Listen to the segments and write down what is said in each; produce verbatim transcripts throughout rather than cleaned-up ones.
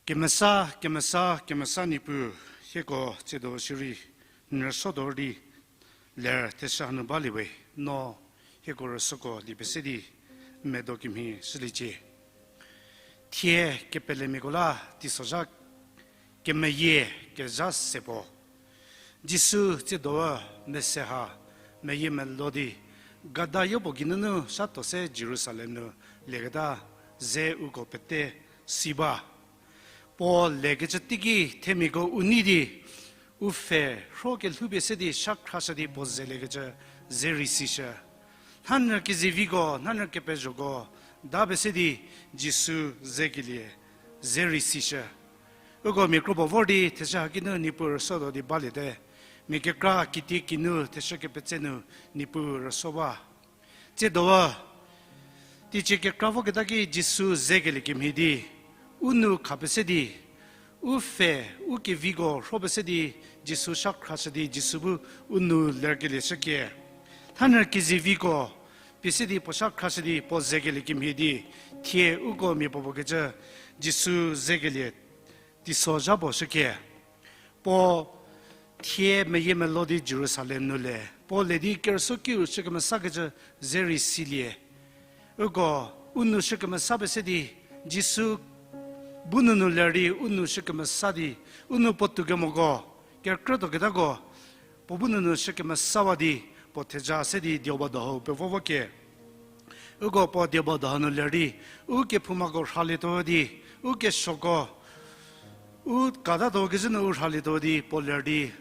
Kemesa, kemesa, kemesa nipu, heko chedo shiri, nurso dordi, ler tesha hanu baliwe, no, heko rosoko libesedi, medo kimhi siliche. Thie kepele migola, tisojak, kemeye, keja sepo. Jisu chedoa meseha meye melodi gada yobo ginunu satose Jerusalem nu legada ze uko pete siba. Po legeche tigi themigo unidi ufe hroke lhubesedi shakhrasedi po ze legeche ze risisha. Nhanra kizivigo, nhanra kepejogo, dabesedi Jisu zegilie, ze risisha. Ugo mikrobo vordi, tesha hakinu nipur sodo di balide. Mikekra kiti kinu, tesha kepetsenu nipur soba. Chedoa, tiche kekra vo ketaki Jisu zegele kimhidi. Unu khapesedi. Ufe, uke vigo, hrobesedi, Jisu shakhrasedi, Jisu bu unu lergele shake. Thaner kizi vigo, pisedi poshak khrasedi, po zegele kimhidi. Thie uko mi pobo kecha, Jisu zegele, tiso jabo shake. Po thie meye melodi Jerusalem nule. Po ledi kerso kiu shakemasa kecha, zeri silie. Ugo unu shikama sabesedi Jisu bununu lerdi unu shikama sadi unu potu gemogo kerkreto gedago po bununu shikama sawadi po teja sedi dioba doho pe vovo ke. Ugo po dioba doho nu lerdi u ke phumago rhali to di u ke shoko u kada do gizinu u rhali to di po lerdi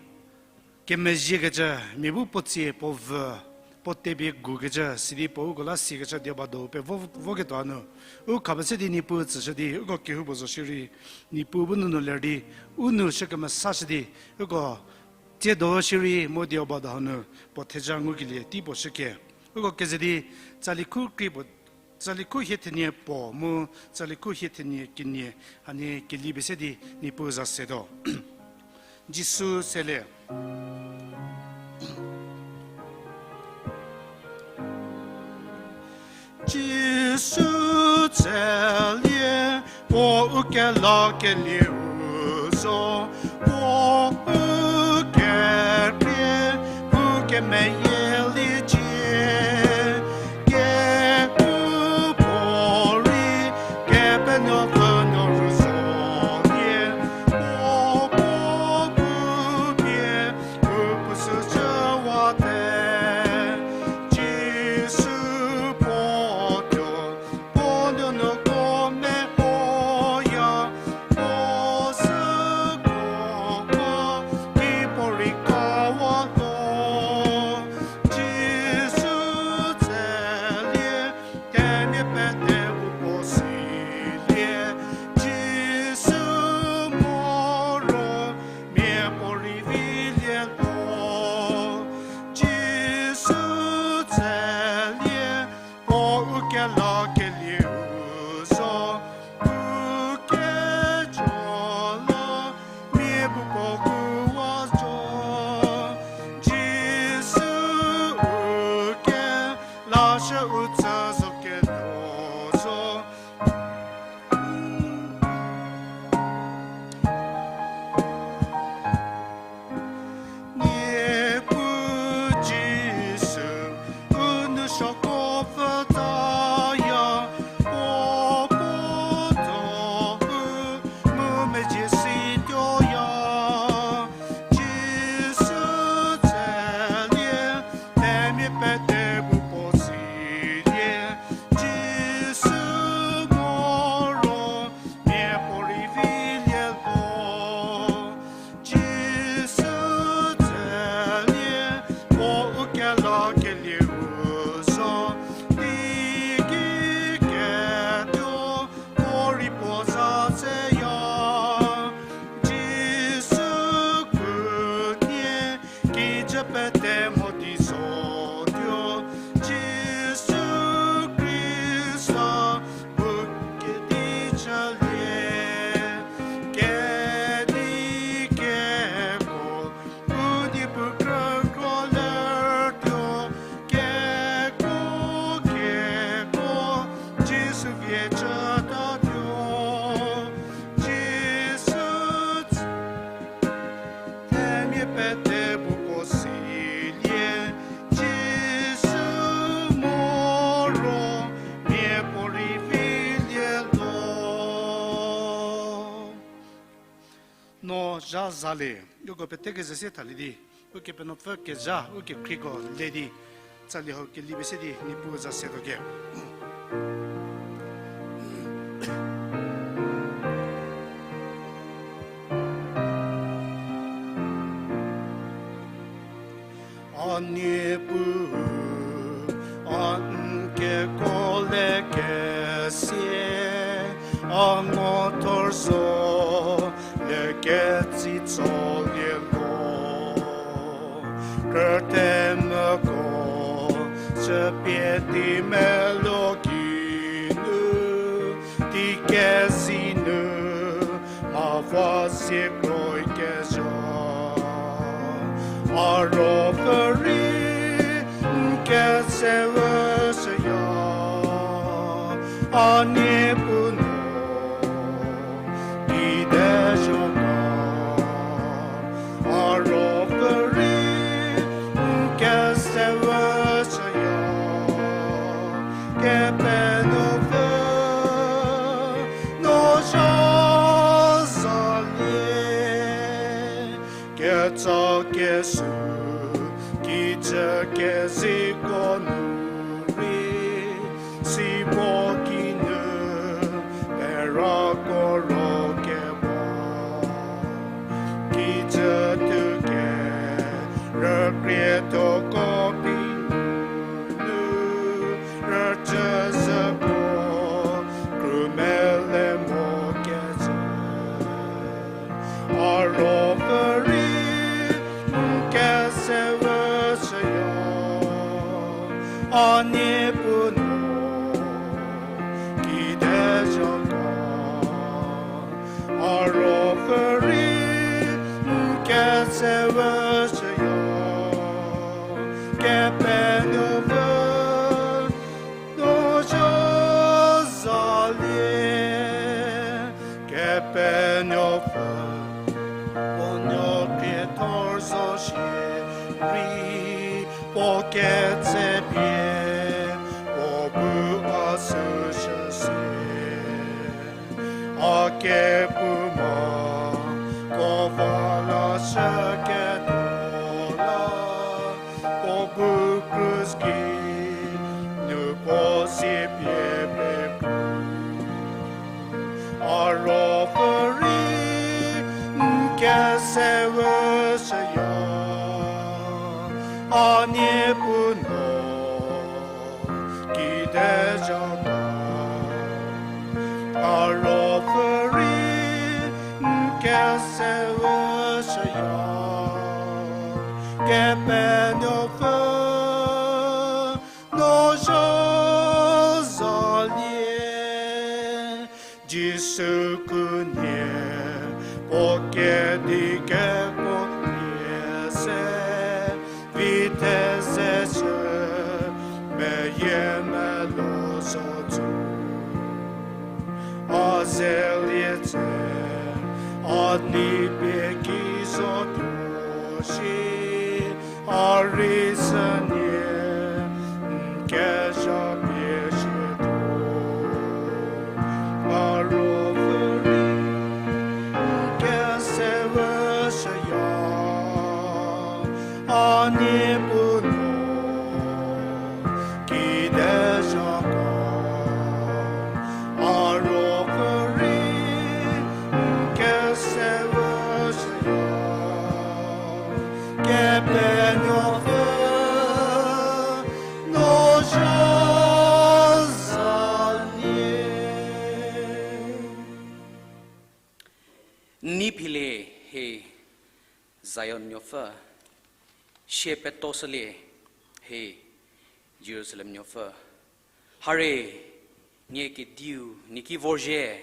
Kemezhie kecha, mibu potsie po vü, po tebi gu kecha, sidi po u gola si kecha dia ba do pe vo, vo ke to anu. U khabese di nipu tsüshe di, u go kehu bozo shiri, nipu bu nunu ler di, u nu shekema sa shi di, u go tie do shiri mo dia ba do anu, po theja ngu kilie ti po sheke. U go keze di, tsali khu kri po Tsali khu hie thenie po mu, tsali khu hie thenie kinie, hani kili bese di nipu za sedo. Jisu sele. Jisu tselie, po uke la ke liu zo, po uke pie, uke me ye li jie, ke u po ri, ke pe no pe no ru zo ye, po po pu pie, u pu su che wa te, Jisu po jo, Pono no kome oya, o se koko, ki pori kawa to. Jisu tselie, teni pete upo silie. Jisu moro, mie pori vilie to. Jisu tselie, Po uke la ke liu zo, uke jo lo, mi bu po ku wa zo. Jisu uke la she u tsa zo ke do zo. Nipu Jisu, unu shoko fataya, popo tohu, mume Jisi toya. Jisu tselie, temi pete bu posilie. Jisu moro, mie pori vilie lo. Jisu tselie, po uke la ke liu zo. Ja zale, uko peteke zese talidi, uke penopfe ke ja, uke kriko ledi, tsali ho ke libesedi, nipu za sedoke. Ani pu an ke kole ke sie, ango torso le ke tsi tso le lo. Kerte me ko, se pie di me lo ki nu, di ke si nu, ma fa si kroi ke ja. Aro feri ke se ve se ya. Ani puno di de jo ka. Aro feri ke se ve se ya. Ke pe no fe no ja za le. Ke tsa ke su, ki tsa ke si ko nu ri, si po ki nu, pe ra ko ro ke bo. Ki tsa tu ke, ra kre to ko pi nu, ra tsa sa ko, kru me le mo ke tsa. Aro feri ke se ve se ya. Ani puno ki de ja ka. Aro feri ke se ve se ya. Ke pe no ve no ja za le. Ke pe no fe, po no ke tor so shi ri, po ke tse pie, po bu a su shi si. A ke pu ma, ko va la shi ke to la. Pobu krus ki nu po si pie pe ku. Aro feri ke se ve se ya. Ani puno ki de ja ka. Aro feri ke se ve se ya. Ke pe no fe no ja za le. Jisu ku ne po ke di ke po ne se. Vi te se se me ye me lo so tu. A se li te a ni pe ki so tu shi. Arisanye kesha pieshitu. Aroferi keseweshaya. Ani puno kideshaka. Aroferi keseweshaya. Kepenyofe no shazanye. Ni phile he Zion nyofe, she petosele he Jerusalem nyofe. Hare, nye ke diu, niki vorje,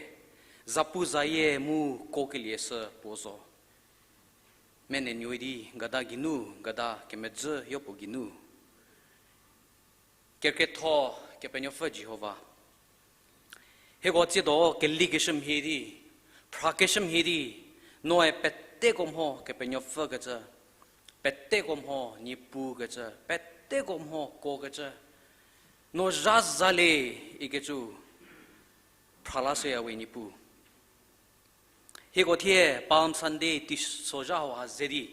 zapu zaye mu kokeliese pozo. Mene nyoidi gada ginu, gada kemedze yopo ginu. Kerketho kepenyofe Jehovah. Hego tse do keli keshem hedi, phra keshem hedi, noe pete komho kepenyofe getse, pete komho nipu getse, pete komho ko getse. No jazale ikechu phrala se awe nipu. Heko thie Palm Sunday ti soja ho ha zedi.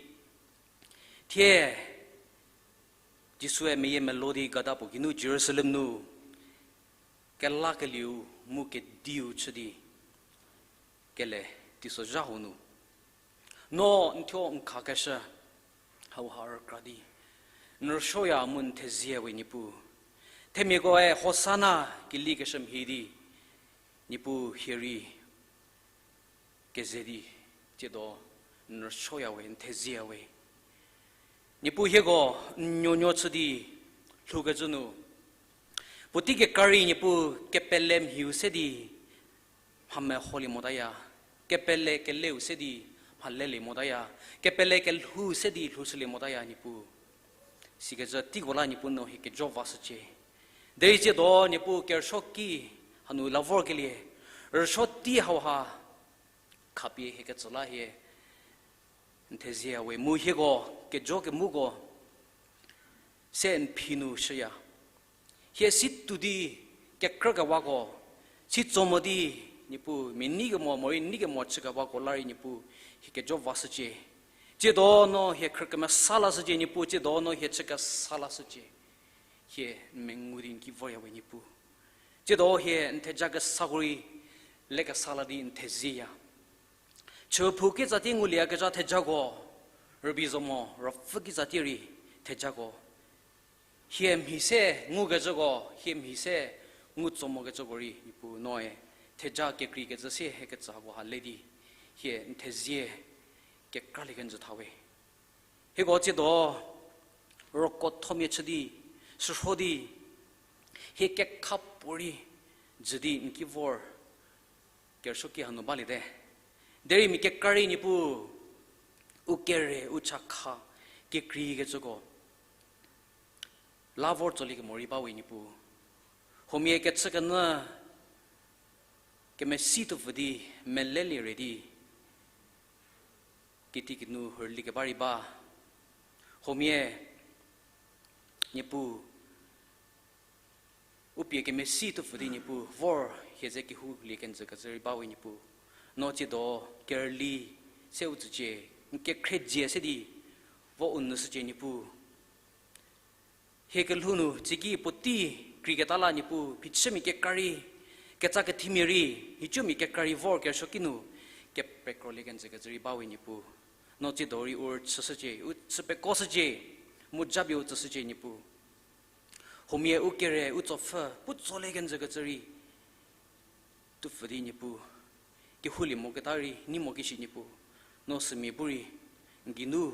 Thie Jisue meye melodi gada pokinu Jerusalem nu kela keliu mu ke diu chudi kele ti soja ho nu. No nthyo nkha kesha hau har kradi. Nrshoya mun thezie we nipu. Themiko e Hosanna kili keshem hidi. Nipu hiri kezedi chedo nrshoya we nthezie we. Nipu hiego nyonyo tsudi lhuke zunu. Puti ke kari nipu kepelem hiu sedi hame holi modaya. Kepele kele u sedi halele modaya. Kepele ke lhu sedi lhusele modaya nipu. Sike za ti gola nipu no hi ke jo vasache. Dei che do nipu kersho ki hanu lavor ke liye. Rsho ti hau ha khapi he ke tsala he. Nthezia we mu hiego ke jo ke mugo. Se nphinu shaya. Hie sit tu di kekra ka wako. Sit tsomo di nipu mi ni ke mo mori ni ke mo chika wako lari nipu. Hie ke jo vasache. Che do no hie kra ke ma sala sache nipu che do no hie chika sala sache. Hie mengudin ki voya we nipu. Che do hie ntheja ke saguri le ke sala di nthezia. Chuphu ke zati ngulia ke ja theja go. Rubi zomo rafu ki zati ri theja go. Hiem hi se ngu ke jogo, hiem hi se ngu tsomo ke jogo ri nipu noe. Theja ke kri ke zase he ke tsa go ha ledi. Hie nthezie ke krali ke nzu thawe. He go che do roko thomye chudi, srodi. He ke khap pori zudi nki vor. Kersho ki hanu bali de. Deri mi ke kari nipu. U kere, u chakha, ke kri ke jogo. Lavor tsoli ke mori bawe nipu. Homie ke tsaka na ke me si tu fudi me leli ready. Kiti kinu hurli ke bari ba. Homie nipu. Upie ke me si tu fudi nipu. Vor heze ke hu li ken zaka zeri bawe nipu. No che do kerli se u tsuche. Nke kre je se di. Vo un nu su che nipu. He ke lhunu chiki poti kri ke tala nipu, pichemi ke kari, ke tsa ke thimiri, hichumi ke kari vor ke shokinu, ke pekro le ken zeke ziri bawi nipu. No chi dori ur tsese je, u tsepe kose je, mu jabi u tsese je nipu. Homie u kere, u tsofe, pu tsole ken zeke ziri. Tu fudi nipu. Ke huli mo ke tari, ni mo ke shi nipu. No semi buri. Ginu,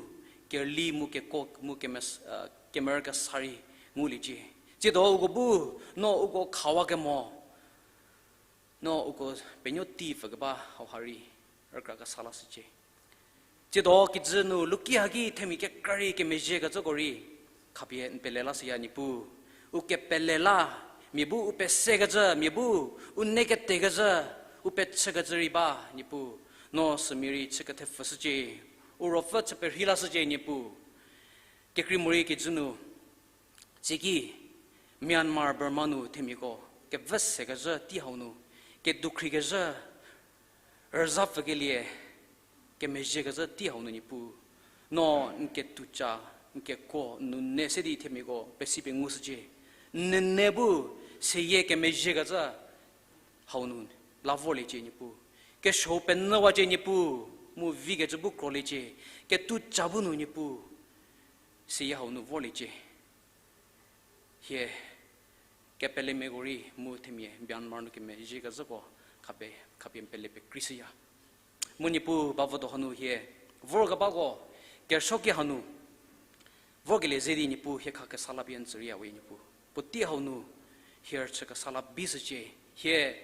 ke li mu ke kok, mu ke mes, ah, ke mer ke sari, mu li ji. Che do ugo bu, no ugo khawa ke mo. No ugo penyo ti fa ke ba hau hari. Rakra ka sala se che. Che do ki zenu luki hagi themi ke kari ke meje ka zogori. Khapie npelela se ya nipu. U ke pelela, mibu u pese ka za, mibu u neke te ka za, u peche ka za riba nipu. No semiri che ka te fese je. U rofa che perhila se je nipu. Ke kri muri ke zenu. Chiki Myanmar Burma nu themi ko. Ke vese ka za ti hau nu. Ke dukri ka za. Rzaf ke liye. Ke meje ka za ti hau nu nipu. No nke tucha, nke ko, nu ne se di themi ko, pesi pe ngu se je. Ne ne bu, se ye ke meje ka za hau nu, la vo le je nipu. Ke sho pe na wa je nipu, mu vi ke zu bu kro le je. Ke tucha bu nu nipu, se ye hau nu vo le je. Hie, kepele me gori mu themie bian marnu ke me ji ka zako kape, kape pele pe krisiya. Mu nipu bavo do hanu hie, vor ga bago, kersho ki hanu, vor ke le zedi nipu hie ka ke sala bian zuri awe nipu. Puti hanu, hie che ka sala bis je, hie,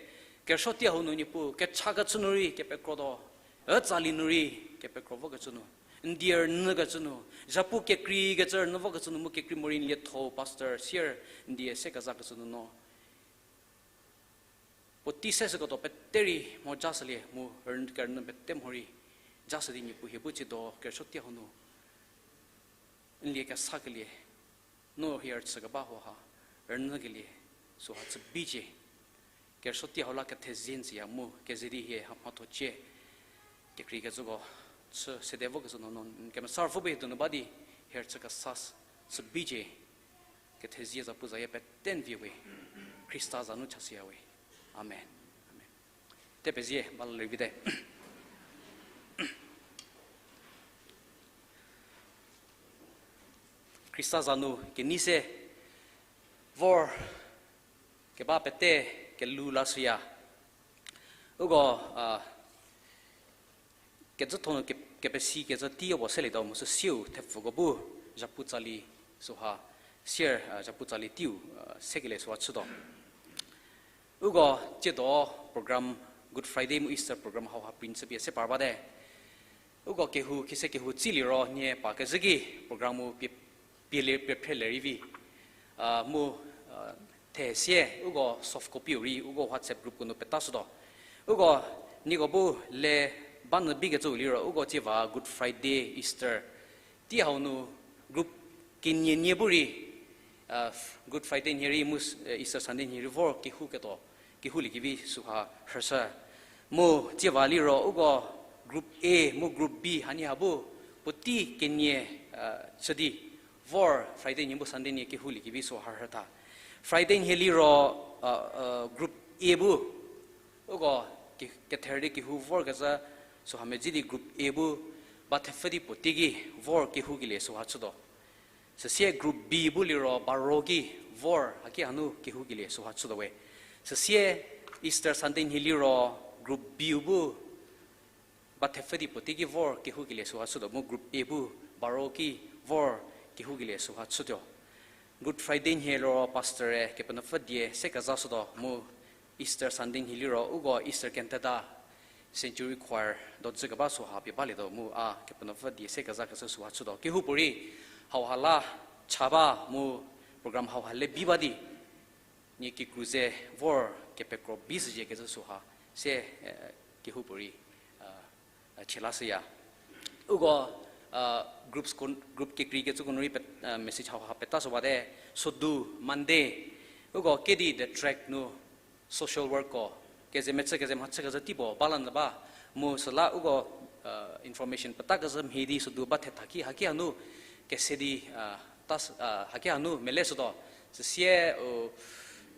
kersho ti hanu nipu, ke cha ka chunuri ke pe krodo, e tsali nuri ke pe krovo ke chunu. Ndier nu ka tsunu, japu kekri ka tsar nu va ka tsunu mu kekri morin le tho pastor sier ndie se ka za ka tsunu no. Poti se se ko to peteri mo jasle mu ern ker nu pete mori jasdi nipu hebu chi do kersho ti hanu. Ndie ka sa ke lie. No hiar tsaka ba ho ha, ern ke lie, so ha tsbi je. Kersho ti hola ke thezin si ya mu, ke zidi hie ha ma to che. Kekri ke zuko, tsu sede vo ke zuno non, ke me sarfo be dunu badi, her tsu ka sas, tsu bije, ke thezi za puza ye peten viwe, Krista zanu chasi yawe. Amen. Amen. Te pezie, bal le vide. Krista zanu ke nise, vor, ke ba pete, ke lu la suya. Ugo, ah, ke zo thono ke, ke pe si ke zo ti obo seli do musu siu te fugo bu, japu tsali suha, sier, ah, japu tsali tiu, ah, sekele suha tsudo. Ugo, che do program, Good Friday mu Easter program hau ha principle se parba de. Ugo kehu, kise kehu tsili ro, nye pa ke zigi program mu pi, pi le, pi pre le rivi. Ah, mu, ah, the sie, ugo soft copy uri, ugo WhatsApp group kunu peta sudo. Ugo, nigo bu le ban bi ke zu li ro, ugo che va Good Friday, Easter. Ti hau nu group kinye nye buri, ah, Good Friday nyeri mus, eh, Easter Sunday nyeri vor kehu ke to, kehu likivi suha hersa. Mu che va li ro, ugo group A, mu group B, hani habu, puti kenye, ah, sadi, vor Friday nyi bu Sunday nyi kehu likivi suha herta. Friday nyi li ro, ah, ah, group A bu, ugo ke, ke thirty kehu vor ke za, suha me zidi group A bu, ba thefedi puti gi vor kehu gile suha tsudo. Sesie group B bu li ro baro ki vor haki hanu kehu gile suha tsudo we. Sesie Easter Sunday nyi li ro group B bu ba thefedi puti gi vor kehu gile suha tsudo. Mu group A bu baro ki vor kehu gile suha tsudo. Good Friday nyi lo pastor e ke pena fedie se kaza sudo. Mu Easter Sunday nyi li ro ugo Easter cantata Century Choir do zhe kaba suha pi bali do mu a ke pena fedie se kaza kaza suha tsudo. Kehu puri hau hala chaba mu program hau hale biba di. Ni ki kuze vor ke pekro bis je kaza suha se, eh, kehu puri, ah, ah, chela se ya. Ugo, ah, groups kun, group kekri ke tsukun ri pet, ah, message hau ha peta so bade, sodu, Monday. Ugo kedi the track nu social work ko, ke ze metse ke ze matse ke ze tipo, balan ba, mu sala ugo, ah, information peta ke ze mhidi sodu ba the thaki haki anu, ke se di, ah, tas, ah, haki anu mele sodo, se sie, oh,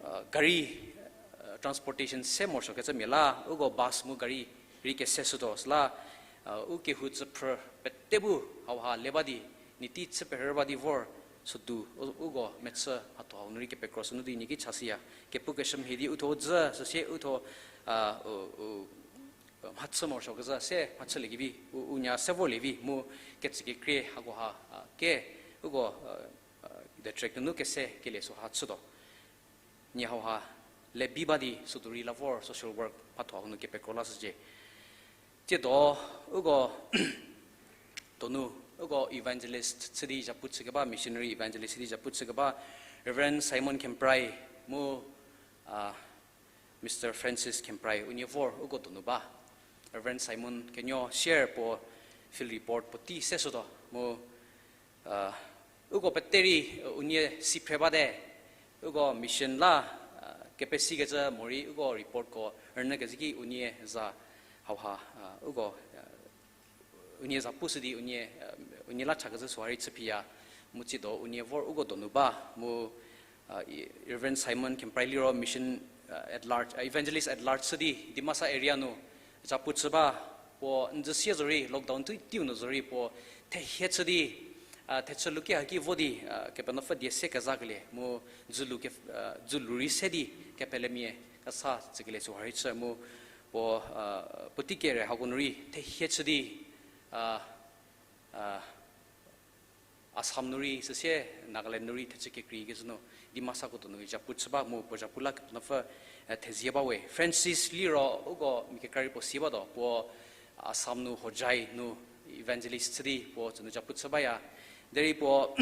ah, gari, ah, transportation se mor so ke ze mela, ugo bus mu gari, ri ke se sudo sla, ah, u ke hu tse pr pete bu hau ha leba di, ni ti tse pher ba di vor sudu, u, ugo metse hato hau nuri ke pekro sunu di ni ki chasiya. Ke pu ke shem he di u tho tse, se se u tho, ah, u, u, mhatse mor shok za se, mhatse le gi vi, u, u nya se vor le vi, mu ke tse ke kre ha go ha, ah, ke, ugo, ah, ah, the track nu ke se ke le su ha tsudo. Ni hau ha, le biba di suturi la vor social work patho hunu ke pekro la suje. Che do, ugo, tonu, ugo evangelist tsidi japu tsike ba, missionary evangelist tsidi japu tsike ba, Reverend Simon Kemprai, mu, ah, Mister Francis Kemprai, unye vor, ugo tonu ba. Reverend Simon kenyo share po, field report po ti se sudo, mu, ah, ugo peteri, uh, unye si phreba de, ugo mission la, ah, kepesi ke za mori, ugo report ko, erne ke ziki unye za hau ha, ah, ugo, ah, unye za pusu di unye, ah, unye la chaka za suhari tsepiya, muchi do, unye vor ugo donu ba, mu, ah, i-, Reverend Simon Kemprai liro mission, ah, at large, ah, evangelist at large sudi, Dimasa area nu, za pusu ba, po nzisia zori, lockdown tu tiu no zori, po te hietsudi, ah, te tsaluki haki vodi, ah, ke pano fa die se kaza kele, mo zulu ke, ah, zulu ri se di, ke pele mie, ka sa tsikele su hari tsa mo, po, ah, puti ke re hagun ri, te hietsudi, ah, ah, Assam nuri, sese Nagaland nuri, thetse ke kri ke zeno, Dimasa ko to nuri, japu tsaba mo, po japu la ke to nafa, eh, thezie ba we. Francis Liro, ugo, mi ke kari po siba do, po Assam nu Hojai nu evangelist sri, po zeno japu tsaba ya. Deri po,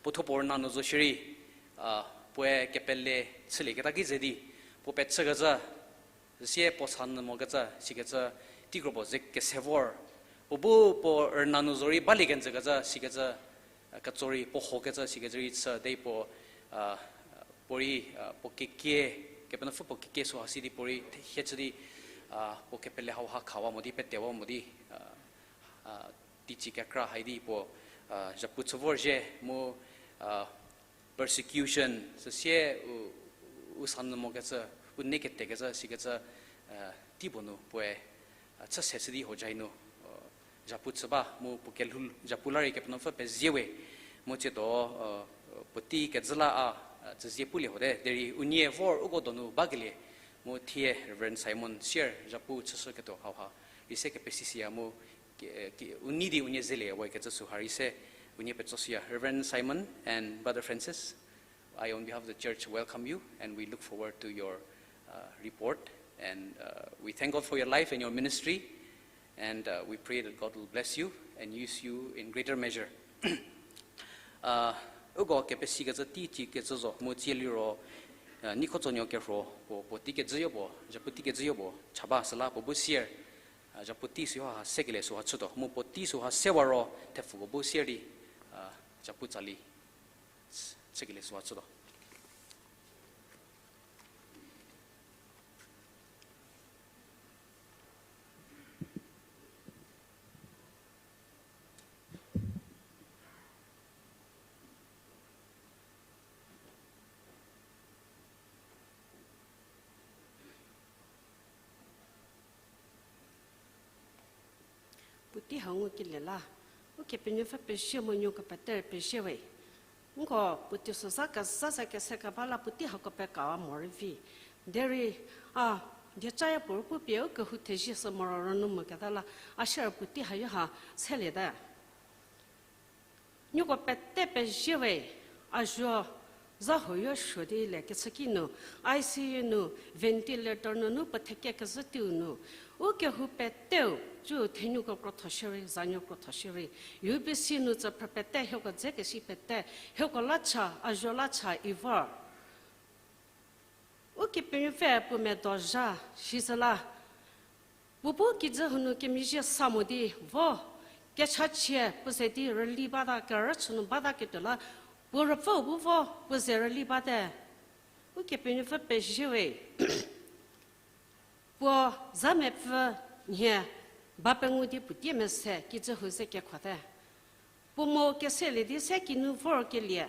po tho por na no zo shiri, ah, po e ke pele tsile ke ta ki zedi, po petse ga za, Sia po san mo gaza, si gaza, tigro bo zik ke sevor. Po bu po er nanu zori bali gen gaza, si gaza, katsori po ho gaza, si gaza ri tsa dei po, ah, pori, ah, po ke ke, ke pena fu po ke ke so hasi di pori, he tsadi, Ah, po kepele hau ha khawa modi, pe tewa modi, ah, ah, tichi kakra haidi po, ah, japu tsuvor je mo, ah, persecution, se sie u, u san mo ke tsa, u ne ke te ke tsa, si ke tsa, ah, ti bonu poe, ah, tsa se sidi ho jai no, ah, japu tsaba mo po ke lhul, japu lari ke pno fa pe ziewe, mo che do, ah, poti ke zala a, ah, tsa zie puli ho de, deri unie vor u go donu bagele, mo thie Reverend Simon share japu tsa so ke to hau ha, ise ke pe si si ya mo, ki, ki, uni di unie zele wa ke tsa su hari se, unie pe tsa su ya. Reverend Simon and Brother Francis, I, on behalf of the church, welcome you, and we look forward to your, uh, report. And, uh, we thank God for your life and your ministry, and, uh, we pray that God will bless you and use you in greater measure. Uh, ugo ke pe si ke tsa ti chi ke tsa zo, mo chi li ro, uh, ni ko tso nyo ke ro, po, po ti ke tsa yo po, ja po ti ke tsa yo po, chaba sala po bu sier, uh, ja po ti su ha se ke le su ha tsu do, mo po ti su ha se wa ro, te fu go bu sier di, uh, ja po tsa li. Tsikili suwa tsudo. Puti hangu ki lela. Uke penyu fa peshe mo nyu ka pater peshe we. Ngo puti so sa ka sa sa ke se ka bala puti ha ko pe ka wa mori vi. Deri, a, de chaya pur pu pe uke hu te ji so moro ro nu mo ka dala. Asher puti ha yo ha se le da. Nyuko pete pe jiwe, ajo, za hoyo shodi le ketsaki nu, I C U nu, ventilator nu, nu pa theke ketsati nu. Uke hu pete u, ju thenyuko krotho shiri, zanyo krotho shiri. U B C nu tsa pra pete, heko zeke si pete, heko lacha, ajo lacha, ivar. Uke penyu fe pu me doja, shizala. Pupu kidzü hunu kemiji samudi vo, kechachie puzedi rali bada kerachunu bada ketula, pu rüpfü bu vo, puze rali bade. Uke penyu fe pejiwe. Pu zame pfü nye, bape ngudi putie mese kidzü huze kekhwate. Pumo kese ledi se kinu vor kelie.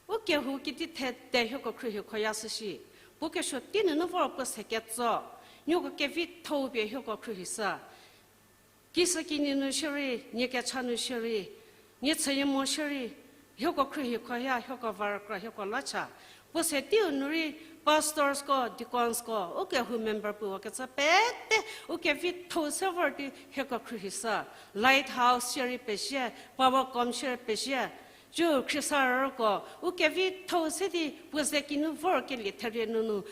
Uke hu kiti the te hyoko khri hyu khoya süshi. Pu ke sho tinu nu vor pu se ketso. Nyuko ke vi thou bie hyoko khri hisa. Kisa kini nu shiri, nye ke cha nu shiri, nye tsaye mo shiri. Hyoko khri hyu khoya, hyoko var kra, hyoko lacha. Pu se tiu nuri pastors ko, deacons ko, uke hu member pu wa ketsa pete, uke vi thou se vor di hyoko khri hisa. Lighthouse shiri peshe, power com shiri peshe. Ju Khrista roko, uke vi thou se di puze kinu vor ke li theri nunu.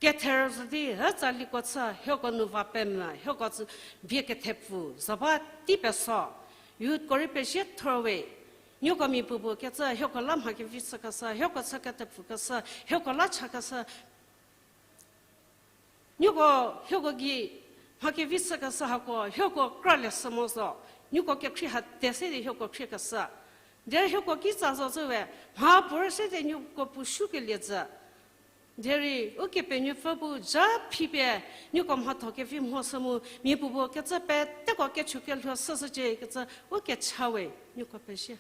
Ke ther di ha tsa li ko tsa, hyoko nu va pem na, hyoko tsu bie ke thepfu, zaba ti pe so. Youth kori pe je throw away. Nyoko mi pupu ke tsa, hyoko lam ha ke vi tsa ka sa, hyoko tsa ka thepfu ka sa, hyoko la cha ka sa. Nyuko hyuko gi mha ke visa ka sa hako, hyuko kra le sa mo so. Nyuko ke khri ha te se de hyuko khri ka sa. De hyuko ki sa so so we, mha por se de nyuko pu shu ke le za. Deri, uke pe nyu fa bu ja phi pe, nyuko mha tho ke vi mo sa mu, mi pu bu ke za pe, te ko ke chu ke lho sa sa je ke za, uke cha we, nyuko pe shi.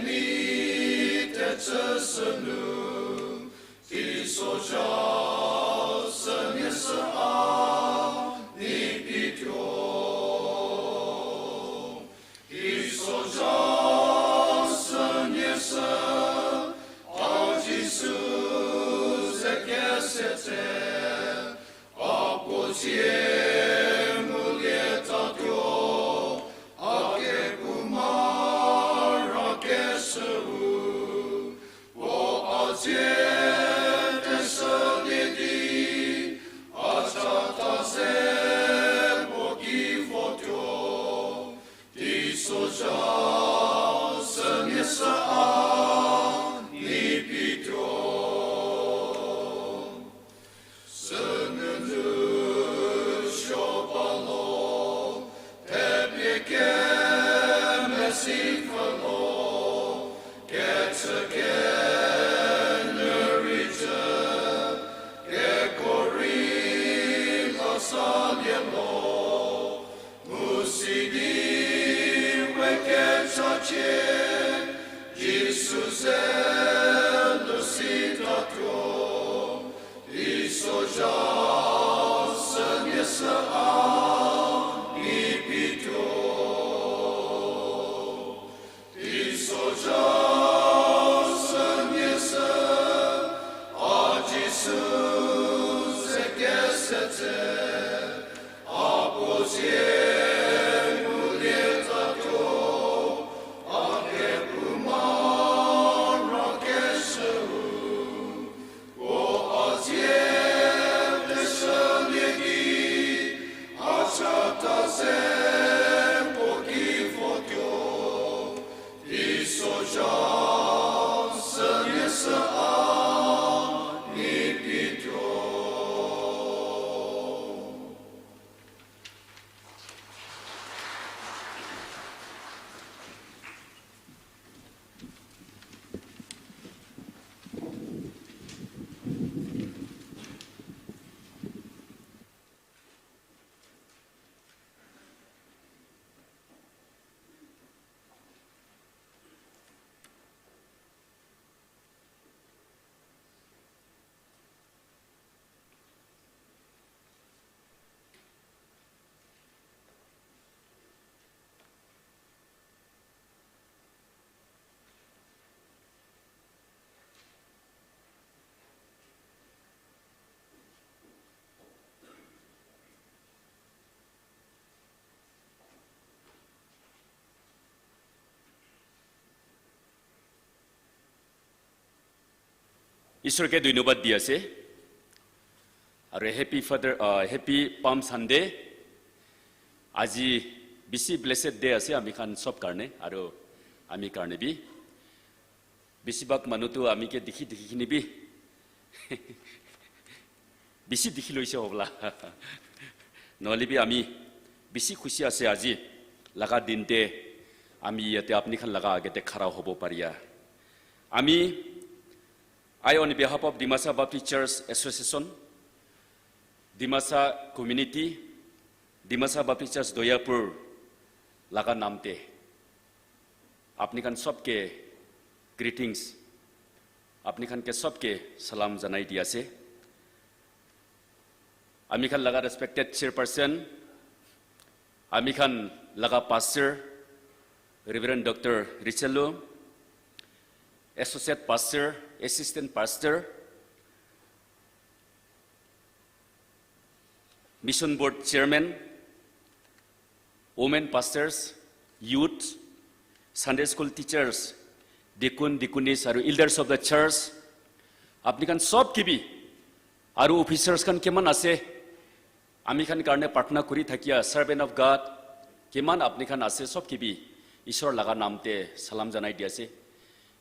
Ni te tse se nu, ti so ja se ni se a, ni pi tyo. Ti so ja se ni se, a Jisu ze ke se te, a po jie mu lie ta tyo, a ke pu ma ra ke se u. Po a jie te se lie di, a cha ta ze po ki fo tyo. Ti so ja se ni se a, ni pi tyo. Sününü shopalo, tepyeke mesikalo, ketseke nürücü, kekori lasalyelo, musidi weke chache, Jisu ze lusita tyo. Ti so ja se ni se a, ni pi tyo. Ti so ja se ni se a, Jisu ze ke se te, a po jie mu lie ta tyo, a ke pu ma ra ke se u. Isor ke dhonyobad di ase. Aru happy Father, uh, happy Palm Sunday. Aji bisi blessed day ase ami khan sob karne, aru ami karne bi. Bisi bhag manu tu ami ke dikhi dikhi kini bi bisi dikhi loise hobla. Nohole bi ami bisi khushi ase aji laga din te ami yate apni khan laga age te khara hobo paria. Ami, I on behalf of Dimasa Baptist Church Association, Dimasa Community, Dimasa Baptist Church Doyapur laga naam te apni khan sob ke greetings, apni khan ke sob ke salam janai di ase. Ami khan laga respected chairperson, ami khan laga pastor, Reverend Doctor Richard Lo, associate pastor, assistant pastor, mission board chairman, women pastors, youth, Sunday school teachers, deacon, deaconess, aru elders of the church, apni khan sob ke bi, aru officers khan kiman ase, ami khan karne pratna kuri thakia, servant of God, kiman apni khan ase, sob ke bi, Isor laga naam te salam janai di ase.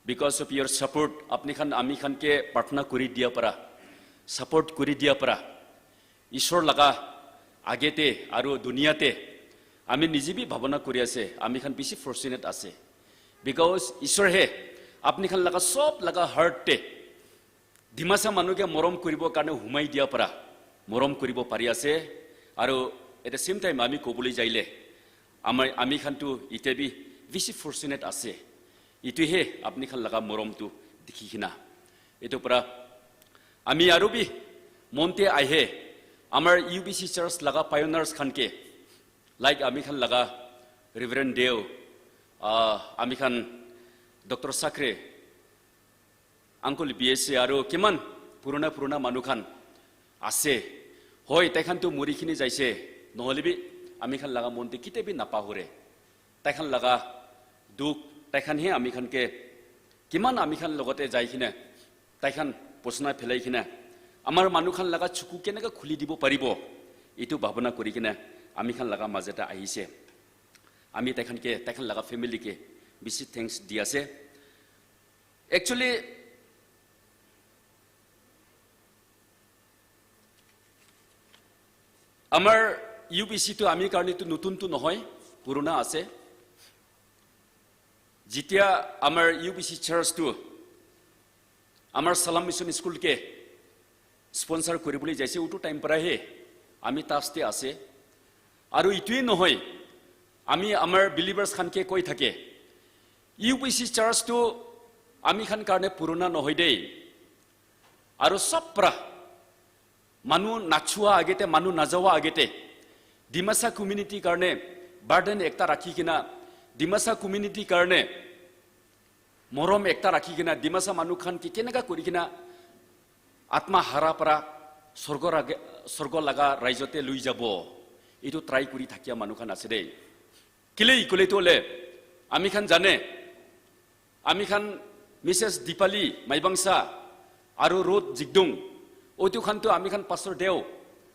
Because of your support, apni khan ami khan ke pratna kuri dia para, support kuri dia para, Isor laga age te aru dunia te ami nije bi bhabana kuri ase, ami khan bishi fortunate ase. Because Isor he apni khan laga sob laga heart te Dimasa manu ke morom kuribo karne humai dia para morom kuribo pari ase. Aru at the same time ami kobole jaile ami, ami khan tu ite bi bishi fortunate ase. Itu he apni khan laga morom tu dikhi kena. Itu para ami aru bi mon te ahe, amar U B C church laga pioneers khan ke, like ami khan laga Reverend Deo, ah, ami khan Doctor Sakre, Uncle B S A aru kiman purana purana manu khan ase. Hoi, tai khan tu muri kini jaise, nohole bi ami khan laga mon te kitia bi napahure. Tai khan laga dukh, tai khan he ami khan ke kiman ami khan logote jai kine, tai khan posna phelai kine, amar manu khan laga chuku keneka khuli dibo paribo, itu bhabana kuri kine ami khan laga maje te ahise. Ami tai khan ke, tai khan laga family ke bishi thanks di ase. Actually, amar U B C tu ami karne tu nutun tu nohoi, purana ase. Jitia amar U B C church tu amar Salam Mission School ke sponsor kuribole jaise, utu time para he ami tas te ase. Aru itui nohoi, ami amar believers khan ke koi thake, U B C church tu ami khan karne purana nohoi de. Aru sob para manu nachua agete, manu najawa agete, Dimasa community karne burden ekta rakhi kena, Dimasa community karne morom ekta rakhi kena, Dimasa manu khan ke keneka kuri kena atma hara para sorgo rage-, sorgo laga raijote lui jabo, itu try kuri thakia manu khan ase de. Kile ikule to le, ami khan jane, ami khan Missus Dipali Maibangsa aru Ruth Jigdung, otu khan to ami khan Pastor Deo,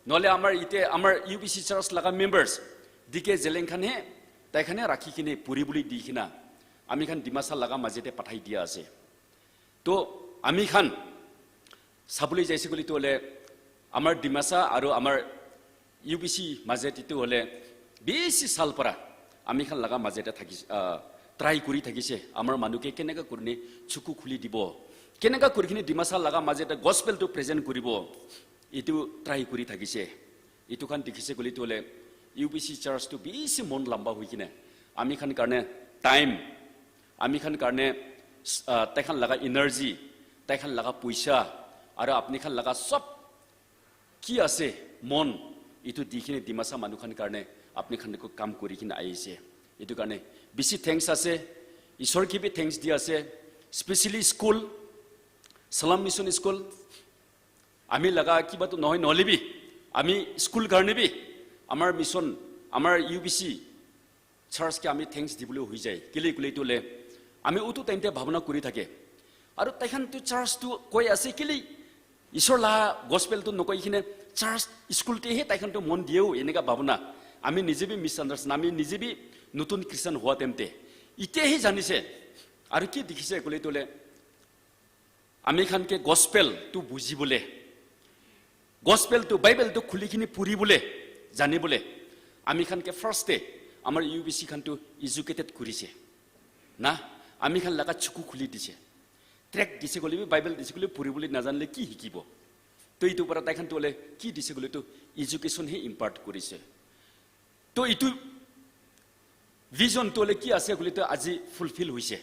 nohole amar ite amar U B C church laga members, D K Zeleng khan he, tai khan he rakhi kine puri buli di kina, ami khan Dimasa laga maje te pathai dia ase. To ami khan sabole jaise koile to hole, amar Dimasa aru amar U B C maje te to hole bishi sal para ami khan laga maje te thaki, ah, try kuri thakise, amar manu ke keneka kurine chuku khuli dibo, keneka kuri kine Dimasa laga maje te gospel to present kuribo, itu try kuri thakise. Itu khan dikhise koile to hole U B C church tu bishi mon lamba hoi kine ami khan karne time, ami khan karne, ah, tai khan laga energy, tai khan laga puisa, aru apni khan laga sob ki ase mon, itu di kine Dimasa manu khan karne apni khan ko kam kuri kine ahi ase. Itu karne bishi thanks ase, Isor ki bi thanks di ase, specially school, Salam Mission School, ami laga kiba tu nohoi nohole bi, ami school karne bi, amar mission, amar U B C church ke ami thanks dibole hoi jai. Kile kule to le, ami utu time te bhabna kuri thake. Aru tai khan tu church tu koi ase kile, Isor la gospel tu nokoi kine church school te he tai khan tu mon dieu eneka bhabna. Ami nije bi misunderstand, ami nije bi nutun Christian hua time te. Ite he janise. Aru ki dikhise kule to le, ami khan ke gospel tu bujibole, gospel tu Bible tu khuli kini puribole, janibole, ami khan ke first te amar U B C khan tu educated kurise. Na, ami khan laga chuku khuli dise. Tract dise koile bi, Bible dise koile puribole najanle ki hikibo? To itu para tai khan tu hole ki dise koile tu education he impart kurise. To itu vision to hole ki ase koile to aji fulfill hoise.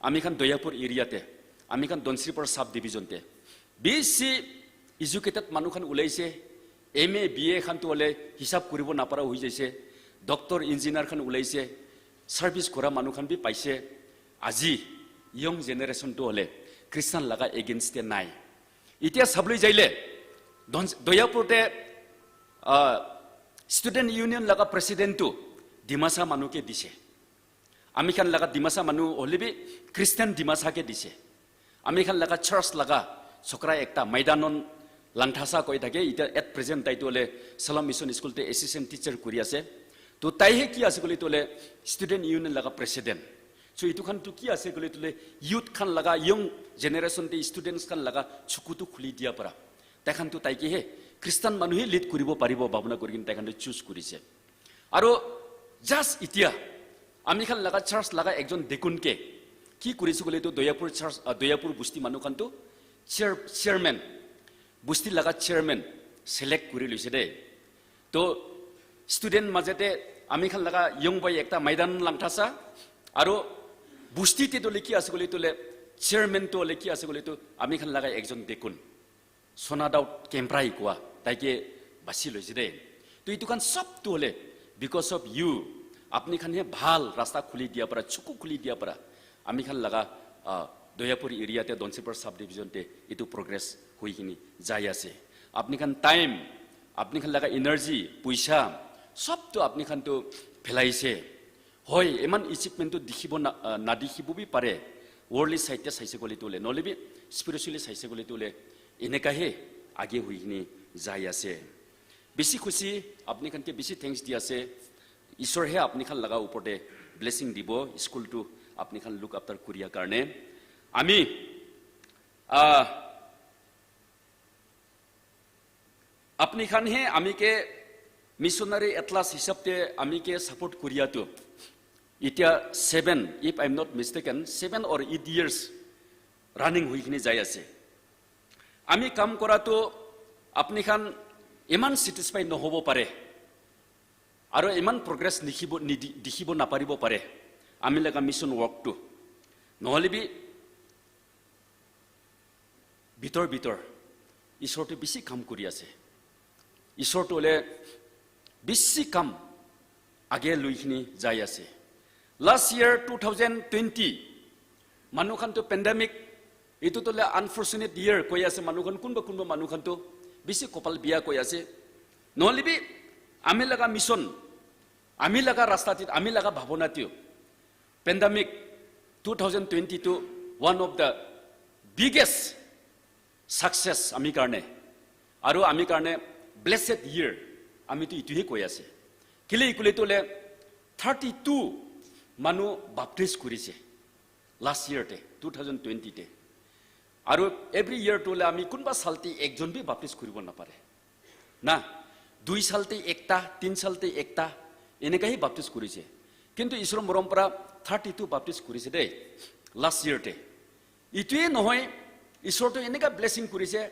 Ami khan Doyapur area te, ami khan Donsripar sub division te bishi educated manu khan ulaise, M A, B A khan to hole hisab kuribo napara hoi jaise, doctor, engineer khan ulaise, service kora manu khan bi paise. Aji young generation to hole Christian laga against te nai. Itia sabole jaile, Don-, Doyapur te, ah, Student Union laga president tu Dimasa manu ke dise. Ami khan laga Dimasa manu hole bi Christian Dimasa ke dise. Ami khan laga church laga chokra ekta Maidanon Langthasa koi thake, ita at present tai tu hole Salam Mission School te assistant teacher kuri ase. To tai he ki ase koile to hole Student Union laga president. So itu khan tu ki ase koile to hole youth khan laga, young generation te students khan laga chuku tu khuli dia para. Tai khan tu tai ke he Christian manu he lead kuribo paribo bhabna kuri kine tai khan tu choose kurise. Aru just itia ami khan laga church laga ekjon deacon ke ki kurise koile to Doyapur church, ah, Doyapur busti manu khan tu chair-, chairman, busti laga chairman select kuri loise de. To student maje te ami khan laga young boy ekta Maidan Langthasa, aru Busti te tohle ki ase koile tohle, chairman tohle ki ase koile to, ami khan laga ekjon dekun. Sona Daud Kemprai koa, taike basi loise de. To itu khan sob tu hole, because of you, apni khan he bhal rasta khuli dia para, chuku khuli dia para, ami khan laga, ah, Doyapur area te, Donsipur subdivision te, itu progress hui hini jai ase. Apni khan time, apni khan laga energy, puisa, sob tu apni khan tu phelaise. Hoi, iman achievement tu dikhibo na, ah, nadikhibo bi pare. Worldly side te saise koile tu le, nohole bi spiritually saise koile tu le, eneka he age hui hini jai ase. Bisi khushi, apni khan ke bisi thanks di ase. Isor he apni khan laga upor te blessing dibo, school tu apni khan look after kuria karne. Ami, ah, apni khan he ami ke missionary Atlas hisab te ami ke support kuria tu. Itia seven, if I'm not mistaken, seven or eight years running hui kini jai ase. Ami kam kora tu apni khan iman satisfy nohobo pare. Aro iman progress nikhibo, nidi-, dikhibo naparibo pare. Ami laga mission work tu. Nohole bi, bitor bitor, Isor tu bisi kam kuri ase. Isor tu ole bisi kam age lui kini jai ase. Last year two thousand twenty, manu khan tu pandemic, itu tu le unfortunate year koi ase, manu khan kunba kunba manu khan tu bisi kopal bia koi ase. Nohole bi ami laga mission, ami laga rasta tit, ami laga bhabona tiu, pandemic two thousand twenty tu one of the biggest success ami karne, aru ami karne blessed year, ami tu itu he koi ase. Kile ikule tu le thirty two manu baptize kurise last year te, two thousand twenty te. Aru every year tu le ami kunba sal te ekjon bi baptize kuribo napare. Na, dui sal te ekta, tin sal te ekta, eneka hi baptize kurise. Kintu Isor morom para thirty two baptize kurise de, last year te. Itue nohoi, Isor tu eneka blessing kurise,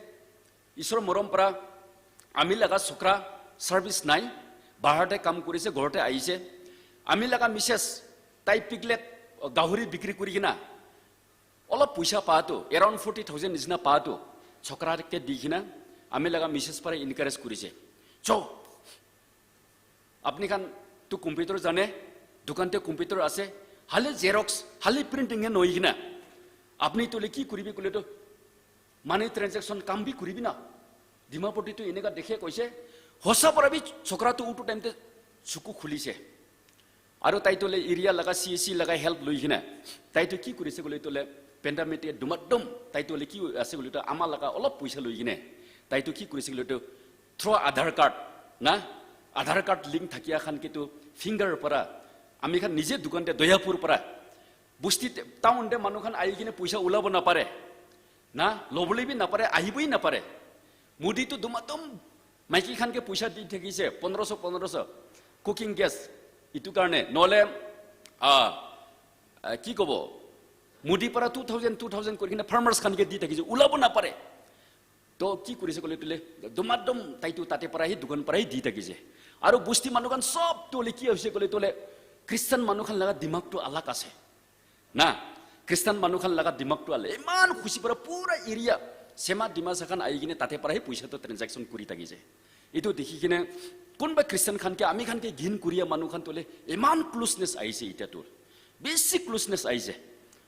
Isor morom para ami laga sokra service nai, bahar te kam kurise, ghor te aise. Ami laga missus, tai piglet, gahuri bikri kuri kina, olop puisa pa tu, around forty thousand nisina pa tu, chokra ke di kina, ami laga missus para encourage kurise. Cho, apni khan tu computer jane, dukan te computer ase, hale xerox, hale printing he nohoi kina, apni tu le ki kuribi kule tu, money transaction kam bi kuribi na. Dimapur te tu eneka dekhe koise, hosa para bi chokra tu utu time te chuku khulise. Aru tai tu le area laga C S C laga help lui kina, tai tu ki kurise kule tu le pandemic te dumadum, tai tu le ki ase kule tu ama laga olop puisa lui kina, tai tu ki kurise kule tu through Aadhaar card na, Aadhaar card link thakia khan ke tu finger para, ami khan nije dukan te Doyapur para, busti te, town te manu khan ahi kina puisa ulabo napare na, lobole bi napare, ahiboi napare. Modi tu dumadum maiki khan ke puisa di thakise, pondroso, pondroso, cooking gas, itu karne, nohole, ah, ah, ki kobo, Modi para two thousand, two thousand kuri kina farmers khan ke di thakise, ulabo napare. To ki kurise kole tule, dumadum tai tu tate para hi, dukan para hi di thakise. Aru busti manu khan sob tu le ki hoise kole tule, Christian manu khan laga dimag tu alag ase. Na, Christian manu khan laga dimag tu ale, iman khushi para pura area, Sema Dimasa khan ahi kine tate para hi puisa tu transaction kuri thakise. Itu dikhi kine, kunba Christian khan ke, ami khan ke ghin kuria manu khan tu le, iman closeness aise itya tu. Bisi closeness aise.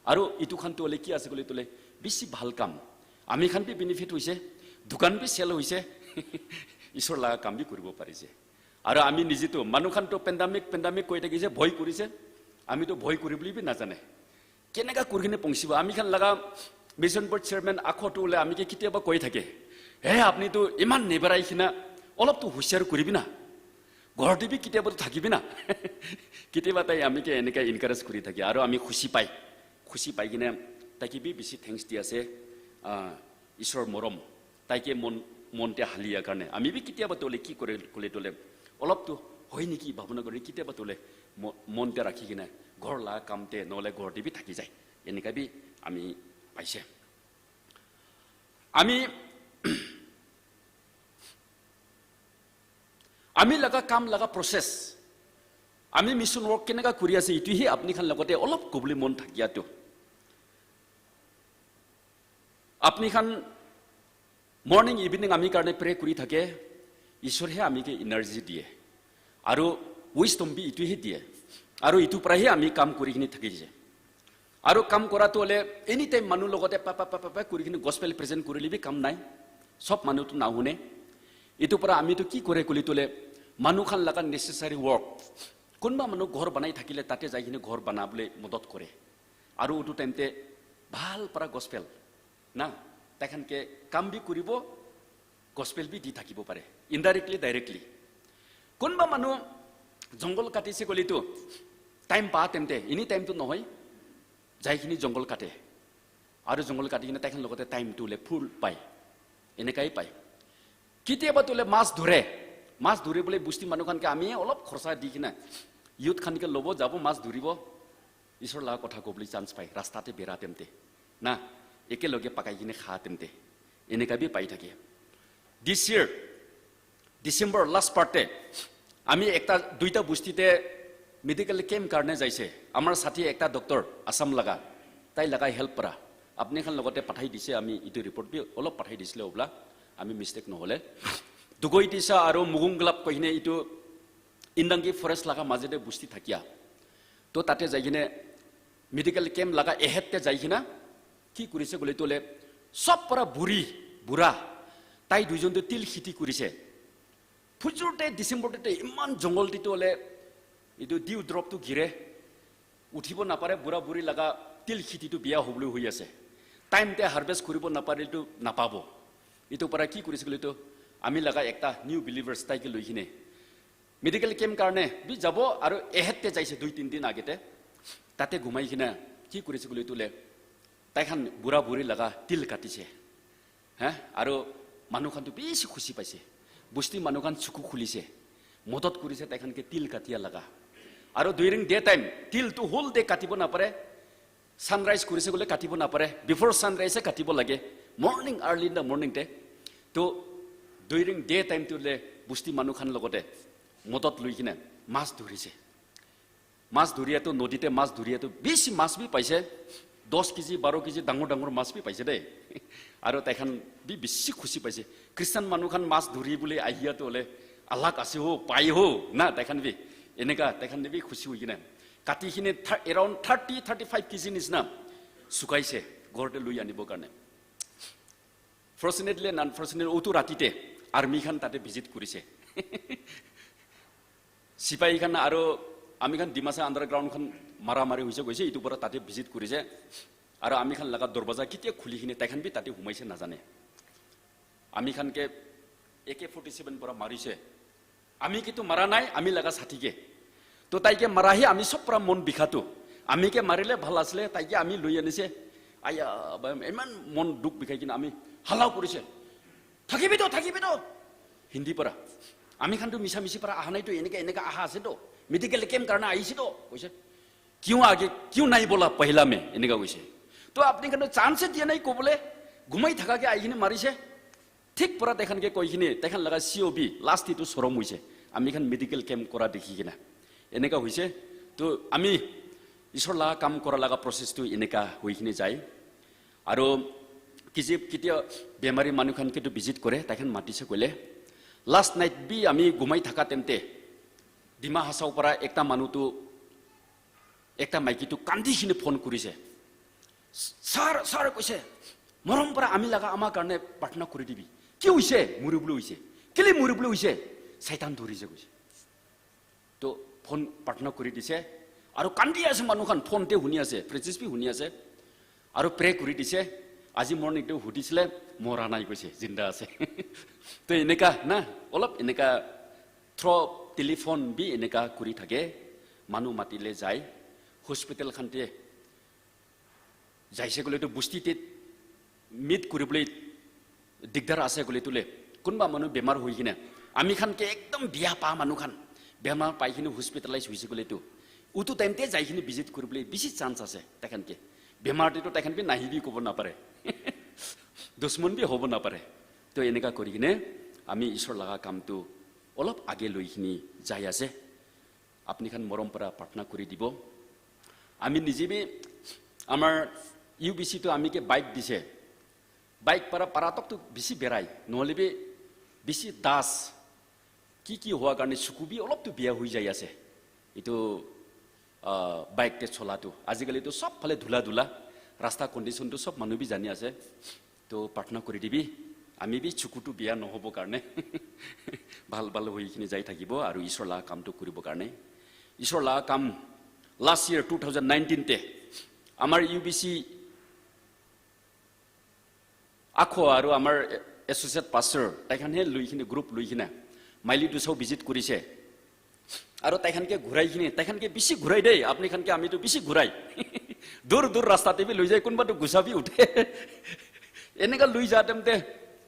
Aru itu khan tu le ki ase kole tu le, bisi bhal kam. Ami khan bi benefit hoise, dukan bi sell hoise, Isor laga kam bi kuribo parise. Aru ami nije tu, manu khan tu pandemic, pandemic koi thakise, bhoi kurise, ami tu bhoi kuribole bi najane. Keneka kuri kene pongsibo? Ami khan laga mission board chairman akho tu le ami ke kitiaba koi thake, "He, apni tu iman neberai kina, olop tu husiar kuribi na. Ghor te bi kitiaba tu thakibi na." Kitiaba tai ami ke eneka encourage kuri thake, aru ami khushi pai. Khushi pai kine tai ke bi bisi thanks di ase. Ah, Isor morom. Tai ke mon, mon te halia karne. Ami bi kitiaba tole ki kore kole tole, olop tu hoi neki bhabona kore, kitiaba tole mo-, mon te rakhi kine ghor la kam te nohole ghor te bi thaki jai. Eneka bi ami paise. Ami, ami laga kam laga process. Ami mission work keneka kuri ase, itu hi apni khan logote olop kobole mon thakia tu. Apni khan morning, evening ami karne pray kuri thake, Ishwar he ami ke energy diye. Aru wisdom bi itu he diye. Aru itu pra he ami kam kuri kini thaki je. Aru kam kora tu ole anytime manu logote pa, pa, pa, pa, pa kuri kini gospel present kuri le bi kam nai. Sob manu tu na hune. Itu pra ami tu ki kore kuli tu le manu khan laga necessary work. Kunba manu ghor banai thakile tate jai kini ghor bana bole modot kore. Aru utu time te bhal para gospel na, tai khan ke kam bi kuribo, gospel bi di thakibo pare, indirectly, directly. Kunba manu jungle kati se kole tu time pa time te, any time tu nohoi, jai kini jungle kate. Aru jungle kati kini tai khan logote time tu le full pai, enekai pai. Kitiaba tu le mas dhure, mas dhure bole busti manu khan ke ami olop khorsa di kina youth khan ke lobo jabo mas dhuribo. Isor laga kotha kobole chance pai, rasta te bera temte. Na, eke loge pakai kine kha temte. Eneka bi pai thake. This year, December last part te, ami ekta, duita busti te medical camp karne jaise. Amar sathi ekta doctor, Assam laga, tai laga help para. Apni khan logote pathai dise, ami itu report bi olop pathai disile obla, ami mistake nohole. Dugoi Tisa aru Mugung Glap kohine itu Indangi forest laga maje te busti thakia. To tate jai kine medical camp laga ahead te jai kina ki kurise kole tole sob para buri, bura, tai duijon tu til khiti kurise. Phujur te December te iman jungle te tole itu dew drop tu gire, uthibo napare, bura buri laga til khiti tu biya hobole hui ase. Time te harvest kuribo napare tu napabo. Itu para ki kurise kole tu ami laga ekta new believers tai ke loi kine medical camp karne bi jabo aru ahead te jaise dui tin din age te. Tate ghumai kina ki kurise kole tole tai khan bura buri laga til katise. Ha? Aru manu khan tu bishi khushi paise. Busti manu khan chuku khulise. Modot kurise tai khan ke til katia laga. Aru during day time, til tu whole day katibo napare. Sunrise kurise kole katibo napare. Before sunrise e katibo lage. Morning, early in the morning te. To during day time tu le busti manu khan logote modot lui kina mas dhurise. Mas dhuria tu nodi te mas dhuria tu bishi mas bi paise. Dos kg, baro kg dangor dangor mas bi paise de. Aru tai khan bi bishi khushi paise. Christian manu khan mas dhuri bole ahia tu ole alag ase ho, pai ho na, tai khan bi eneka, tai khan bi khushi hoi kina kati kine thir-, around thirty, thirty-five kg nisna sukaise ghor te lui anibo karne. Fortunately and unfortunately, utu rati te army khan tate visit kurise. Sipai khan aru ami khan Dimasa underground khan mara mari hoise koise, itu para tate visit kurise. Aru ami khan laga dorwaja ketia khuli kine tai khan bi tate humaise najane. Ami khan ke A K forty seven para marise. Ami ke tu mara nai, ami laga sathi ke. To tai ke mara hi ami sob para mon bikha tu. Ami ke marile bhal asile, tai ke ami lui anise. Aya, ba, iman mon dukh bikhai kina ami hala kurise. Thakibi to, thakibi to. Hindi para. Ami khan tu misa misi para aha nai to, eneka, eneka aha ase to. Medical camp karna ahise to, koise. "Kyun aage, kyun nahi bola pehla mein?" Eneka koise. To apni khan to chance dia nai kobole, ghumai thaka ke ahi kine marise. Thik para tai khan ke koi kine, tai khan laga C O B, last itu sorom hoise. Ami khan medical camp kora dikhi kina. Eneka hoise. To ami Isor laga kam kora laga process tu eneka hoi kine jai. Aru kisi, ketia bemari manu khan ke tu visit kore, tai khan matise koile. Last night bi ami ghumai thaka time te, Dima Hasao para ekta manu tu, ekta maiki tu kandi kine phone kurise. "Sir, sir," koise, "morom para ami laga ama karne prarthana kuri dibi." "Ki hoise?" "Muribole hoise." "Kile muribole hoise?" "Saitan dhurise," koise. To phone prarthana kuri dise. Aru kandi ase manu khan, phone te huni ase, Francis bi huni ase. Aru pray kuri dise. Aji morning te hudisile, "Mora nai," koise, "Jinda ase." To eneka na, olop eneka through telephone bi eneka kuri thake. Manu matile jai. Hospital khan te jaise koile tu busti te meet kuribole digdar ase koile tu le, kunba manu bemar hoi kine, ami khan ke ekdom biya pa manu khan bemar pai kine hospitalize hoise koile tu, utu time te jai kine visit kuribole bishi chance ase tai khan ke. Bemar te tu tai khan bi nahi bi kobo napare. Dushman bi hobo napare. To eneka kuri kine ami Isor laga kam tu olop age loi kine jai ase. apni khan morom para pratna kuri dibo. Ami nije bi amar U B C to ami ke bike dise. Bike para para tok tu bisi berai. Nohole bi bisi das. Ki ki hoa karne chuku bi olop tu biya hui jai ase. Itu, ah, bike te chola tu. Ajikali tu sob phale dhula dhula. Rasta condition tu sob manu bi jani ase. To pratna kuri dibi. Ami bi chuku tu biya nohobo karne. Bhal bhal hui kini jai thakibo aru Isor la kam tu kuribo karne. Isor la kam last year two thousand nineteen te amar U B C akho aru amar associate pastor tai khan he lui kine group lui kine Maili tu sab visit kurise. Aru tai khan ke ghurai kine, tai khan ke bisi ghurai de, apni khan ke ami tu bisi ghurai. Dur dur rasta te bi lui jai, kunba tu gusa bi uthe. Eneka lui ja time te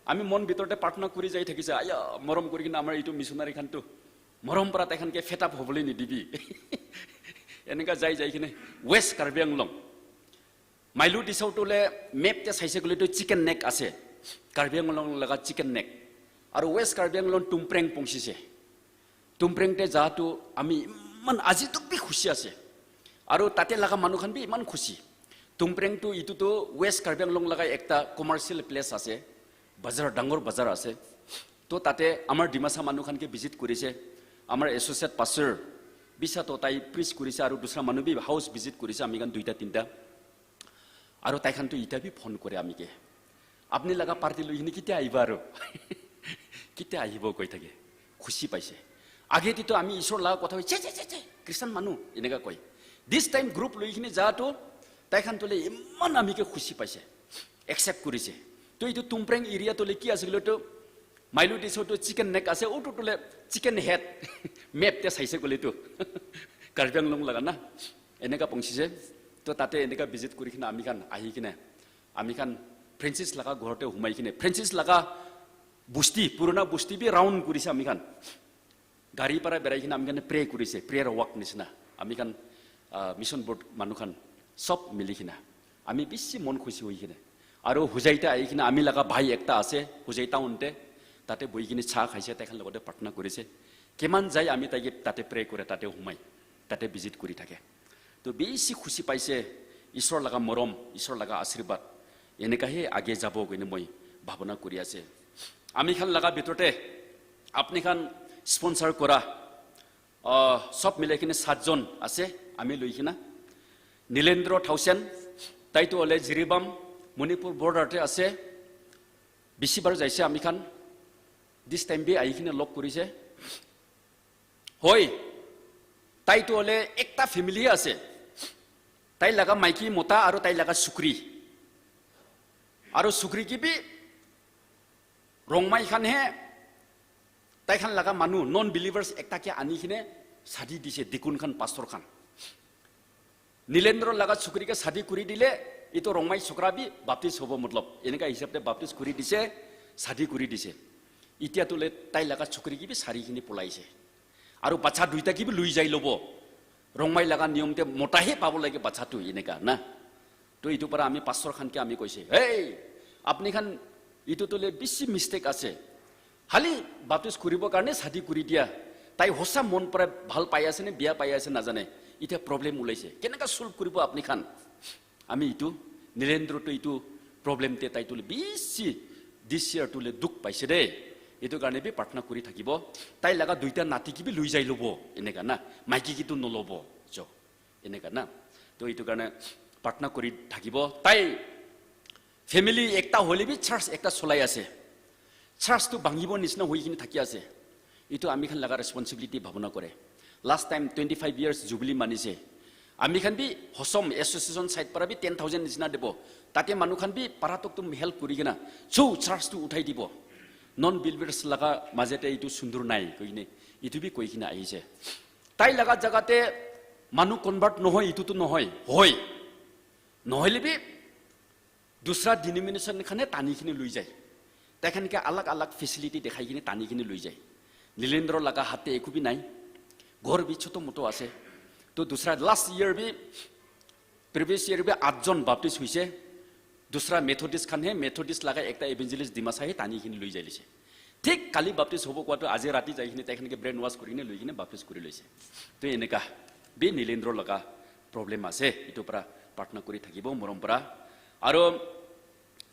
ami mon bitor te pratna kuri jai thakise, aya, morom kuri kine amar itu missionary khan tu morom para tai khan ke fed up hobole nidibi. Eneka jai jai kine West Karbi Anglong. Mailu Tisau tu le map te saise koile tu chicken neck ase. Karbi Anglong laga chicken neck. Aru West Karbi Anglong Tumpreng pongsi se. Tumpreng te ja tu ami iman aji tok bi khushi ase. Aru tate laga manu khan bi iman khushi. Tumpreng tu itu tu West Karbi Anglong laga ekta commercial place ase. Bazar, dangor bazar ase. To tate amar Dimasa manu khan ke visit kurise. Amar associate pastor bisa to tai preach kurise aru dusra manu bi house visit kurise ami khan duita tinta. Aru tai khan tu ita bi phone kore ami ke. Apni laga party lui kine ketia ahiba aru? Ketia ahibo koi thake. Khushi paise. Age ti to ami Isor laga kotha hoi, "Che, che, che, che, Christian manu," eneka koi. This time group lui kine ja to, tai khan to le iman ami ke khushi paise. Accept kurise. To itu Tumpreng area to le ki ase koile to, Mailu Tisau to chicken neck ase, utu to le chicken head. Map te saise koile to. Karbi Anglong laga na. Eneka pongsi se. To tate eneka visit kuri kine ami khan ahi kine. Ami khan Francis laga ghor te humai kine. Francis laga busti, purana busti bi round kurise ami khan. Gari para berai kine ami khan pray kurise, prayer walk nisna. Ami khan, ah, mission board manu khan sob mili kine. Ami bisi mon khushi hoi kine. Aru Hojai te ahi kine ami laga bhai ekta ase, Hojai town te. Tate bohi kine cha khaise, tai khan logote pratna kurise. Kiman jai ami tai ke tate pray kure, tate humai, tate visit kuri thake. To bisi khushi paise, Isor laga morom, Isor laga ashirbad. Eneka he age jabo koine moi bhabona kuri ase. Ami khan laga bitor te apni khan sponsor kora, ah, sob milai kine satjon ase, ami lui kina. Nilendra Thausen, tai to ole Jiribam, Manipur border te ase. Bisi bar jaise ami khan. This time bi ahi kine log kurise. Hoi, tai to ole ekta family ase. Tai laga maiki mota aru tai laga sukri. Aru sukri ki bi Rongmai khan he, tai khan laga manu, non believers ekta ke ani kine shadi dise, dikun khan, pastor khan. Nilendra laga chukri ke shadi kuri dile, itu Rongmai chokra bi baptize hobo, matlab, eneka hisab te baptize kuri dise, shadi kuri dise. Itia to le tai laga chukri ki bi sari kini polaise. Aru bacha duita ki bi lui jai lobo. Rongmai laga niyom te mota he pabo lage bacha tu eneka na. To itu para ami pastor khan ke ami koise, "Hey, apni khan itu to le bisi mistake ase. Hali baptize kuribo karne shadi kuri dia. Tai hosa mon para bhal pai ase ne, biya pai ase najane. Itia problem ulaise. Keneka solve kuribo apni khan?" Ami itu, Nilendra to itu problem te tai to le bisi this year to le dukh paise de. Itu karne bi pratna kuri thakibo. Tai laga duita nati ki bi lui jai lobo, eneka na. Maiki ki tu nolobo, jo. Eneka na. To itu karne pratna kuri thakibo. Tai family ekta hole bi church ekta solai ase. Church tu bhangibo nisna hoi kini thaki ase. Itu ami khan laga responsibility bhabona kore. Last time twenty five years jubilee manise. Ami khan bi Hosom association side para bi ten thousand nisna debo. Tate manu khan bi para tok tum help kuri kina. Chu church tu uthai dibo. Non believers laga maje te itu sundur nai koi kine. Itu bi koi kina ahise. Tai laga jaga te manu convert nohoi, itu tu nohoi. Hoi. Nohoile bi dusra denomination khane tani kine lui jai. Tai khan ke alag alag facility dekhai kine tani kine lui jai. Nilendra laga hath te eku bi nai. Ghor bi choto moto ase. To dusra last year bi, previous year bi atjon baptize huise. Dusra Methodist khan he, Methodist laga ekta evangelist Dimasa he tani kine lui jai lise. Thik kali baptize hobo kowa tu aji rati jai kine tai khan ke brain wash kuri kine loi kine baptize kuri loise. To eneka bi Nilendro laga problem ase, etu para pratna kuri thakibo morom para. Aro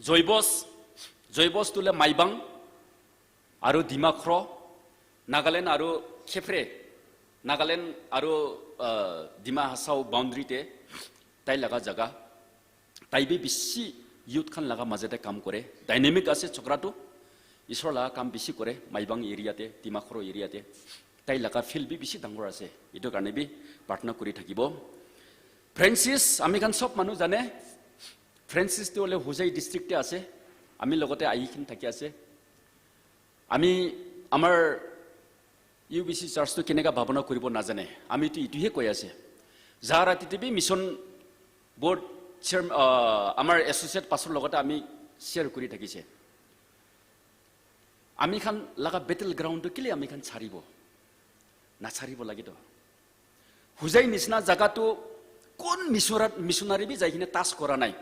Joibos, Joibos tu le Maibang, aro Dimakhro, Nagaland aro Khepre, Nagaland aro, uh, Dima Hasao boundary te tai laga jaga. Tai bi bishi youth khan laga maje te kam kore. Dynamic ase chokra tu. Isor laga kam bishi kore. Maibang area te, Dimakhro area te. Tai laga field bi bishi dangor ase. Etu karne bi pratna kuri thakibo. Francis, ami khan sob manu jane. Francis tu ole Hojai district te ase. Ami logote ahi khin thaki ase. Ami, amar U B C church tu keneka bhabona kuribo najane. Ami tu ituhe koi ase. Ja rati te bi mission board chair, ah, amar associate pastor logote ami share kuri thakise. Ami khan laga battle ground tu kile ami khan charibo? Na charibo lage to. Hojai nisna jaga tu kon missionary, missionary bi jai kine touch kora nai.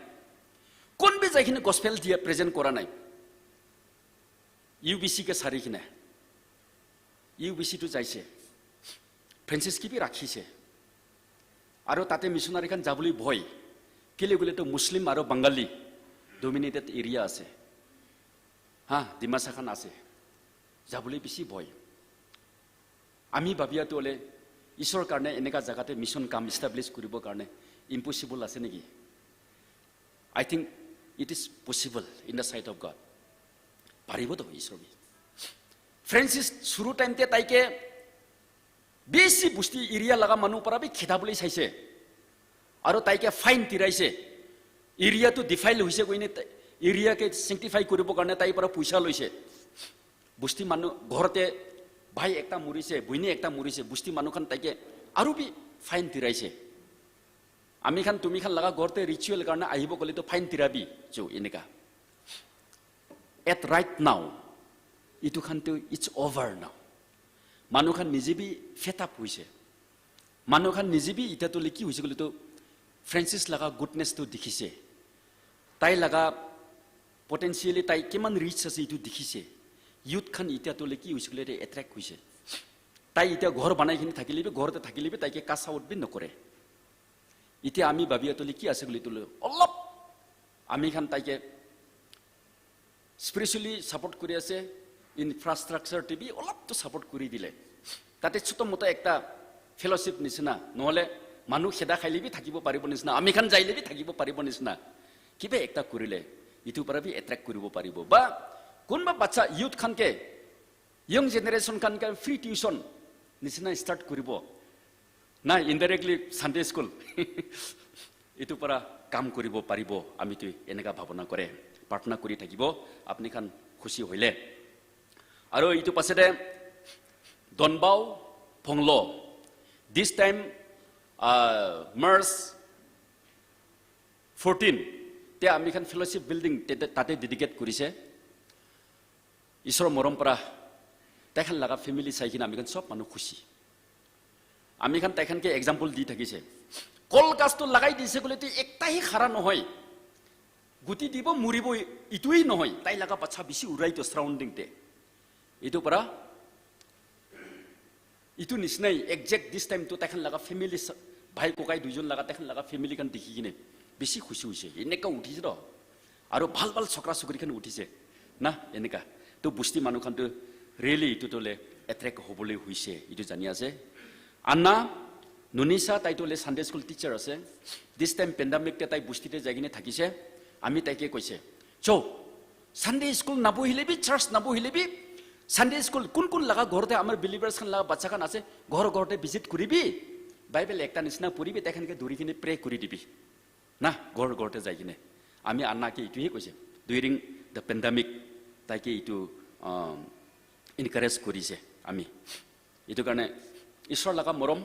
Kon bi jai kine gospel dia present kora nai. U B C ke sari kine. U B C tu jaise. Francis ki bi rakhise. Aro tate missionary khan jabole bhoi. Kile gule to Muslim aro Bangali dominated area ase. Ha, Dimasa khan ase. Jabole bishi bhoi. Ami bhabia tu ole Isor karne eneka jaga te mission kam establish kuribo karne impossible ase neki? I think it is possible in the sight of God. Paribo to Isor bi. Francis suru time te tai ke bishi busti area laga manu para bi kheda bole saise. Aro tai ke fine tiraise. Area tu defile hoise koine tai, area ke sanctify kuribo karne tai para puisa loise. Busti manu ghor te bhai ekta murise, buini ekta murise, busti manu khan tai ke aru bi fine tiraise. Ami khan, tumi khan laga ghor te ritual karne ahibo kole to fine tirabi, jo eneka. At right now, itu khan tu it's over now. Manu khan nije bi fed up hoise. Manu khan nije bi itya to le ki hoise kole to Francis laga goodness to dikhise. Tai laga potentially tai kiman reach ase itu dikhise. Youth khan itya to le ki hoise kole to attract hoise. Tai itya ghor banai kini thakile bi, ghor te thakile bi tai ke cast out bi nokore. Itya ami bhabia to le ki ase kole to le olop ami khan tai ke spiritually support kuri ase, infrastructure te bi olop to support kuri dile. Tate chuto moto ekta fellowship nisina, nohole manu kheda khaile bi thakibo paribo nisina, ami khan jaile bi thakibo paribo nisina. Kiba ekta kurile, itu para bi attract kuribo paribo. Ba kunba bacha youth khan ke, young generation khan ke free tuition nisina start kuribo. Na indirectly Sunday school. Itu para kam kuribo paribo, ami tu eneka bhabona kore. Pratna kuri thakibo, apni khan khushi hoile. Aro itu pasete Donbao Phonglo. This time, uh, March fourteen, te ami khan fellowship building te, te, tate dedicate kurise. Isor morom para tai khan laga family sai kina ami khan sob manu khushi. Ami khan tai khan ke example di thakise. Kol gas to lagai dise kole to ekta hi khara nohoi. Guti dibo muribo itu hi nohoi. Tai laga bacha bishi urai to surrounding te. Itu para itu nisnai exact this time to tai khan laga family sa-, bhai kokai duijon laga tai khan laga family khan dikhi kine bishi khushi hoise. Eneka uthise to. Aro bhal bhal chokra chokri khan uthise. Na, eneka. To busti manu khan to really itu to le attract hobole hoise. Itu jani ase. Anna Nunisa tai to le Sunday school teacher ase. This time pandemic te tai busti te jai kine thakise. Ami tai ke koise. Cho, Sunday school nabuhile bi, church nabuhile bi, Sunday school kun kun laga ghor te amar believers khan laga bacha khan ase, ghor ghor te visit kuribi, Bible ekta nisna puribi, tai khan ke duri kine pray kuri dibi. Na, ghor ghor te jai kine. Ami Anna ke itu hi koise. During the pandemic, tai ke itu, um, encourage kurise ami. Itu karne Isor laga morom,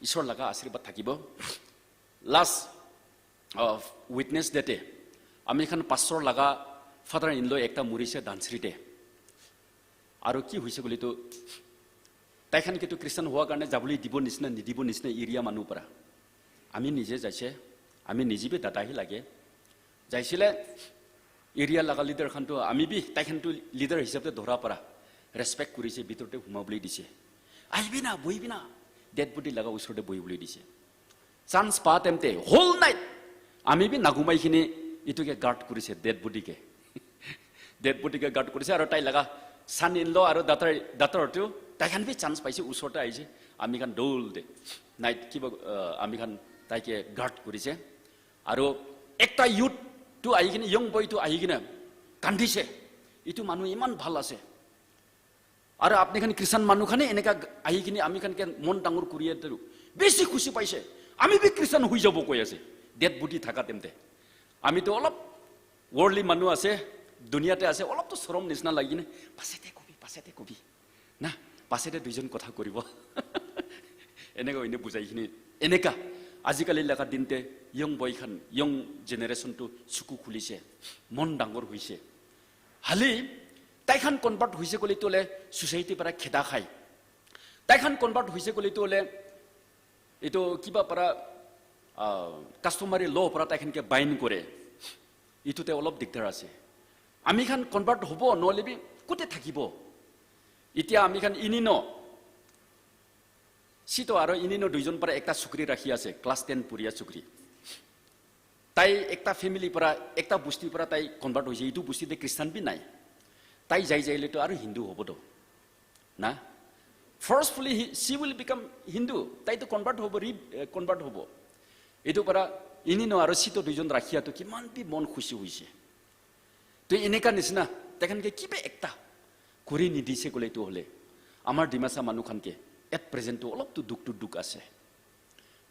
Isor laga ashirbad thakibo. Last, uh, Wednesday te ami khan pastor laga father in law ekta murise Dhansiri te. Aro ki hoise kole to, tai khan ke to Christian hua karne jabole dibo nisna, nidibo nisna area manu para. Ami nije jaise, ami nije bi dada hi lage. Jaisile area laga leader khan to, ami bi tai khan to leader hisab te dhora para. respect kurise, bitor te humabole dise. Ahibi na, bohibi na, dead body laga usor te bohibole dise. Chance pa temte whole night ami bi nagumai kini itu ke guard kurise, dead body ke. Dead body ke guard kurise, aru tai laga son in law aru daughter, daughter tu tai khan bi chance paise, usor te aise. Ami khan dol de night kiba, uh, ami khan tai ke guard kurise. Aru ekta youth tu ahi kini, young boy tu ahi kini kandise, itu manu iman bhal ase. Aru apni khan Christian manu khane eneka ahi kini ami khan ke mon dangor kuri ase, besi khushi paise. Ami bi Christian hui jabo koi ase, dead body thaka temte. Ami to olop worldly manu ase, dunia te ase, olop to sorom nisna lagi kine, pasete kobi, pasete kobi. Na, pasete duijon kotha koribo. Eneka hoine bujai kine. Eneka, ajikali laga din te young boy khan, young generation to suku khulise, mon dangor huise. Hali, tai khan convert huise kole to le society para kheda khai. Tai khan convert huise kole to le, itu kiba para, ah, customary law para tai khan ke bind kore. Itu te olop dikdar ase. Ami khan convert hobo, nohole bi kote thakibo? Itya ami khan inino, Sito aro inino duijon para ekta chukri rakhi ase, class ten puria chukri. Tai ekta family para, ekta busti para tai convert hoise, itu busti te Christian bi nai. Tai jai jai le to aro Hindu hobo to. Na? Forcefully he, she will become Hindu. Tai to convert hobo, re, eh, convert hobo. Itu para inino aro sito duijon rakhi ato kiman bi mon khushi hoise. To eneka nisna, tai khan ke kiba ekta kuri nidise kole itu hole, amar Dimasa manu khan ke at present to olop to duk to duk ase.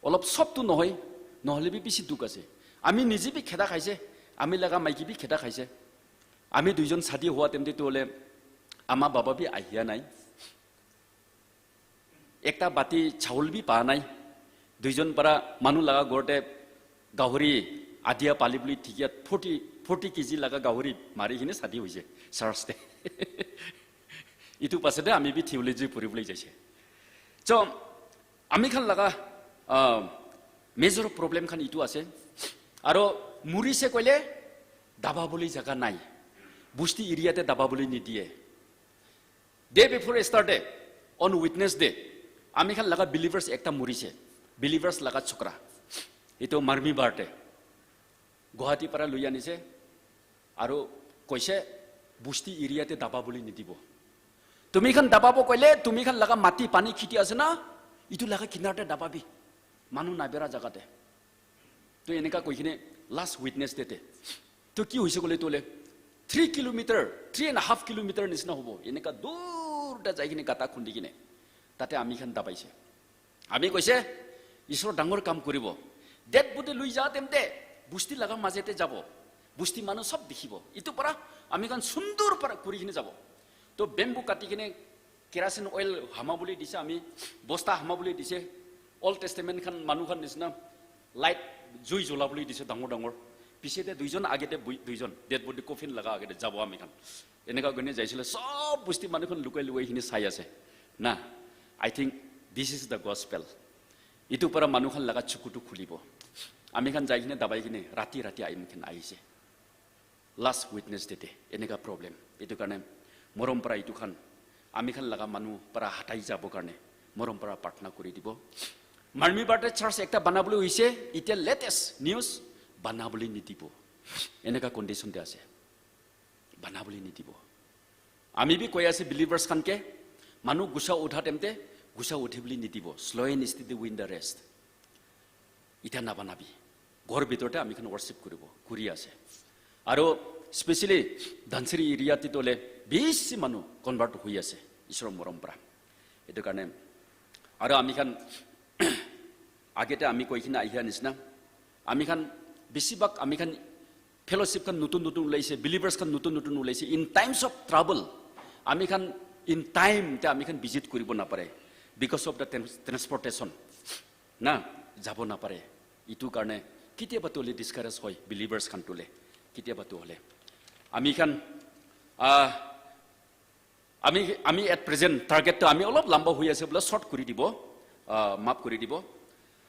Olop sob to nohoi, nohole bi bisi duk ase. Ami nije bi kheda khaise, ami laga maiki bi kheda khaise. Ami duijon shadi hua temte to hole, ama baba bi ahia nai. Ekta bati chawol bi pa nai. Duijon para manu laga ghor te gahori adia pali buli thikia forty, forty K G laga gahori mari kine shadi hoise church te. Itu pasate ami bi theology puri bole jaise. So, ami khan laga, ah, major problem khan itu ase. Aro murise koile daba bole jaga nai. Busti area te daba bole nidie. Day before yesterday, on Wednesday, ami khan laga believers ekta murise, believers laga chokra. Itu Marmi bar te. Guwahati para lui anise, aru koise, busti area te daba bole nidibo. Tumi khan dababo koile, tumi khan laga mati pani khiti ase na, itu laga kinar te dababi. Manu nabera jaga te. To eneka koi kine last Wednesday te. To ki hoise kole to le three kilometer, three and a half kilometer nisna hobo. Eneka dur ta jai kine gata khundi kine. Tate ami khan dabaise. Ami koise, "Isor dangor kam kuribo." Dead body lui ja temte, busti laga maje te jabo. Busti manu sob dikhibo. Itu para ami khan sundur para kuri kine jabo. To bamboo kati kine kerosene oil hama bole dise, ami bosta hama bole dise. Old Testament khan manu khan nisna light jui jola bole dise dangor dangor. Piche te duijon, age te bui-, duijon. Dead body coffin laga age te jabo ami khan. Eneka koi kine jaisile, sob busti manu khan lukai lukai kine sai ase. Na, I think this is the gospel. Itu para manu khan laga chuku tu khulibo. Ami khan jai kine dabai kine rati rati ahi kine ahise. Last Wednesday te eneka problem. Itu karne morom para itu khan, ami khan laga manu para hatai jabo karne morom para pratna kuri dibo. Marmi bar te church ekta banabole hoise, itya latest news, banabole nidibo. Eneka condition te ase. Banabole nidibo. Ami bi koi ase believers khan ke, manu gusa utha temte, gusa uthi bole nidibo. Slow and steady win the rest. Itya nabanabi. Ghor bitor te ami khan worship kuribo, kuri ase. Aro specially Dhansiri area te to le bisi manu convert hui ase, Isor morom para. Itu karne, aro ami khan age te ami koi kine ahia nisna, ami khan bisi bhag ami khan fellowship khan nutun nutun ulaise, believers khan nutun nutun ulaise. In times of trouble, ami khan in time te ami khan visit kuribo napare because of the trans-, transportation. Na, jabo napare. Itu karne, ketiaba to le discourage hoi, believers khan to le, ketiaba to hole. Ami khan, ah, ami, ami at present target to ami olop lamba hoi ase bole short kuri dibo, ah, map kuri dibo.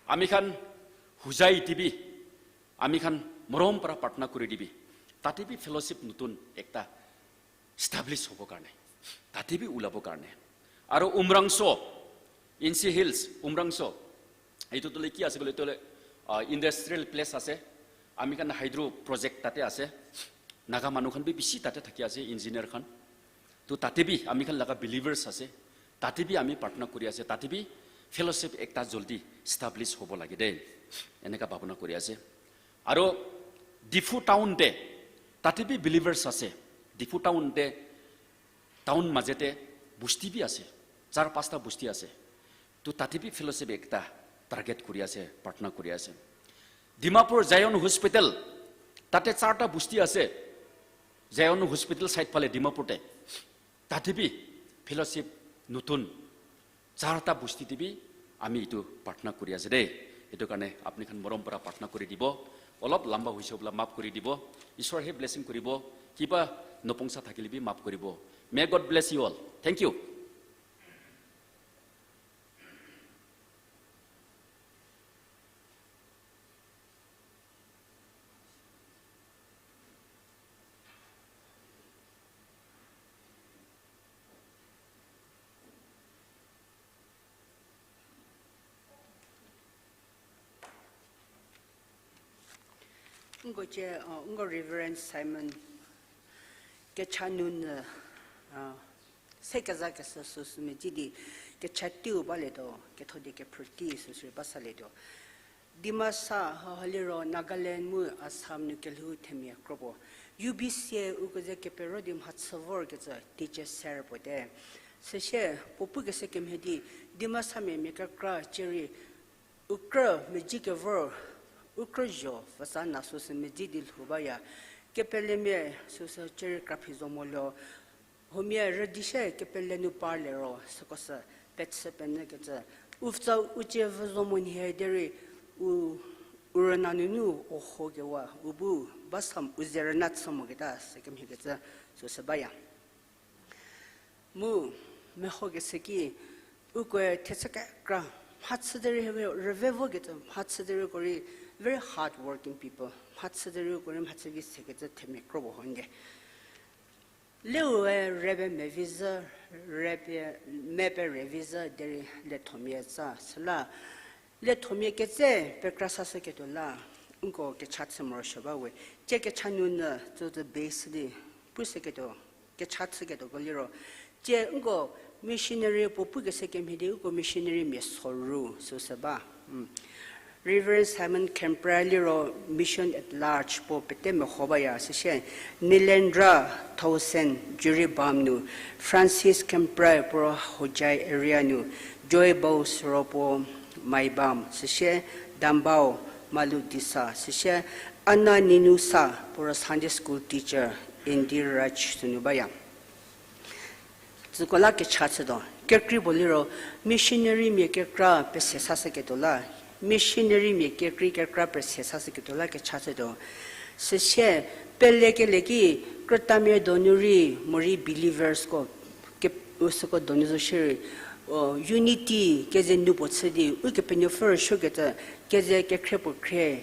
Ami khan hujai tibi, ami khan morom para pratna kuri dibi. Tate bi fellowship nutun ekta establish hobo karne. Tate bi ulabo karne. Aro Umrangso, Insi Hills, Umrangso. Etu tole ki ase koile tole, ah, industrial place ase. Ami khan hydro project tate ase. Naga manu khan bi bishi tate thaki ase, engineer khan. To tate bi ami khan laga believers ase. Tate bi ami pratna kuri ase. Tate bi fellowship ekta joldi establish hobo lage de. Eneka bhabona kuri ase. Aro Diphu town te, tate bi believers ase. Diphu town te, town maje te bosti bi ase. Char pasta bosti ase. To tate bi fellowship ekta target kuri ase, pratna kuri ase. Dimapur Zion Hospital, tate charta bosti ase. Zion Hospital side phale Dimapur te. Tate bi fellowship nutun charta bosti te bi ami etu pratna kuri ase de. Etu karne apni khan morom para pratna kuri dibo. Olop lamba hoise bole maaf kuri dibo. Iswar he blessing kuribo. Kiba nopongsa thakile bi maaf kuribo. May God bless you all. Thank you. Ngo che, uh, ngo Reverend Simon Kechanun, uh, se kaza kesa su su me jidi kechatiu bale do, kethodi ke purti su su basa le do. Dimasa, ha, haliro Nagaland mu Assam nu kelhu themia krobo. U B C e ukoze kepero dim hatsavor keza teacher ser pode. Seshe, popu kese kemhedi, Dimasa me mekakra cheri ukra meji kevor, ukra jo, vasa naso se meji di lhubaya. Kepele me su se cheri kraphi zomolo. Homia redishe kepelenu parlero, sokosa petse penne ketse. Ufta uche vazomon he deri u urananunu oho gewa, ubu basam uzeranat samogeta sekem heketse, so sebaya. Mu meho kese ki ukwe thetse kekra, mhatsederi heve revevo ketse, mhatsederi kori, very hard working people, mhatsederi kori mhatsevi seketse themekro bohonge. Lewe rebe meviza, rebe mebe reviza deri le thomie za sala. Le thomie ketse pekra sasa keto la, unko ke chat se moro shoba we. Che ke chanu na to the base di puse keto, ke chat se keto goliro. Che unko missionary popu kese ke mhidi unko missionary me soru so seba. Mm. Reverend Simon Kempra liro Mission at Large po pete me hoba ya seshe, Nilendra Towson Jiribam nu, Francis Kempra puro Hojai area nu, Joy Bau Soropo Maibam seshe, Dambao Malu Disa seshe, Anna Ninusa puro Sunday school teacher Indir Raj sunubaya. Tsukola ke cha tse do. Kekri boliro missionary mi kekra pe se sa se ke dola. Missionary mi kekri kekra pe se sa se ke dola ke cha tse do. Se she pele ke leki kreta mi donuri mori believers ko ke usuko donu zo shiri. O, unity ke ze nubo tse di u ke penyo fur shu ke te ke ze ke kre po kre.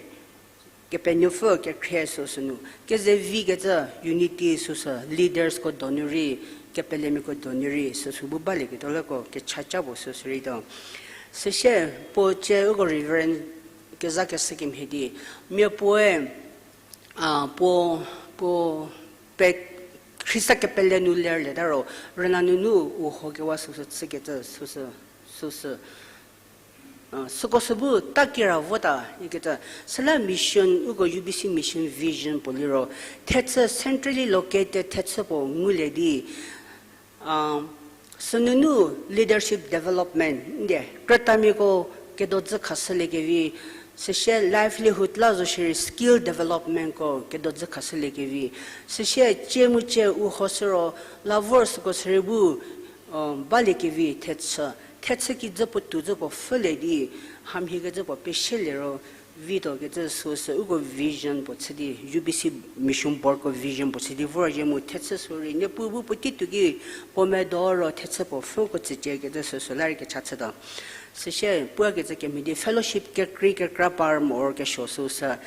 Kepenyufu kekre susunu. Kezevi keza unity susu leaders ko donuri, kepelemi ko donuri susu bubali ke tolako ke chacha bo susuri do. Seshe po che ugo Reverend keza ke sikim hedi. Mye poe, ah, po, po pe Krista kepele nu ler le daro. Rena nunu u hokewa susu tsiketa susu, susu. Ah, suko subu takira vota iketa sala mission ugo U B C mission vision poliro tetse centrally located tetse po ngule di, ah, sununu leadership development de kretami ko kedo dze khasele kevi seshe livelihood la zo shiri skill development ko kedo dze khasele kevi seshe che mu che u hosero lavor suko seribu, ah, bali kevi tetse Thetse ki dzepo tu dzepo fele di, ham hi ke dzepo peshe lero, vi to ke dze so se ugo vision po tse di, U B C mission board ko vision po tse di, vor je mu thetse so ri, ne pu bu pu ti tu ki, po me do ro thetse po fo ko tse che ke dze so so la ri ke cha tse do. Sishe pua ke tsa kemhidi fellowship ke kri ke kra par mor ke shosu sa.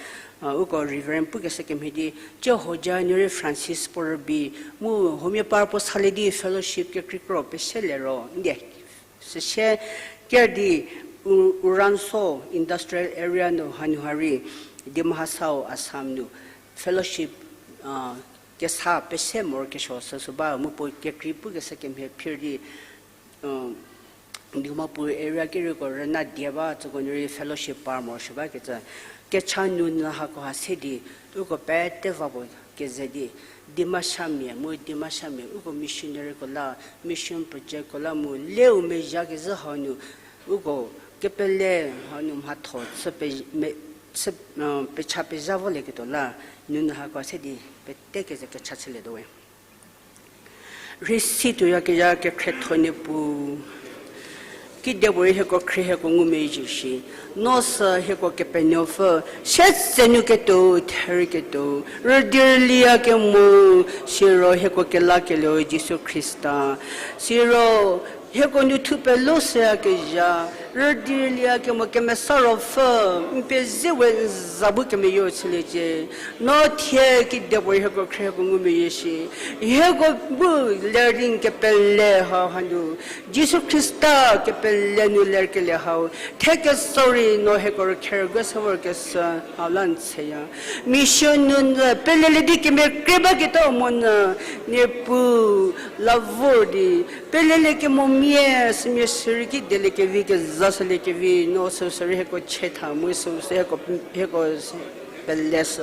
Uh, uko Reverend pu ke sa kemhidi che hoja nuri Francis por bi mu homia par po saledi fellowship ke kri kro pe se le ro. Nde. Sishe ke di u-, Uranso industrial area no hanuhari di Mahasao Assam nu fellowship uh, ke sa pe se mor ke shosu suba mu po ke kri pu ke sa kemhe phir di. Um, Dimapur area kiri ko rana diaba to ko nuri fellowship par mor shiba ke ta ke cha nu na ha ko ha se di u ko pe te va bo ke ze di dima shamye mu dima shamye u ko missionary ko la mission project ko la mu le u me ja ke za ha nu u ko ke pe le ha nu ma tho se pe me se uh, pe cha pe za vo le ke to la nu na ha ko se di pe te ke ze ke cha se le do we. Risi tu ya ke ya ke kre thone pu. Ki de bo he ko kre he ko ngu me ji shi. No sa he ko ke pe nyo fo. She se nu ke to, theri ke to. Ru dir li ya ke mo. Shiro he ko ke la ke lo Jisu Krista. Shiro he ko nu thu pe lo se ya ke ya. Radilia ke mo ke me sorrow fo, mpe ziwe zabu ke me yo chile je. No thie ki debo he ko kre ko ngu me yeshi. He ko bu learning ke pele ha handu. Jisu Krista ke pele nu ler ke le hao. Theke sorry no he ko kher go sa wor ke sa halan se ya. Mission nun pele le di ke me kreba ke to mon ne pu la vor di. Pelele ke mo mie, simie siri ki dele ke vi ke zasele ke vi, no so siri he ko chetha, mui so se he ko, he ko peles.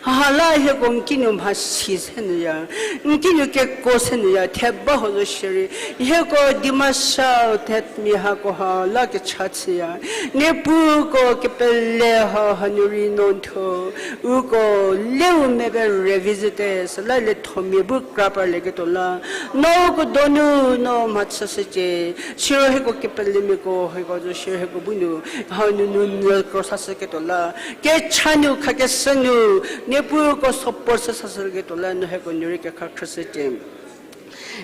Hala he ko nkinu ma si se nu ya, nkinu ke ko se nu ya, theba ho lo shiri. He ko dimasha thet mi ha ko ha la ke chat se ya. Ne pu ko ke pele ha hanuri non tho. U ko leu me be revisite, sala le thomi bu krapar le ke to la. No ko donu no matsa se che. Shiro he ko ke pele me ko he ko jo shiro he ko bunu. Ha nu nu nu ko sa se ke to la. Ke chanu kha ke sanu. Ne pu ko sopor se sa se ke to la. No he ko nuri ke kha kha se che.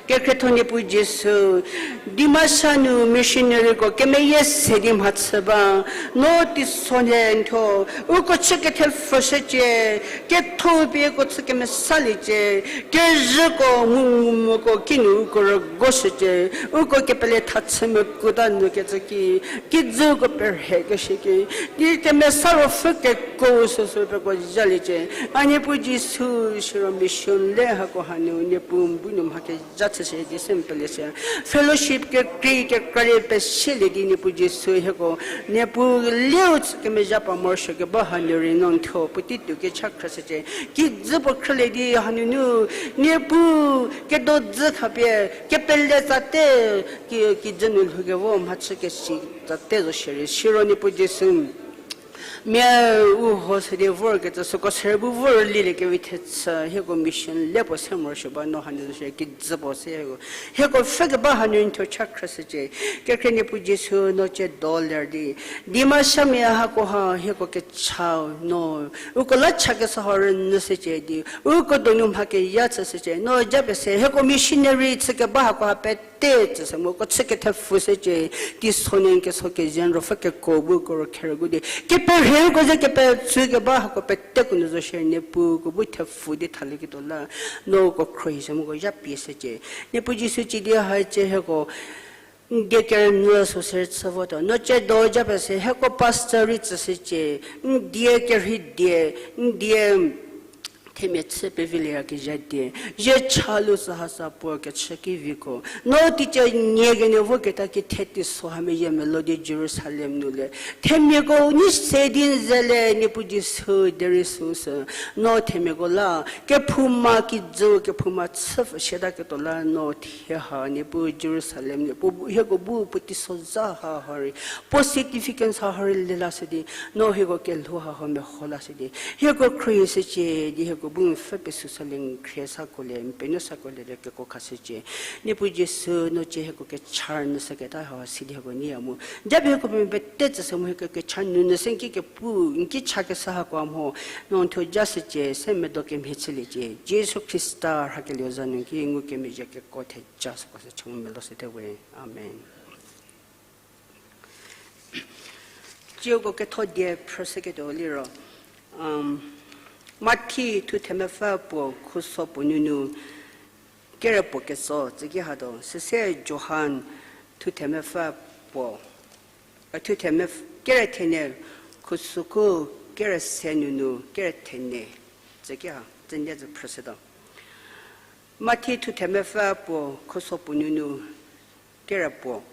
Ke kre thone pu Jesu. Dimasha nu missionary ko ke me yes se di matsa ba. No ti sonen tho. U ko che ke the fo se che. Ke tho pe ko tsu ke me sali che, ke je ko ngu ngu mo ko kinu ko ro go se che, u ko ke pele tha tse me ku da nu ke tse ki, ki zu ko per he ke she ki, ki ke me sa ro fu ke ko so so pe ko jali che, ani pu Jisu shiro mission le ha ko ha nu ne pu bu nu ma ke Jatsese di sempele se. Fellowship ke kri ke kare pe shele di ne pu Jisu he ko. Ne pu leo tsu ke me japa mor sho ke ba ha ne ri non tho puti tu ke chak khrase che. Ki zipo khrele di ha nu nu. Ne pu ke do zi kha pe ke pele za te ki, ki zenu lu ke vo ma tsu ke si za te zo sheri. Shiro ne pu Jisu. Mia u ho se de vor ke tsa so ko ser bu vor li le ke vi the tsa he ko mission le po se mor sho ba no han de she ki tsa po se he ko he ko fe ke ba han yin cho chak kra se che ke ke ne pu Jisu no che do ler di di ma sha mia ha ko ha he ko ke chao no u ko la cha ke sa ho ren no se che di u ko do nu ma ke ya tsa se che no ja pe se he ko missionary tsa ke ba ha ko ha pe te tse se mo ko tse ke the fu se che ti so nen ke so ke jen ro fa ke ko bu ko ro kher gu de ke pe he ko je ke pe tsu ke ba ko pe te ku no zo she ne pu ko bu the fu de thale ki to la no ko khro hi se mo ko ya pi se che ne pu Jisu chi de ha che he ko de ke no so se tsa vo to no che do ja pe se he ko pastor ri tse se che de ke ri de de Themia tse pe vile ya ke ja die. Je cha lu sa ha sa po ke che ki vi ko. No ti che nye ke ne vo ke ta ki the ti so ha me ye me lo di Jerusalem nu le. Themia ko ni se din ze le ni pu di su de ri su se. No themia ko la. Ke phu ma ki zo ke phu ma tse fe she da ke to la no ti ha ni pu Jerusalem ni pu he ko bu pu ti so za ha ha ri. Po significance ha ha ri le la se di. No he ko ke lu ha ho me ho la se di. He ko khri se che di he ko bung fe pe su sa leng khri sa ko le pe no sa ko le le ke ko kha se che. Ne pu Jisu no che he ko ke char no sa ke ta ha si di he ko ni amu. Jab he ko pe pe te che se mo he ko ke char nu no sen ki ke pu in ki cha ke sa ha ko am ho. No tho ja se che se me do ke me che le che. Jisu Krista ha ke le za nu ki ngu ke me je ke ko the ja se ko se chung me lo se te we. Amen. Chioko ketho die proseke to liro. Um, Mati tu temefa po kuso po nunu kere po keso tsiki hado. Sese Johan tu temefa po. A tu temef kere tene kusuku kere se nunu kere tene. Tsiki ha, tsende tse proseke to. Mati tu temefa po kuso po nunu kere po.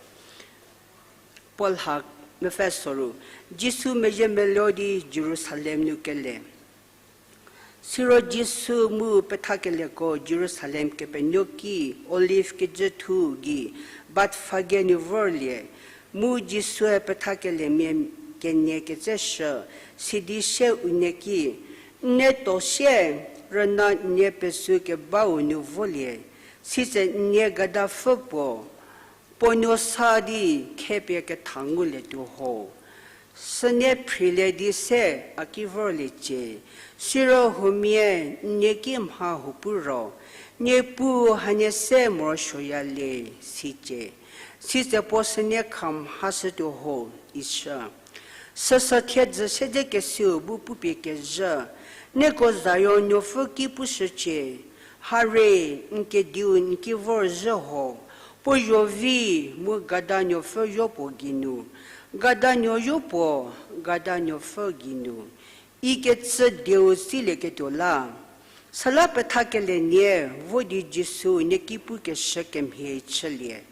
Paul ha mefa soru. Jisu meje melodi Jerusalem nu kele. Siro Jisu mu petha kele ko Jerusalem ke penyoki Olive ke jethu gi bat fage ni vorlie. Mu Jisu e petha kele mie kene ke tseshe sidi she une ki. Ne to she rena ne pesu ke bau nu volie. Sitse ne gada fupo. Ponyo sa di kepye ke thangu le tu ho. Sene phrile di se akivor le che. Siro humie nye ki mha hupuro. Nye pu hanye se mor shoya le si che. Si se po sene kham ha se tu ho isha. Sasa thiat ze se de ke siu bu pupie ke zha. Ne ko zayo nyo fu ki pu se che. Hare, nke diu nki vor zhe ho, po yovi mu gada nyofo yopo ginu, gada nyo yopo, gada nyofo ginu, ike tse deu sile ke tola. Sala petha ke le nye, vodi Jisu ne kipu ke shekem he chelie.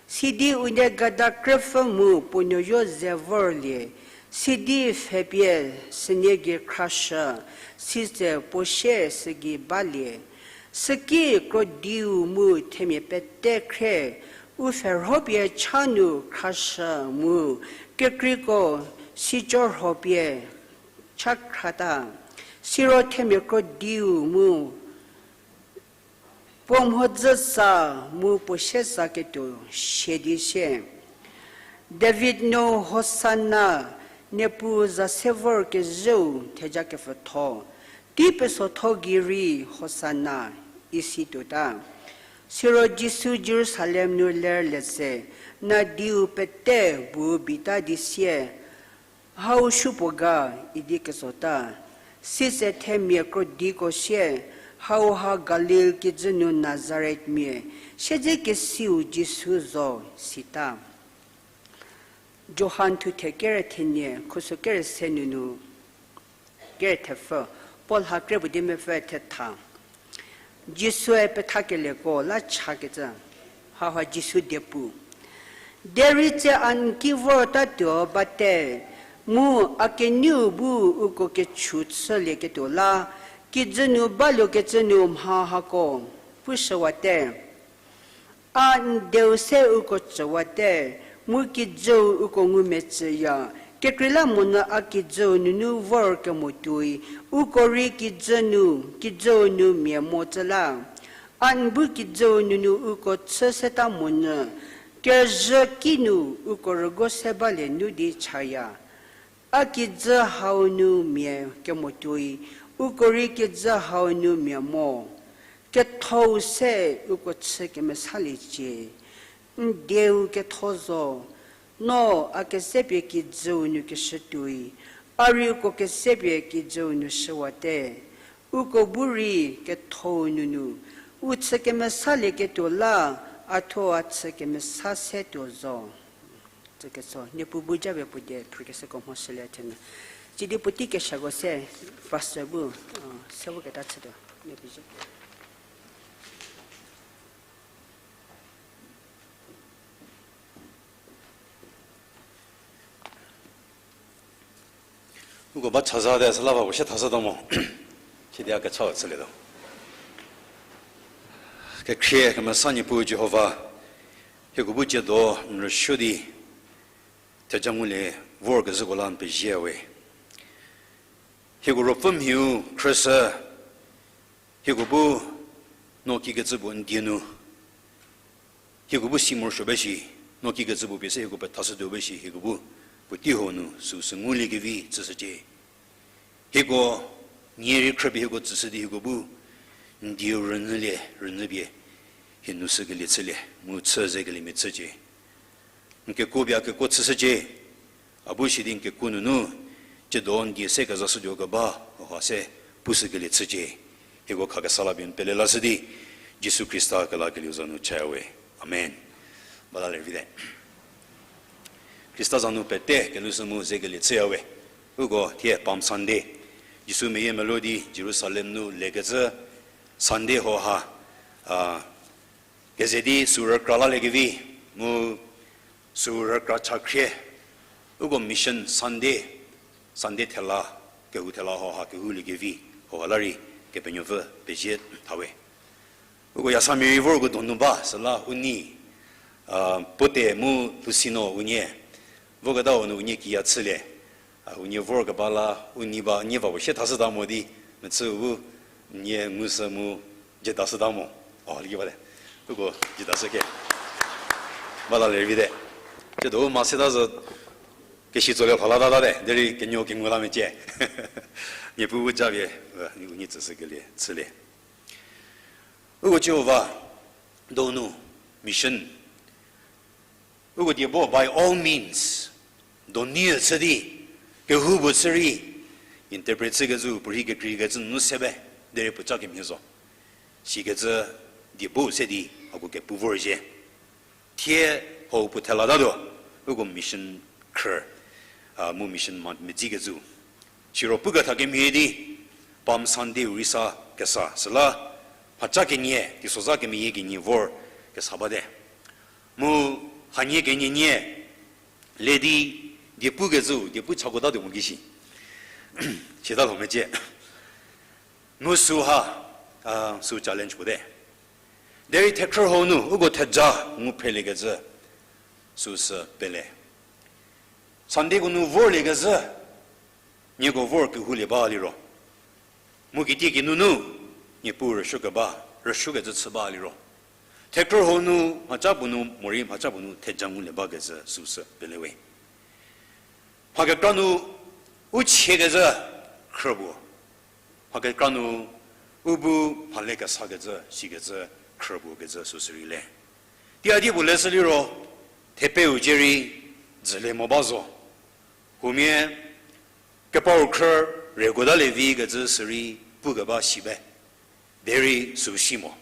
Sidi une gada krefa mu ponyo yo zevor lie, sidi febie senye ge krasha, sise poshe segi balie. Seki krodiu mu temye pete kre, u ferhobie chanu krasha mu, kekriko sichor hobie chakrata, siro temye krodiu mu, Pomhodze sa mu poshe sa ke tu shedi she. David no Hosanna ne pu za sevor ke zeu theja ke fetho. Ti pe sotho giri Hosanna isi tu ta. Siro Jisu Jerusalem nu ler lese na diu pete bu bita di sie. Hau shupoga idi kesota, sise themie krodi koshe, hau ha Galil kijinu Nazareth mie, sheze kesiu Jisu zo sita. Johan tu the kere thenye, kusu kere senunu, kere thefo, Paul ha kre budi me fe thetha. Jisu e petha kele ko la cha ke tsa. Ha ha Jisu depu. Deri tse an ki vo ta tyo ba te. Mu a ke nyu bu u ko ke chu tse le ke to la. Ki dzenu ba lo ke dzenu mha ha ko. Pu she wa te. A ndeu se uko tsewa te, mu kidzeu uko ngu metse ya, kekrila mona a kidzeu nunu vor ke motui, uko ri kidzeu nu, kidzeu nu mie motsela. A nbu kidzeu nunu uko tse seta mona, kerje kinu uko rego seba le nu di chaya. A kidza hau nu mie kemotui, u kori kidza hau nu mie mo. Kethou se u ko tse kemesali che. Ndeu kethozo. No a kesepie kidzeu nu keshetui. Ari u ko kesepie kidzeu nu shewate. U ko buri kethou nunu. U tse kemesali ketu la. Atho a tse kemesa se tozo. Tseke so, ne pu bu jabe pu de, phu ke se ko mo se le thena. Chidi puti ke shago se, pastor bu, uh, se bu ke ta tsedo, ne pu je. Uko ba chaza de sala ba bushe thasa domo. Chidi aka chao tsele do. Ke khrie ke masani pu Jehovah. He kubu je do nrshudi. Tejangu le vor ke zuko lan pe jia we. Hiku ropfum hiu Khrista. Hiku bu no ki ke zubu ndienu. Hiku bu simor shobe shi. No ki ke zubu pese hiku pe tasa dobe shi. Hiku bu puti ho nu su su ngu le ke vi tsa sa je. Hiku nyeri khrebi hiku tsa sa di hiku bu. Ndiu rene le rene bie. Hinu se ke le tsa le. Mu tsa ze ke le mi tsa je. Nke ko bia ke ko tsa sa je. Abu shidin ke kununu, che don die se ka zasu jo ka ba, ho ha se, pusu ke le tsuche. Hego ka ka sala bin pele la sidi, Jisu Krista ka la ke le zanu chawe. Amen. Bala le vide. Krista zanu pete, ke lu sumu ze ke le tsuyawe. Ugo, tie Palm Sunday. Jisu me ye melodi, Jerusalem nu le ke tsu, Sunday ho ha. Ah, Kezedi surar krala legevi, mu surar kra chakrie. Ugo mission Sunday, Sunday thela, kehu thela ho ha kehu legevi, ho halari, ke penyo ve, pejet, thawe. Ugo yasa miri vor ugo donu ba, sala uni, ah, pote mu lusino unye. Vogada onu unye ki yatsile. Ah, unye vor ke bala, uni ba, nye ba, she thasa da mo di, metsu u, nye ngusa mu, je dasa da mo. Oh, ligi bale. Kuko, je dasa ke. Bala le vide. Je do ma se da zo, ke shi zo le phala da da de, deri ke nyo ke ngula me che. Nye pu u ja bie, unye tsa se ke le, tsa le. Ugo Jehovah, donu, mission. Ugo die bo, by all means, doni sadi, ke hu bo sari, interpret se ke zu, puri ke kri ke zu, nu sebe, dere pucha ke mizo. Si ke zu, die bo sadi, ago ke puvor je. Tie ho pu thela da do, ugo mission kher, ah, mu mission ma, mi ji ke zu. Shiro pu ke thake mi di, Palm Sunday urisa ke sa, sela, pacha ke nye, di soza ke mi ye ke nye vor, ke saba de. Mu hanye ke nye nye, lady, die pu ke zu, die pu chago da do mu gishi. Chida lo me je. Mu su ha, ah, su challenge bu de. Deri thekher ho nu, ugo theja ngu phele ke ze, su se pele. Sunday gu nu vor le ke ze, nye go vor ke hu le ba li ro. Mu ki ti ki nu nu, nye pu re shu ke ba, re shu ke ze tsu ba li ro. Thekher ho nu, ma cha bu nu, mori ma cha bu nu, theja ngu le ba ke ze, su se pele we. Pha ke kra nu, u che ke ze, khre bu. Pha ke kra nu, ubu phale ke sa ke ze, shi ke ze, khre bu ke ze, su siri le. Ti adi bu le sili ro, thepe u jeri, zele mo ba zo. Humie, ke pa u khre, re go da le vi ke ze siri, pu ke ba shi be. Deri su shi mo.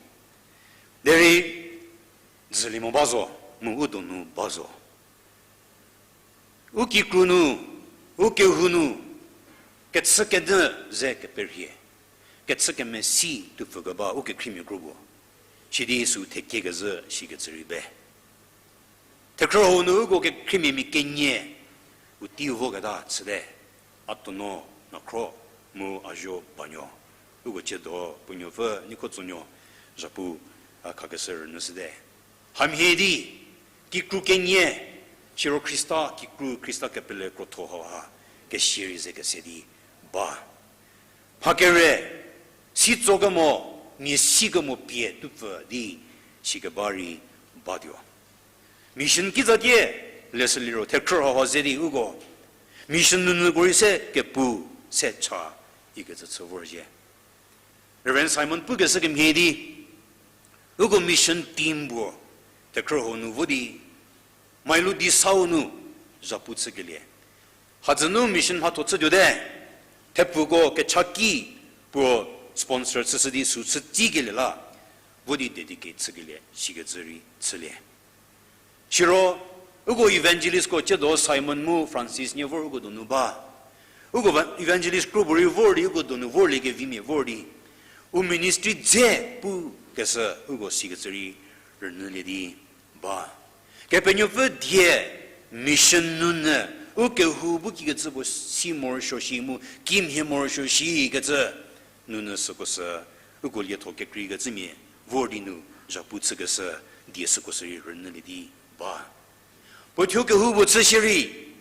Deri, zele mo ba zo, mu u do nu ba zo. U ki kru nu, u ke hu nu, ke tse ke de ze ke perhie, ke tse ke me si tu pfu ke ba, u ke kri mi kru bu. Shi di su te ke ke ze shi ke tse ri be. Te kro hu nu u go ke kri mi mi ke nye, u ti u vo ke da tse de, a to no na kro, mu a jo ba nyo. U go che do, pu nyo fe, ni ko tso nyo, ja pu, a ka ke se re nu se de. Hamhe di, kikru kenye, shiro Krista, kikru Krista ke pele krotho ho ha, ke shiri ze ke se di, ba. Phakere, si tso ke mo, ni si ke mo pie tu pfa di, shi ke bari ba dio. Mission ki za ke, le se liro, te kro ho ze di ugo. Mission nu nu gori se, ke pu, se cha, i ke ze tso vor je. Reverend Simon pu ke se ke mhe di, ugo mission team bo, te kro ho nu vo di, mailu di sao nu, za pu tse ke lie. Ha zenu mission ha to tse dio de, te pu go ke cha ki, pu sponsor tse se di su tse ti ke le la, vo di dedicate tse ke lie, shi ke tse ri tse lie. Shiro, ugo evangelist ko che do Simon mu Francis nye vor ugo donu ba. Ugo va-, evangelist kro buri vor di, ugo donu vor le ke vi me vor di. U ministry dze pu ke se ugo si ke tseri renu le di ba. Ke pe nyo phe die mission nu ne, u ke hu bu ki ke tse bo si mor sho shi mu, kim he mor sho shi ke tse nu ne se ko se, ugo lie tho ke kri ke tse me, vor di nu, ja pu tse ke se, die se ko se ri renu le di ba. Puthyo ke hu bu tse shiri.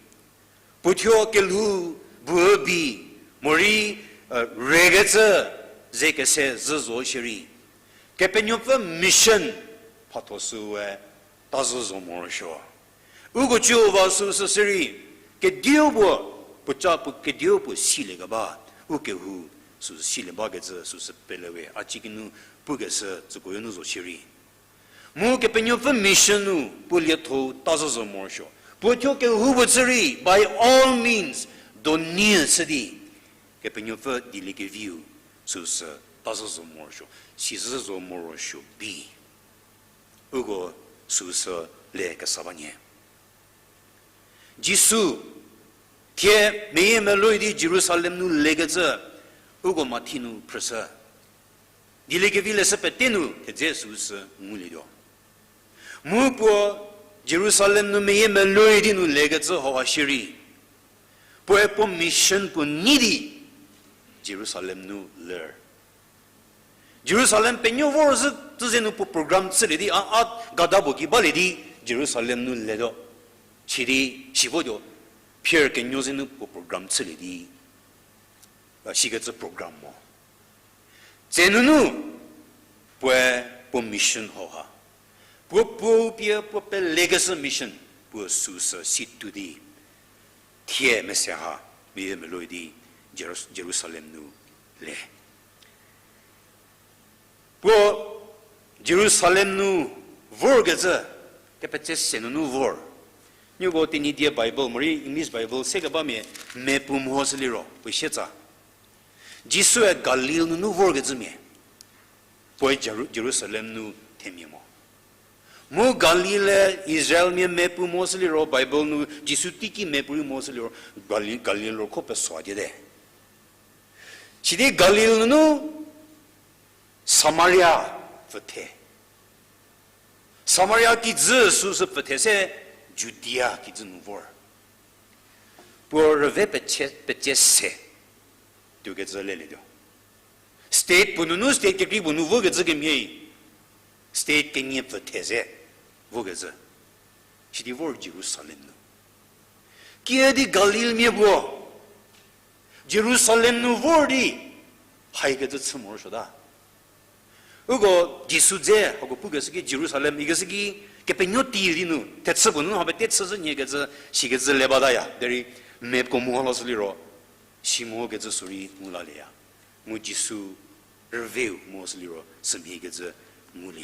Puthyo ke lu bu bi. Mori, eh, re ke tse ze ke se ze zo shiri. Ke pe nyo phe mission. Phato su we ta zo zo mor sho. Ugo chu va su su siri. Ke dio bu. Pucha pu ke dio bu si le ga ba. U ke hu su si le ba ke tse su se pe le we. A chi ki nu pu ke se tse ko yo nu zo shiri. Mu ke pe nyo phe mission nu pu lie tho ta zo zo mor sho. Putyo ke hubo tsuri, by all means, doni sidi. Ke penyo fe dili ke view, su se, ta se zo mor sho, si se zo mor sho bi. Ugo su se le ke sabanye. Jisu, thie meye me loi di Jerusalem nu lege ze, ugo Mathi nu prese. Dile ke vile se pete nu, te ze su se ngu le do. Mu po Jerusalem nu meye me loi di nu lege ze ho ashiri. Po e po mission po ni di Jerusalem nu ler. Jerusalem penyo vor zi, zi zenu po program tsili di, a, a, gada bo ki bali di, Jerusalem nu le do. Chidi, shibo do, pier kenyo zenu po program tsili di. A, shiga zi program mo. Zenunu, pwe, po mission ho ha. Po, po, pia, po, pe, legacy mission, po, su, sa, si, tu, di. Thie, me, se, ha, mi, me, lo, di, Jerus-, Jerusalem nu, le. Po Jerusalem nu vor ge ze, ke pe che se nu nu vor. Nyu go tini die Bible, mori English Bible, se ke ba me, me pu mo se li ro, pu she za. Jisu e Galil nu nu vor ge ze me. Po e Jeru-, Jerusalem nu te mi mo. Mo Galil e Israel me me pu mo se li ro, Bible nu Jisu tiki me pu mo se li ro, Galil, Galil ro ko pe so de de. Chidi Galil nu Samaria pete. Samaria ki zi su su pete se Judea ki zi nu vor. Pur ve peche, peche se. Tu ke zi le le do. State punu nu, state ke kri punu vo ke zi ke miei. State ke nye pete se. Vo ke zi. Chidi vor Jerusalem nu. Kia di Galil mie bo. Jerusalem nu vor di. Hai ke zi tsi mor shoda. Ugo Jisu je, hago pu ke siki Jerusalem, ige siki ke pe nyo ti ri nu. Te tsi bo nu, ha pe te tsi zi nye ke zi, shi ke zi le ba da ya. Deri map ko mo lo suli ro. Shi mo ke zi suri mu la le ya. Mu Jisu rveu mo suli ro, sim hi ke zi mu le.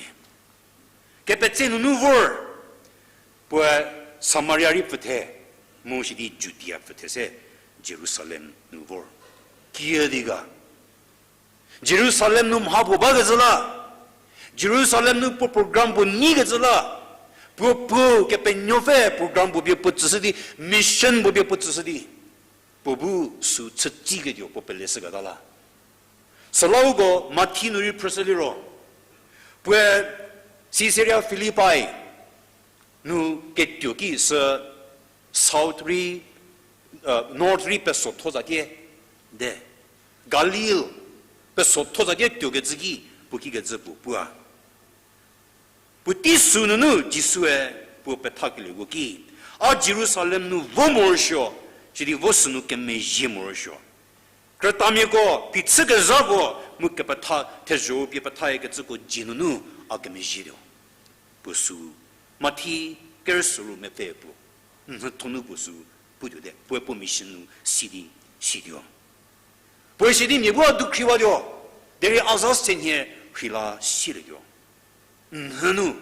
Ke pe tsi nu nu vor. Pwe Samaria ri pwethe, mo shidi Judea pwethe se Jerusalem nu vor. Kia diga. Jerusalem nu mha phu ba gazala. Jerusalem nu pu program pu ni gazala. Pu pu ke pe nyofe program pu bia pu tsisidi, mission pu bia pu tsisidi. Pu bu su tsitsi ke dio pu pele se gadala. Salaugo Mathi nuri preseliro. Pwe Caesarea Philippi nu ketyo ki se south ri, uh, north ri peso thoza ke de. Galil peso thoza ke tyo ke ziki pu ki ke zipu pua. Puti sununu Jisu e pu petha ke lego ki. A Jerusalem nu vo mor sho, chidi vo sunu ke meji mor sho. Kretami ko, pitsi ke za ko, mu ke patha, te jo pi patha e ke tsu ko jinunu a ke meji do. Pu su, Mathi ker suru me fe pu. Nhe tonu pu su, pu do de, pu e pu mission nu sidi, sidi o. Pu e sidi mi bu a du kriwa do. Deri azas tenye, hila sidi do. Nhanu,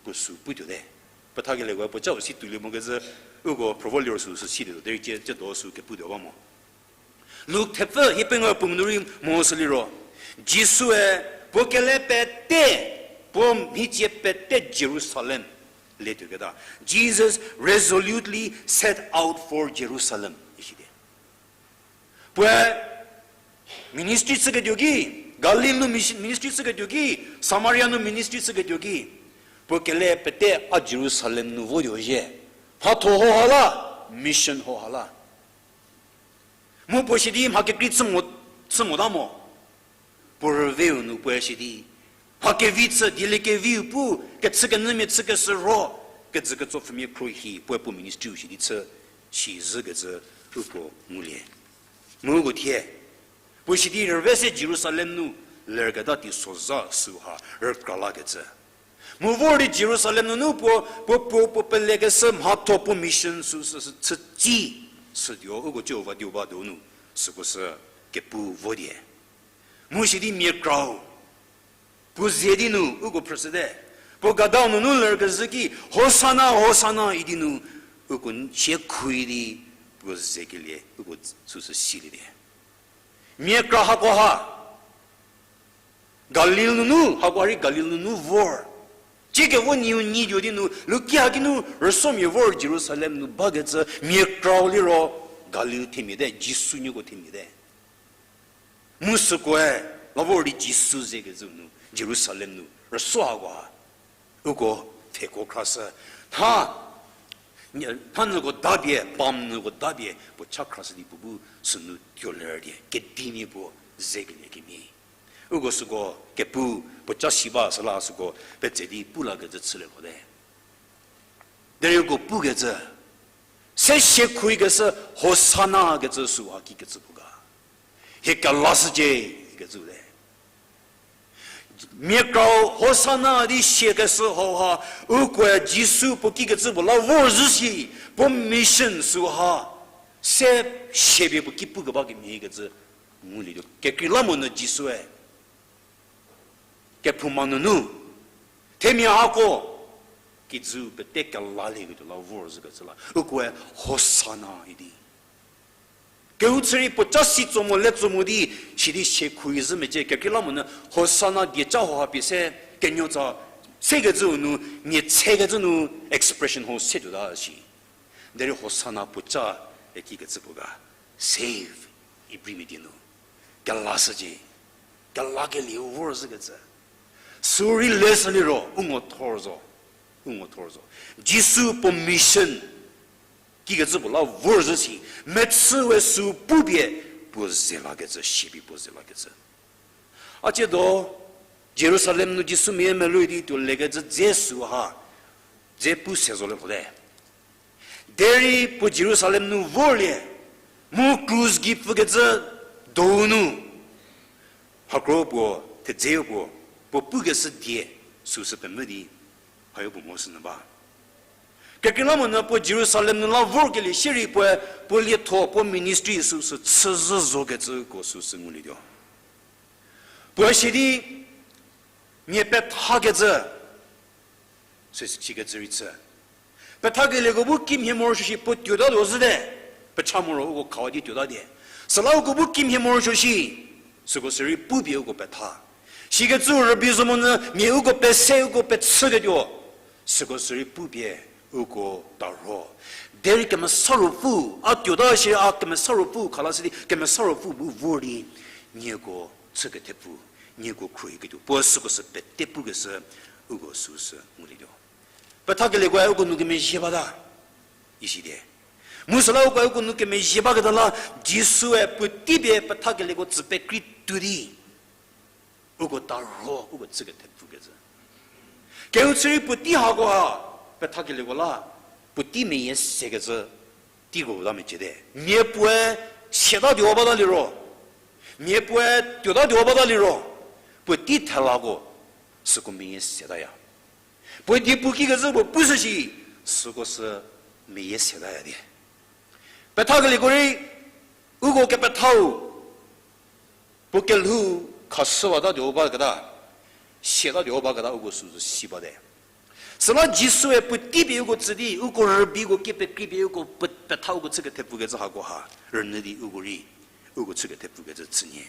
pu su pu do de. Patha ke le go, pu cha si tu le mo ke ze, u go provo le su su si do, deri che, che do su ke pu do ba mo. Luk thepe, hi pe ngo pum nuri mo su li ro. Jisu e, po ke le pe te, po mi che pe te Jerusalem le tu ke da. Jesus resolutely set out for Jerusalem. Ishi de. Pwe ministry tsike dyogi, Galil nu mission-, ministry tsike dyogi, Samaria nu ministry tsike dyogi. Pwe kele pete a Jerusalem nu vo dyo je. Pha tho ho hala, mission ho hala. Mu pwe shidi mha ke kri tsimo, tsimo da mo. Pwe reveu nu pwe shidi. Pha ke vi tsa, dile ke vi pu, ke tsike nemi tsike se ro, ke tsike tso femi kro hi, pwe pu ministry u shidi tsa, shi zi ke tsa, u ko mu le. Mu ko thie. Pu shidi rvese Jerusalem nu lergada ti soza suha rkrala ketse. Mu vor di Jerusalem nu nu pu, pu, pu, pu, peleke se mha thopu mission su, su, su, su, chi, su dio, ugo Jehovah dio ba do nu, su ko se ke pu vo die. Mu shidi mir krau. Pu zedi nu, ugo presede. Pu gadau nu nu lerke zeki, Hosanna, Hosanna, idi nu, Uko shekhui di puze ke liye uko susu sili de. Miekra hako ha. Galil nunu, hako hari Galil nunu vor. Chike wo niu ni jo di nu, luki haki nu, resom ye vor Jerusalem nu bagetse, miekra oli ro, Galil temi de, Jisu nyuko temi de. Musu koe, lavor di Jisu ze ke zu nu, Jerusalem nu, reso hako ha. Uko pheko khrasa. Tha, tha nuko dabie, pam nuko dabie, po cha khrasa di pubu sunu tyoler die. Ke dini po zegine kimi. Uko suko kepu po cha siba sala suko pe zedi pula ke zetsile ko de. Deri uko pu ke ze. Se shekhui ke se Hosanna ke ze su aki ke ze puga. He kalasa je ke zu de. Miekra Hosanna di shekesü ho ha, ukwe Jisu po ki ketsü bo la vor zü shi, po mission sü ha, se shebe po ki pu kaba ki mi ketsü nguli do. Kekri la mo no Jisu e. Ke pu ma no nu. Te mi ha ko. Ki zu pe te ka la le ke do la vor zü ketsü la. Ukwe Hosanna idi. Keu tsiri pocha si tsomo le tsomo di, shidi she khuizi meje, kekila mona, Hosanna die cha ho hapi se, kenyo tsa, se ge zu nu, nye tse ge zu nu, expression ho se du da shi. Deri Hosanna pocha, e ki ge zibu ga, save, ibri mi di nu. Kala sa je, kala ke liu vor zi ge zi. Suri le sa li ro, ungo thor zo, ungo thor zo. Jisu po mission, ki ge zibu la vor zi si, metsü we su pu bie, pu ze la ge zi, shibi pu ze la ge zi. Ache do, Jerusalem nu Jisu mi me lui di tu le ge zi, ze su ha, ze pu se zo le pu de. Deri pu Jerusalem nu vor le, mu krus gi pu ge zi, do nu. Hakro pu, te ze pu, pu pu ge zi die, su se pe me di, hayo pu mo se na ba. Kekila mo na po Jerusalem nu la vor ke li shiri po, po li tho po ministry su su tsu zu zo ke tsu ko su su nguli dio. Po shiri nye pe tha ke tsu, su su chi ke tsu ri tsu. Pe tha ke le go bu kim he mor shi po tyo da do zi de. Pe cha mo ro go kawa di tyo da de. Sala go bu kim he mor shi, su go siri pu bi go pe tha. Shi ke tsu rabi zo mo na, nye go pe se go pe tsu ke dio. Siko suri pu bie uko taro. Deri kemesaro pu, a tyoda shi a kemesaro pu khala sidi kemesaro pu bu vori. Nye ko tseke tepu, nye ko krui kitu. Po siko se pete pu ke se uko su se nguli do. Peta ke le kwa uko nu keme jeba da. Isi de. Musala uko uko nu keme jeba ke da la, Jisu e puti bie peta ke le ko tsepe kri tudi. Uko taro, uko tsike tepu ke tse. Keu tsiri puti ha ko ha, pe tha ke le ko la, puti me ye se ke tse, ti ko da me che de. Mie pue, se da dio ba da li ro. Mie pue, tyo da dio ba da li ro. Puti thela ko, se ko me ye se da ya. Puti pu ki ke tse bo pu se shi, se ko se me ye se da ya de. Pe tha ke le ko ri, uko ke pe thau. Pukelhu khaswa da dioba kada, sheda dioba kada ugo su siba de. Sala Jisu e puti bi ugo tsidi, ugo rbi ugo kipe kribi ugo pet-, petha ugo tsike tepu ge zaha go ha, rnidi ugo ri, ugo tsike tepu ge tsini.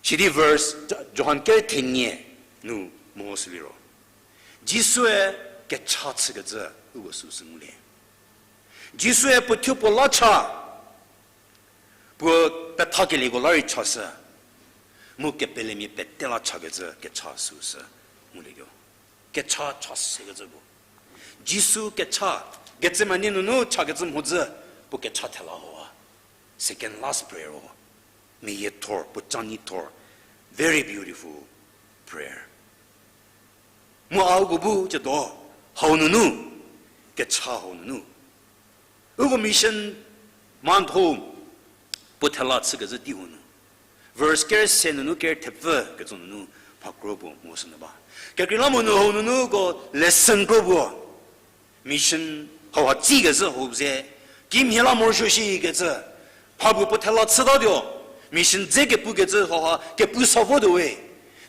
Shidi verse, Jo-, Johan ke tenye nu mo siliro. Jisu e kecha tsike tse ugo su singule. Jisu e puthu po la cha, Pu petha ke le go la ri cha se. Mu ke pele mi pete la cha ke ze ke cha su se. Mu le yo. Ke cha cha se ke ze bu. Jisu ke cha. Getsemane nu nu cha ke ze mu ze. Pu ke cha thela ho. Second last prayer ho. Me ye thor, pu chani thor. Very beautiful prayer. Mu au gu bu che do, hau nunu, ke cha hau nunu. Ugu mission man tho, pu thela tsu ke zi ti hunu. Verse ker se nunu ker tepve ke zo nunu, pa kro bu mo se na ba. Ke kri la mo nu hau nunu go lesson kro bu. Mission hau ha tsi ke zi hau ze, kim he la mo shu shi ke zi. Pa bu pu thela tsu da dio. Mission ze ke pu ke zi hau ha, ke pu sa vo do we.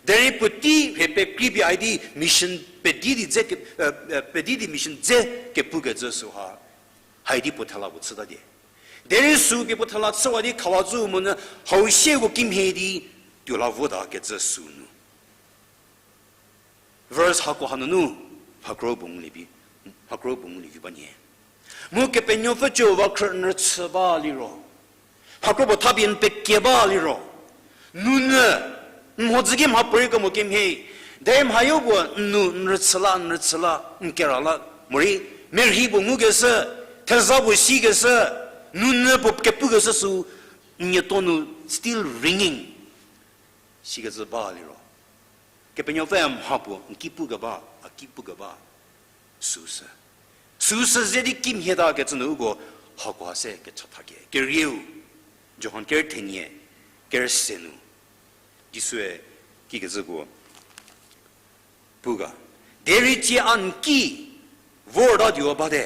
Deri puti he pe kribi aidi mission pedidi ze ke, eh, eh, pedidi mission ze ke pu ke ze su ha. Haidi pothala bu tsuda de. Deri su ke pothala tsuwa di kawa zu mo na hau she wo kim he di tu la vo da ke ze su nu. Verse hako hanunu, hakro bung libi, hakro bung libi banye. Mu ke penyo fe cho wa khr nr tsuba liro. Hakro bo tabi n pe keba liro. Nune, mhodzigi mha pori ko mo kim he. Dei mhayo bo nu nr tsla, nr tsla, n kera la. Mori, merhi bo ngu ke se, teza bo si ke se, nune bo ke pu ke se su, nye tonu still ringing. Si ke se ba liro. Ke penyo fe mha bo, n ki pu ke ba, a ki pu ke ba. Suse. Suse zedi kim heda ke tsunu ugo hakwa se ke chatha ke. Ke riu. Johan ker tenye. Ker senu. Jisue ki ke zugo. Puga. Deri chi an ki. Vor da dio ba de.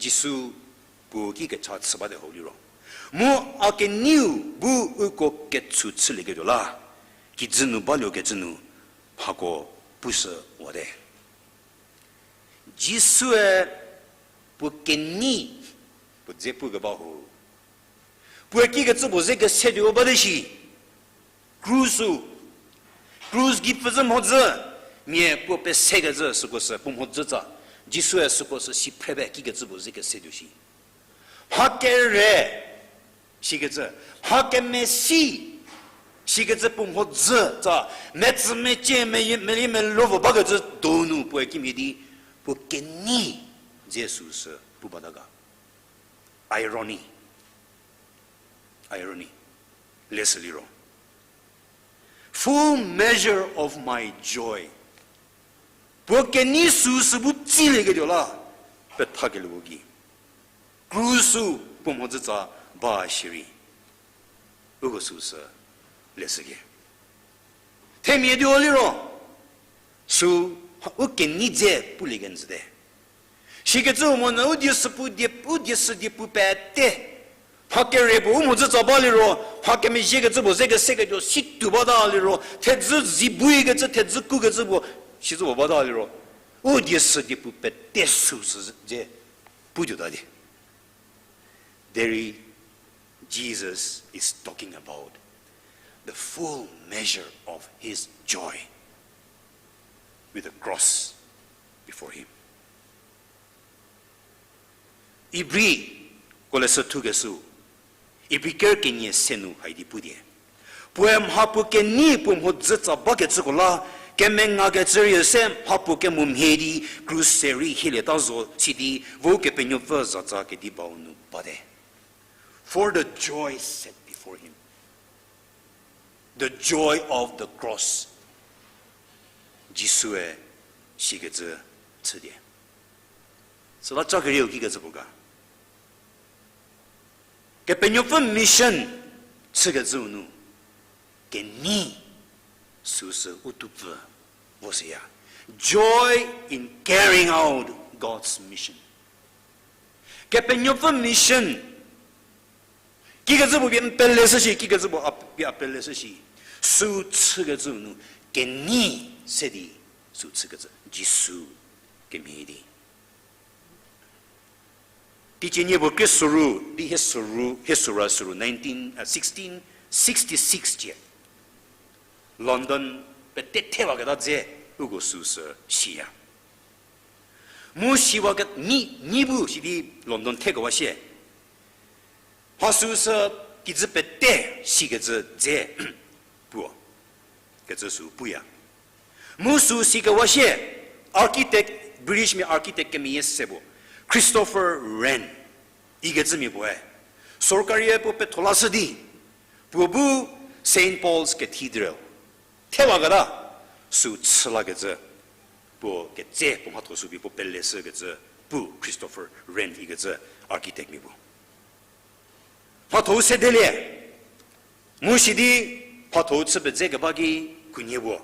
Jisu pu ki ke cha tsaba de holi ro. Mu a ke niu bu uko ke tsu tsile ke dola. Ki zinu ba lio ke zinu. Hako puse wa de. Jisue pu keni pu dze pu gaba ho. Pu ki ke tsu bo ze ke se dio ba de shi. Cruise. Cruise gi pfü zem ho zü. Mie pu pe se ke zü su ko se pum ho zü tsa. Jisue su ko se si prebe ki ke tsu bo ze ke se dio shi. Ha ke re. Shiketsü, hakeme si, shiketsü pumho dzü tsa, metsü meche me ye, me ye me lovo bagetsü donu pue kimi di, pu keni Jesu se pu badaga. Irony. Irony. Leslie ro. Full measure of my joy. Pu keni su se bu tsi lege diola. Pe thake lo gi. Cruise su pumho dzü tsa ba shiri. Ugo su se lesege. Themie di oliro. Su u keni dze puli gen zde. Shiketsü mo na u die se pu die, u die se die pu pe te. Phakere bu u mo dzü tsa ba liro. Phakeme jeketsü bo zeke seke jo si tu ba da liro. Te dzü zi bui ketsü, te dzü ku ketsü bo. Shi dzü bo ba da liro. U die se die pu pe te su se dze. Puju dadi. There, Jesus is talking about the full measure of his joy with the cross before him. Ibri kolese thugesu, Ibri ker kenye senu haidi pudie. Pue mhapu keni pumho dzü tsa ba ketsü kola, keme nga ketsü ri se mhapu ke mumhe di, krus seri hile ta zo sidi, vo ke penyo pfü za tsa ke di ba unu ba de. For the joy set before him. The joy of the cross. Jisue shiketsü tsüdie. Sala chakri yo kiketsü buka. Ke penyo pfü mission tsügetsü unu. Keni su se utupfü voseya. Joy in carrying out God's mission. Ke penyo pfü mission. Kiketsü bu bi pele se shi, kiketsü bu ap-, bi apele se shi. Su tsügetsü unu. Keni sedi su tsügetsü. Jisu kemi di. Ti chenye bo ke suru, di he suru, he sura suru nineteen, uh, sixteen sixty-six che. London pe te te wa ke da dze, ugo su se shiya. Mu shiwa ke ni, ni bu shi di London te ke wa she. Ha su se ki dze pe te shi ke dze dze pu. Ke dze su pu ya. Mu su si ke wa she, architect, British mi architect ke mi ye se bo. Christopher Wren. Ige zi mi bo e. Sorkari e po pe thola se di. Po bu Saint Paul's Cathedral. Te wa ga da. Su tsla ke zi. Po ke zi, po ma tho su bi po pele se ke zi. Pu Christopher Wren ige zi architect mi bo. Phatho se dele. Mu shidi phatho tse be ze ke ba ki kunye bo.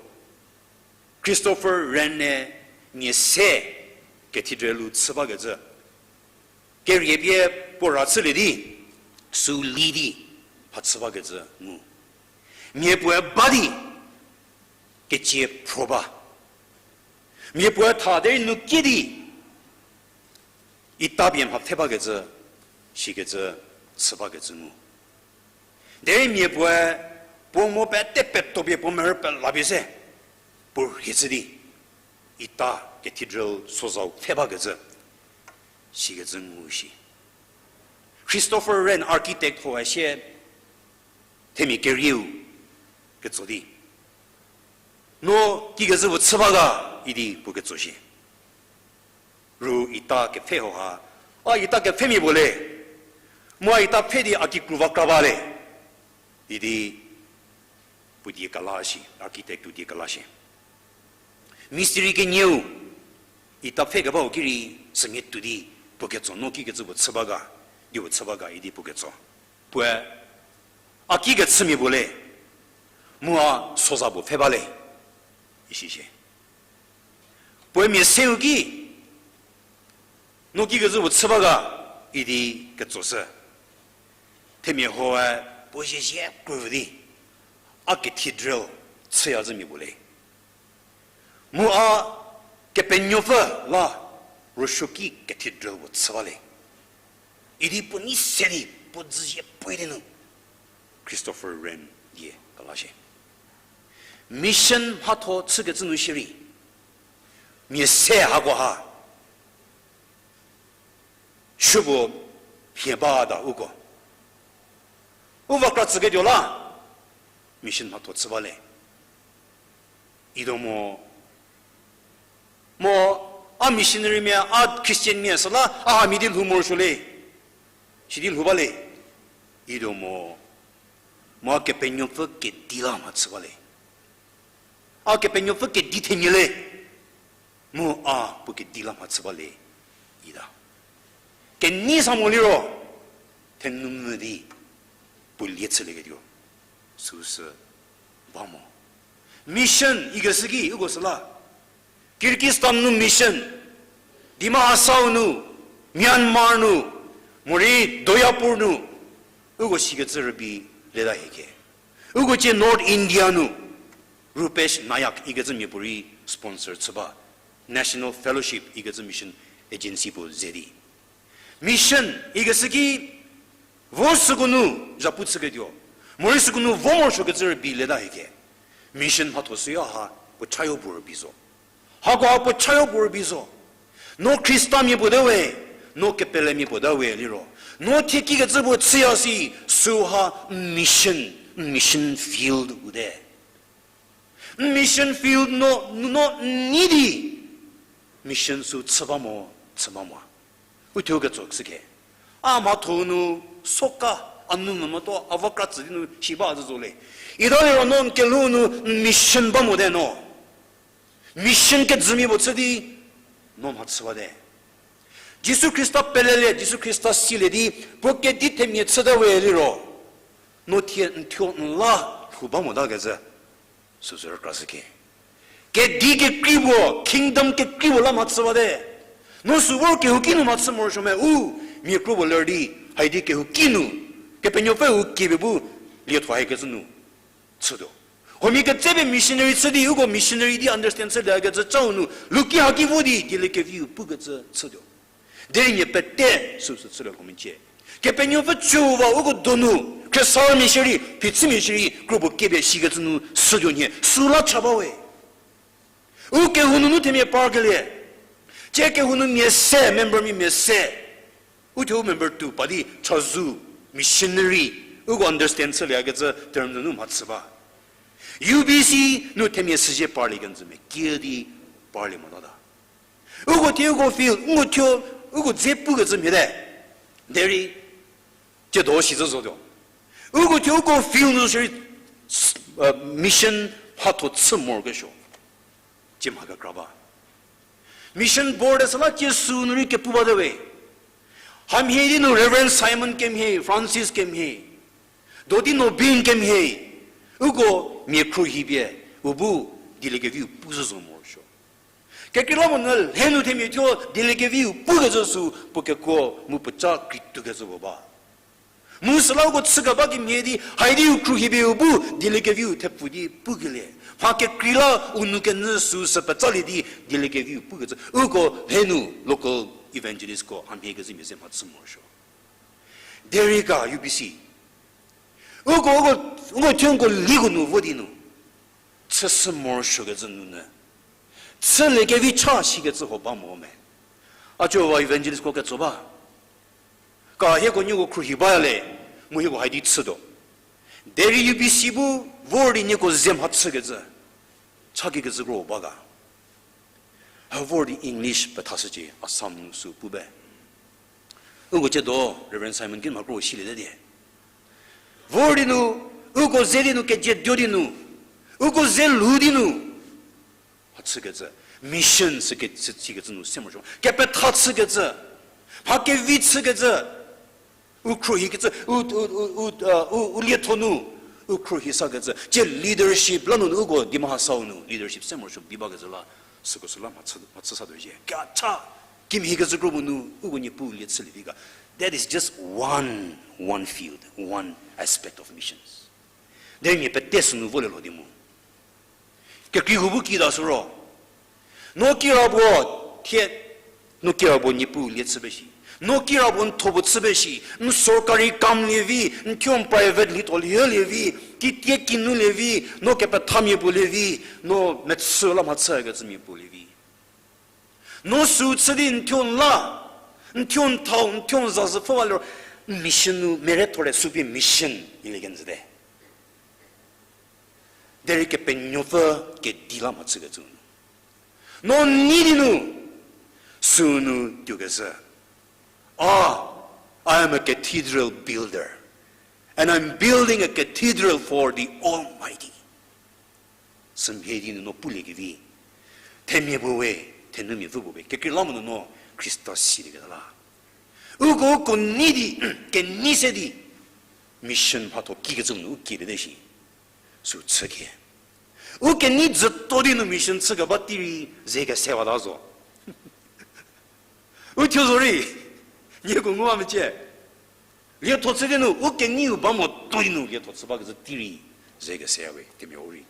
Christopher Wren ne nye se cathedral lu tse ba ke ze. Ke rie bie po ra tse le di. Su li di. Pha tse ba ke ze mu. Nye po e ba di. kechie phroba. Mie pua tha de nu kidi. Ita biem ha pheba ge zhe, shi ge zhe, tsüba ge zhe ngu. De mie pua, po mo pe te pe to bie po mer pe la bie se. Pur hi zhe di. Ita cathedral sozau pheba ge zhe. Shi ge zhe ngu shi. Christopher Wren architect ho a she. Themi keriu. Ke zo di. No ki ge zhe bu tsüba ga. Idi pu ke zo shi. Ru ita ke phe ho ha. A ita ke phe mi bole. Mo ita phe di a ki kruva kraba le. Idi pu di kala shi. Architect pu di kala shi. Mistiri ke nyeu. Ita phe ke ba o kiri. Senge tu di. Pu ke zo no ki ge zhe bu tsüba ga. Di bu tsüba ga. Idi pu ke zo. Pue, a ki ge tsümi bole, mua soza bu pheba le, ishi she. Pue mie seu ki, no ki ge zu bu tsüba ga, idi ke tso se. Te mie ho e, pue she she kru di, a cathedral tsüya zü mi bole. Mu a kepenyopfü la Roshoki Cathedral bu tsüba le. Idi pu ni seri pu zi ye pu de nu. Christopher Wren ye kala she. Mission hatho tsüge tsünu shiri. Mie se ha go ha. Shubo hieba da uko. Uva kra tsüge diola. Mission hatho tsüba le. Ido mo, mo a missionary me a Christian me sala a mi di lhumor shule. Shidi lhuba le. Ido mo, mo a kepenyopfü ke dila ma tsüba le. A kepenyopfü ke di themile. Mo a pu ke dila ma tsüba le. Ida. Ke ni sa mo liro. Tenum di. Pu lietsü le ke dio. Su se. Ba mo. Mission iga sigi ugo sala. Kyrgyzstan nu mission. Dima Hasao nu. Myanmar nu. Muri Doyapur nu. Ugo shiga tsü rabi leda heke. Ugo che North India nu. Rupesh Nayak iga tsü mipuri sponsor tsüba. National Fellowship iga tsü mission agency bu zedi. Mission iga sigi vo sugunu japu tsüge dio. Mori sugunu vo mor shoke tsere bi leda heke. Mission hatho suya ha pu chayo bur bizo. Ha ko ha pu chayo bur bizo. No Krista mi bu de we, no kepele mi bu de we liro. No thiki ke tsübu tsüya si su ha mission, mission field u de. Mission field no, no nidi. Mission su tsüba mo, tsüba mo. Uthu ke tsok sike. Ama thonu soka anu mama to avakra tsidi nu shiba azu zole. Ida lero non ke lu nu mission ba mo de no. Mission ke zumi bo tsidi no ma tsüba de. Jisu Krista pelele, Jisu Krista sile di, po ke di temye tsüda we liro. No tie ntyo nla huba mo da ke ze. Suzur krasike. Ke di ke kribo, kingdom ke kribo la matsaba de. No subor ke hukinu matsumor shome u, mi kribo lerdi, haidi ke hukinu, ke penyofe u ke bebu, liot wa ke sunu. Tsudo. Homi ke tsebe missionary tsedi, ugo missionary di understand tsedi, ke tsa chaunu, luki haki vodi, dile ke view pu ke tsa tsudo. Deri nye pete su su tsura komi che. Kepenyo fe chuwa ugo donu, kresar mishiri, pitsi mishiri, grubo kebe shiga tsunu sudo nye, sula chaba we. U ke hununu temye par ke liye. Che ke hunu mye se, member mi mye se. U te u member tu padi, chazu, missionary, ugo understand tsali age tsa term nu matsaba. U B C nu temye sije parli ganzu me, kiedi parli manada. Ugo te ugo feel, ugo tyo, ugo zepu ge zimhire. Deri, je do shi zo zo do. Ugo te ugo feel no shiri, uh, mission hato tsumor ge sho. Jim haga kraba. Mission board asala je su nuri ke puba de we. Ham he di no Reverend Simon kem he, Francis kem he. Dodi no bin kem he. Ugo mi kru hibie. Ubu, dilege vi upu zo zo mor sho. Kekila mo na lhenu themi thyo dilege vi upu ge zo su, po ke ko mu pacha kritu ge zo baba. Musala uko tsüka baki miedi, haidi ukru hibi ubu, dilike view tepu di pugile. Hake krila unu ke nü su se petsali di, dilike view pugetse. Uko henu local evangelist ko hamhe ke zimi se matsu morsho. Derika U B C. Uko, uko, uko chunko ligu nu vodinu. Tsüsü morsho ke zinu ne. Tsü leke vi cha shi ke tsü hoba mo me. Acho wa evangelist ko ke tsoba. Ka he ko nyu ko kruhi ba le, mu he ko haidi tsü do. Deri U B C bu, vor di nyu ko zem ha tsü ke tsü. Cha ki ke tsü gro ba ga. Ha vor di English pe tha se che, Assam nu su pu be. Ugo che do, Reverend Simon kin ma gro shi le de. Vor di nu, ugo ze di nu ke je dio di nu. Ugo ze lu di nu. Ha tsü ke tsü, mission se ke tsü, tsü ke tsü nu se mo shong. Ke pe tha tsü ke tsü. Pa ke vi tsü ke tsü. U khru hi ke tsü, u, u, u, u, uh, u, u lie thonu. U khru hi sa ke tsü. Che leadership la nu, u go Dima Hasao nu. Leadership se mo shong, biba ke tsü la. Su ko su la ma tsü, ma tsü sa do je. Kya cha. Kim hi ke tsü group nu, u go ni pu lie tsü li ga. That is just one, one field, one aspect of missions. Then ye pe tes nu vo le lo di mu. Ke kri hubu ki da suro. No kira bo, thiet. No kira bo nipu liet sebe shi. No kira bo nthobo tsebe shi. N sorkari kam levi, n kyom private li tol ye levi, ki tie ki nu levi, no ke pa tham ye bu levi, no metsu la ma tsa ga tsmi bu levi. No su tsedi n tyon la, n tyon thau, n tyon za za fo wa lo, mission nu mere thore su bi mission ile gen zde. Deri ke penyofa ke dila ma tsige tsunu. No nidi nu sunu tyu ke sa. Ah, I am a cathedral builder, and I'm building a cathedral for the Almighty. Samhedi nu no pule ke vi. Temye bo we, tenu mi vu bo we. Ke ke lamu no Christa si de ke la. Ugo uko nidi, ke nise di. Mission phato ki ke tsunu ki de shi. Su tsüke. U ke ni zütto di nu mission tsüka ba tiri zeke sewa da zo. U tyo zori. Nye ko ngwa me che. Lie to tsü di nu, u ke ni u ba mo to di nu, lie to tsü ba ke zü tiri zeke sewa we, te me ori.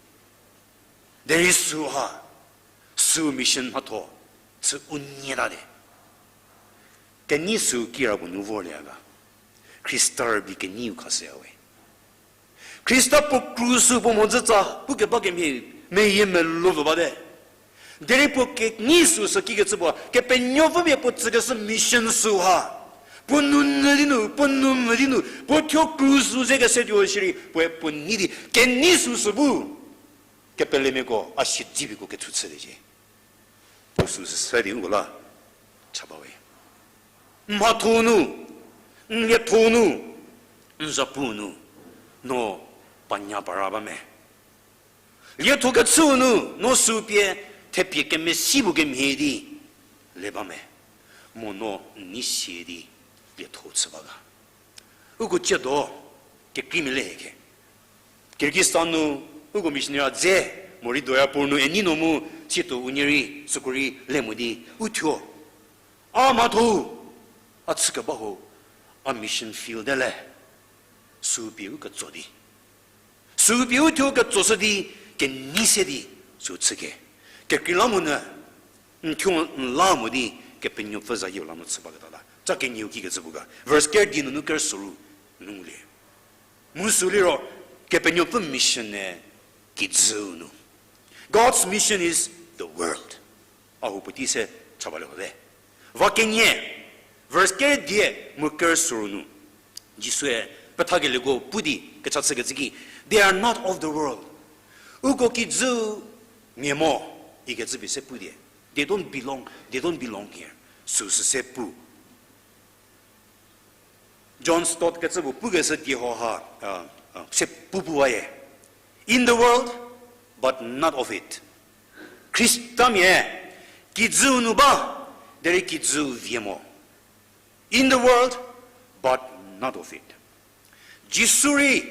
There is su ha. Su mission phato. Tsü u nye da de. Ke ni su kira bu nu vor le ga. Christa bi ke ni u ka sewa we. Krista po krusu po monza tsa, pu ke pa ke mi, me ye me lo ba de. Deri po ke ni su sa ki ke tsu po, ke pe nyo fu me po tsu ke sa mission su ha. Po nu ne di nu, po nu me di nu, po tyo krusu ze ke se tyo shiri, po e po ni di, ke ni su su bu, ke pe le me ko, a shi ji bi ko ke tsu tse de je. Pusu se sadi ngula chabawe. Mhathonu, nyethonu, nzapunu, no panya baraba me. Lietho ke tsunu, no supie, tepie ke me sibu ke mhedi, leba me. Mo no nisiedi, lietho tsabaga. Uku chedo, ke krimi le heke. Kyrgyzstan nu, uku missionary a dze, mori Doyapur nu eni nomu, chito unyeri, sukuri, lemudi, utyo. A matho, a tsike baho, a mission field le, supi uka tsodi. Supi utyo ka tsosodi, ke nisedi, su tsike. Ke krilamuna, Nkyung nla mo di ke penyo pfü za yo la no tsüba ka ta la. Cha ke nyu ki ke tsübu ka. Verse ker di nu nu ker suru nung le. Mu su li ro ke penyo pfü mission ne ki dzü nu. God's mission is the world. A hu puti se chaba le ho le. Va ke nye. Verse ker di mu ker suru nu. Jisue petha ke lego pudi ke cha tsü ke tsiki. They are not of the world. Uko ki dzü Mie mo, ike tsü bi se pu die. They don't belong, they don't belong here. Su su se pu. John Stott ke tsü bu pu ke se die ho ha, uh, uh, se pu pu wa ye. In the world, but not of it. Krista mie, ki dzü nu ba, deri ki dzü vie mo. In the world, but not of it. Jisuri,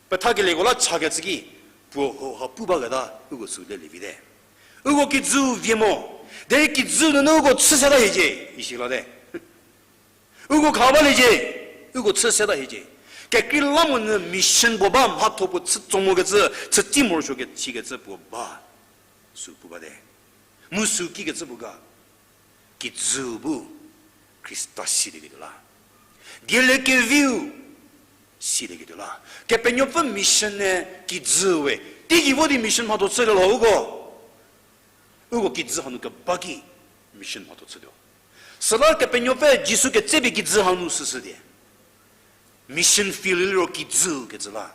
petha ke legola chage tsiki, pu ho ha pu ba gada, ugo su le levi de. Ugo ki dzu vie mo, de ki dzu no no ugo tsu se da heje, ishi la de. Ugo khaba leje, ugo tsu se da heje. Kekri lamu ne mission bo ba mhatho bo tsi tsomo ke tsi, tsi tsi mor sho ke chi ke tsi bo ba. Su bu ba de. Mu su ki ke tsi bu ga. Ki tsi bu. Krista si de ke la. Diele ke viu. Si de ke la. Ke pe nyo mission ne ki tsi we. Ti ki vo di mission mhatho tsi le lo ugo. Ugo ki tsi hanu ke ba ki mission mhatho tsi do. Sala ke pe nyo pe Jisu ke tsi bi ki tsi hanu si si de. Mission field ro ki tsi ke tsi la.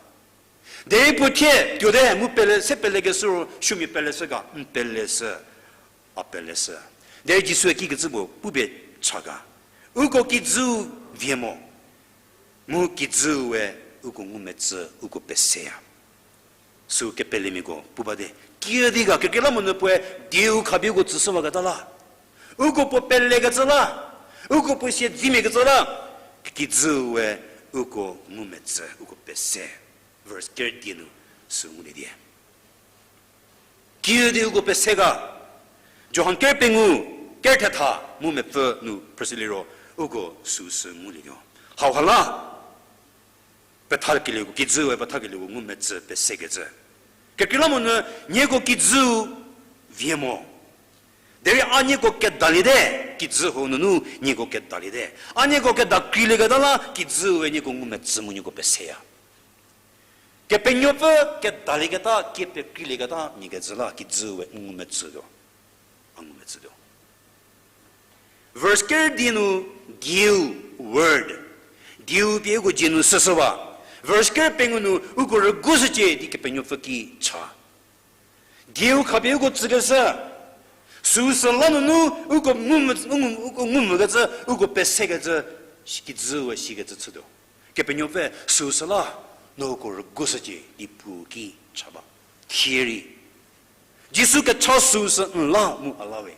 De pu the, tyo de, mu pele se pele ke suro, shumi pele se ga, m pele se, a pele se. De Jisu ki ke tsi bo, pu be cha ga. Ugo ki tsi vie mo. Mu ki tsi we, ugo ngu me tsi, ugo pe se ya. Su ke pele mi go, pu ba de. Ki di ga, ke ke la mo ne pu e, di u kha bi ugo tsi se wa ga ta la. Ugo po pele ga tsi la. Ugo po se di me ga tsi la. Ki tsi we, ugo ngu me tsi, ugo pe se. Verse ker di nu, su ngu le di. Ki di ugo pe se ga. Johan ker pe ngu, ker tha tha, mu me pfu nu, persili ro, ugo su su ngu le di. Hau hala. Pethal kili gu, kizu we pethal kili gu, ngu me tsu, pe se ke tsu. Ke kila mo ne, nye ko kizu vie mo. Deri a nye ko ke dali de, kizu ho nunu, nye ko ke dali de. A nye ko ke da kili ke dala, kizu we nye ko ngu me tsu mu nye ko pe se ya. Ke pe nyo pe, ke dali ke ta, ke pe kili ke ta, nye ke zela, kizu we ngu me tsu do. A ngu me tsu do. Verse ker dinu diu word. Diu pi uko jinu sasaba. Verse ker pengunu uko regusu che di ke penyo faki cha. Diu kapi uko tsugasa. Su salanu nu uko ngum, ngum, uko ngum gasa, uko pesegasa, shikitsu wa shikatsu tsudo. Ke penyo fe su sala no uko regusu che di pu ki chaba. Theory. Jisu ke cha su sa la mu alawe.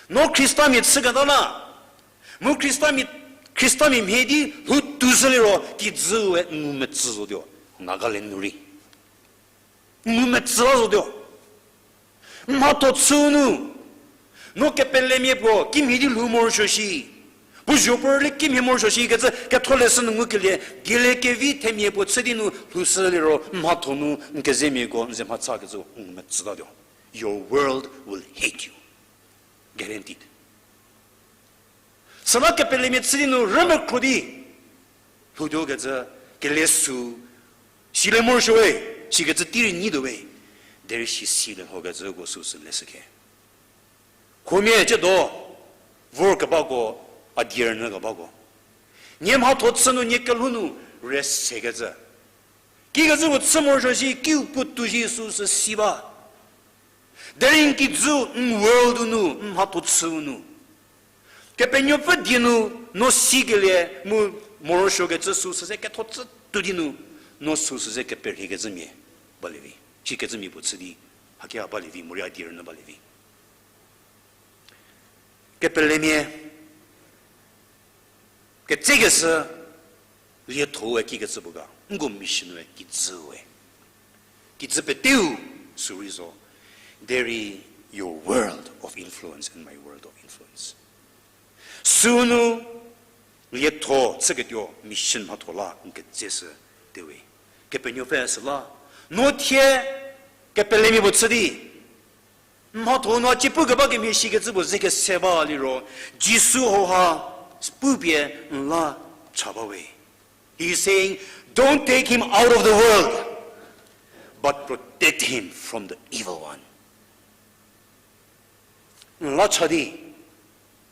No Krista mi tsüga dala. Mu Krista mi, Krista mi mhedi hu tuzali ro ki zue ngu me tsuzo dio. Nagaland nuri. Ngu me tsuzo dio. Mhato tsunu. No ke pele mi po, ki mhedi lu mor shoshi. Bu jopor le ki mhe mor shoshi ke tsa, ke thole sun ngu ke le, gele ke vi te mi po tsedi nu lu sali ro, mhato nu, nke ze mi ko, nze mhatsa ke zo, ngu me tsuzo dio. Your world will hate you. Guaranteed. Sana ke pele mi tsiri no reme krodi. Hudo ke tsa ke le su. Shi le mor showe. Shi ke tsa tiri ni do we. Deri shi si le ho ke tsa go su su le se ke. Khomie che do. Vor ke ba go. Adir na ke ba go. Nye mhato tsunu nye ke lunu. Res se ke tsa. Ki ke tsa go tsa mor shoshi. Ki u putu shi su su si ba. Dering ki zu n world nu, n hatu tsu nu. Ke pe nyo pe di nu, no si ke le, mu moro sho ke tsu su se ke tho tsu tu di nu, no su se ke pe ri ke tsu mi, ba le vi. Chi ke tsu mi bu tsu di, ha ke ba le vi, mori a di na ba le vi. Ke pe le mi, ke tse ke se, lie tho we ki ke tsu bu ga, ngo mission we ki tsu we. Ki tsu pe tiu, su ri zo. Deri your world of influence and my world of influence. Su nu, lie tho, tse ke tio, mission ma tho la, nke tse se, te we. Ke pe nyo fe se la. No tie, ke pe le mi bu tsu di. Mhatho no chipu ke ba ke mi shi ke tsu bu ze ke se ba li ro. Jisu ho ha, spu pie, la, cha ba we. He is saying, don't take him out of the world, but protect him from the evil one. La chadi,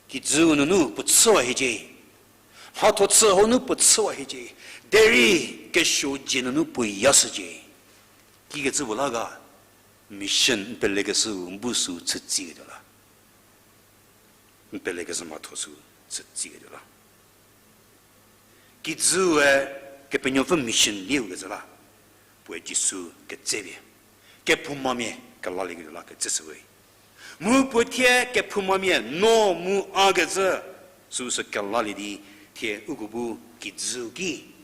ki zu nu nu pu tsuwa hi je. Ha to tsu ho nu pu tsuwa hi je. Deri ke sho je nu nu pu ya su je. Ki ke tsu bu la ga, mission pele ke su, mbu su tsu tsi ke la. Pele ke su ma to su tsu tsi ke la. Ki zu e ke pe nyo fe mission liu ke zala. Pwe Jisu ke tse bie. Ke puma mie ke la le ke la ke tse se we. Mu pwe tie ke puma mie no mu a ke ze. Su se ke la le di tie u gu bu ki zu ki.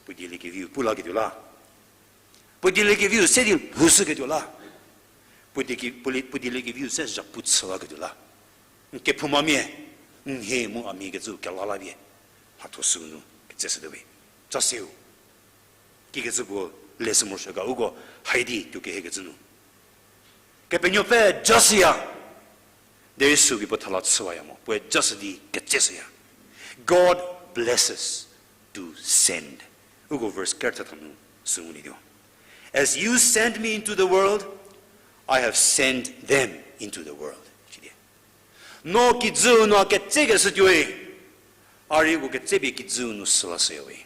Pwe di le ke viu pu la ke du la. Pwe di le ke viu se di hu se ke du la. Pwe di ki, pwe di le ke viu se ja pu tse la ke du la. Ke puma mie. He mu a mie ke zu ke la la bie. Ha to su nu ke tse se de we. Jaseu. Ki ke zubu le se mor shaka ugo haidi tu ke he ke zunu. Ke penyo pe jasia. There is sugi potala tsuwaya mo. Pwe jasadi ke chesia. God blesses to send. Ugo verse kerta tanu sunguni dio. As you send me into the world, I have sent them into the world. Chidi. No kizu no ke tsege se tui. Ari go ke tsebi kizu no sala se we.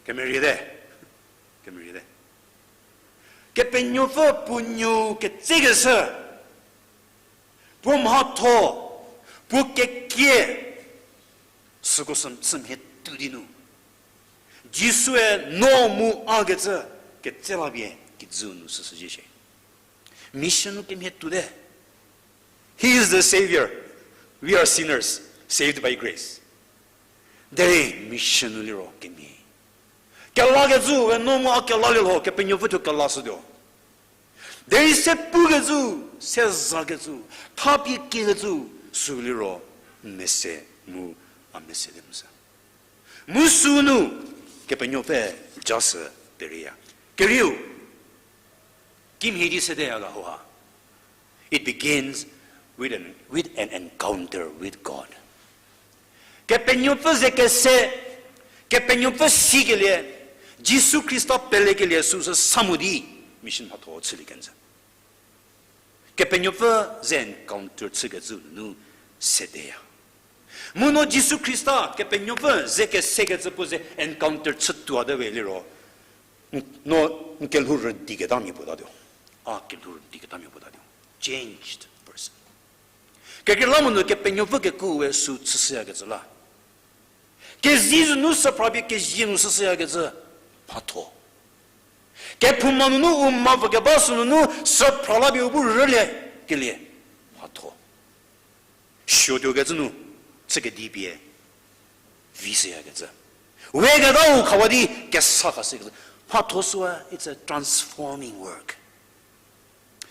Ke me ride. Ke me ride. Ke penyo fo punyo ke tsege se. Pu mha tho. Pu ke kie. Suko sam sam he tu di nu. Jisu e no mu a ke tse. Ke tsela bie kizu no se se je she. Mission ke me tu de. He is the Savior. We are sinners saved by grace. Dere mission liro kemi. Kela ke zu we no mo kela le lo ke penyo futu kela su do. Dere se pu ke zu, se za ke zu, tapi ke ke zu su liro mese mu a mese de musa. Mu su nu ke penyo fe jas peria. Keriu. Kim hidi se de aga hoa. It begins with an, with an encounter with God. Ke penyo fe ze ke se, ke penyo fe si ke liye, Jisu Krista pele ke liye su se samudi mission ha tho chili kenza. Ke penyo fe ze encounter chike zu nu se de ya. Muno Jisu Krista ke penyo fe ze ke se ke ze pu ze encounter chu tu ade we liro. No, nke lhur di ke dami pu da do. A ke lhur di ke dami pu da do. Changed person. Ke ke lamu no ke penyo fe ke ku we su tsu se ke zala. Ke zi nu sa prabi ke zi nu sa se ke ze pha tho. Ke phumanu nu umma ke ba su nu sa prala bi ubu rele ke liye pha tho. Shodyo ke zunu tsike di bie. Vise ya ke ze. We ke da u kawadi ke sa ka se ke ze. Pha tho suwa, it's a transforming work.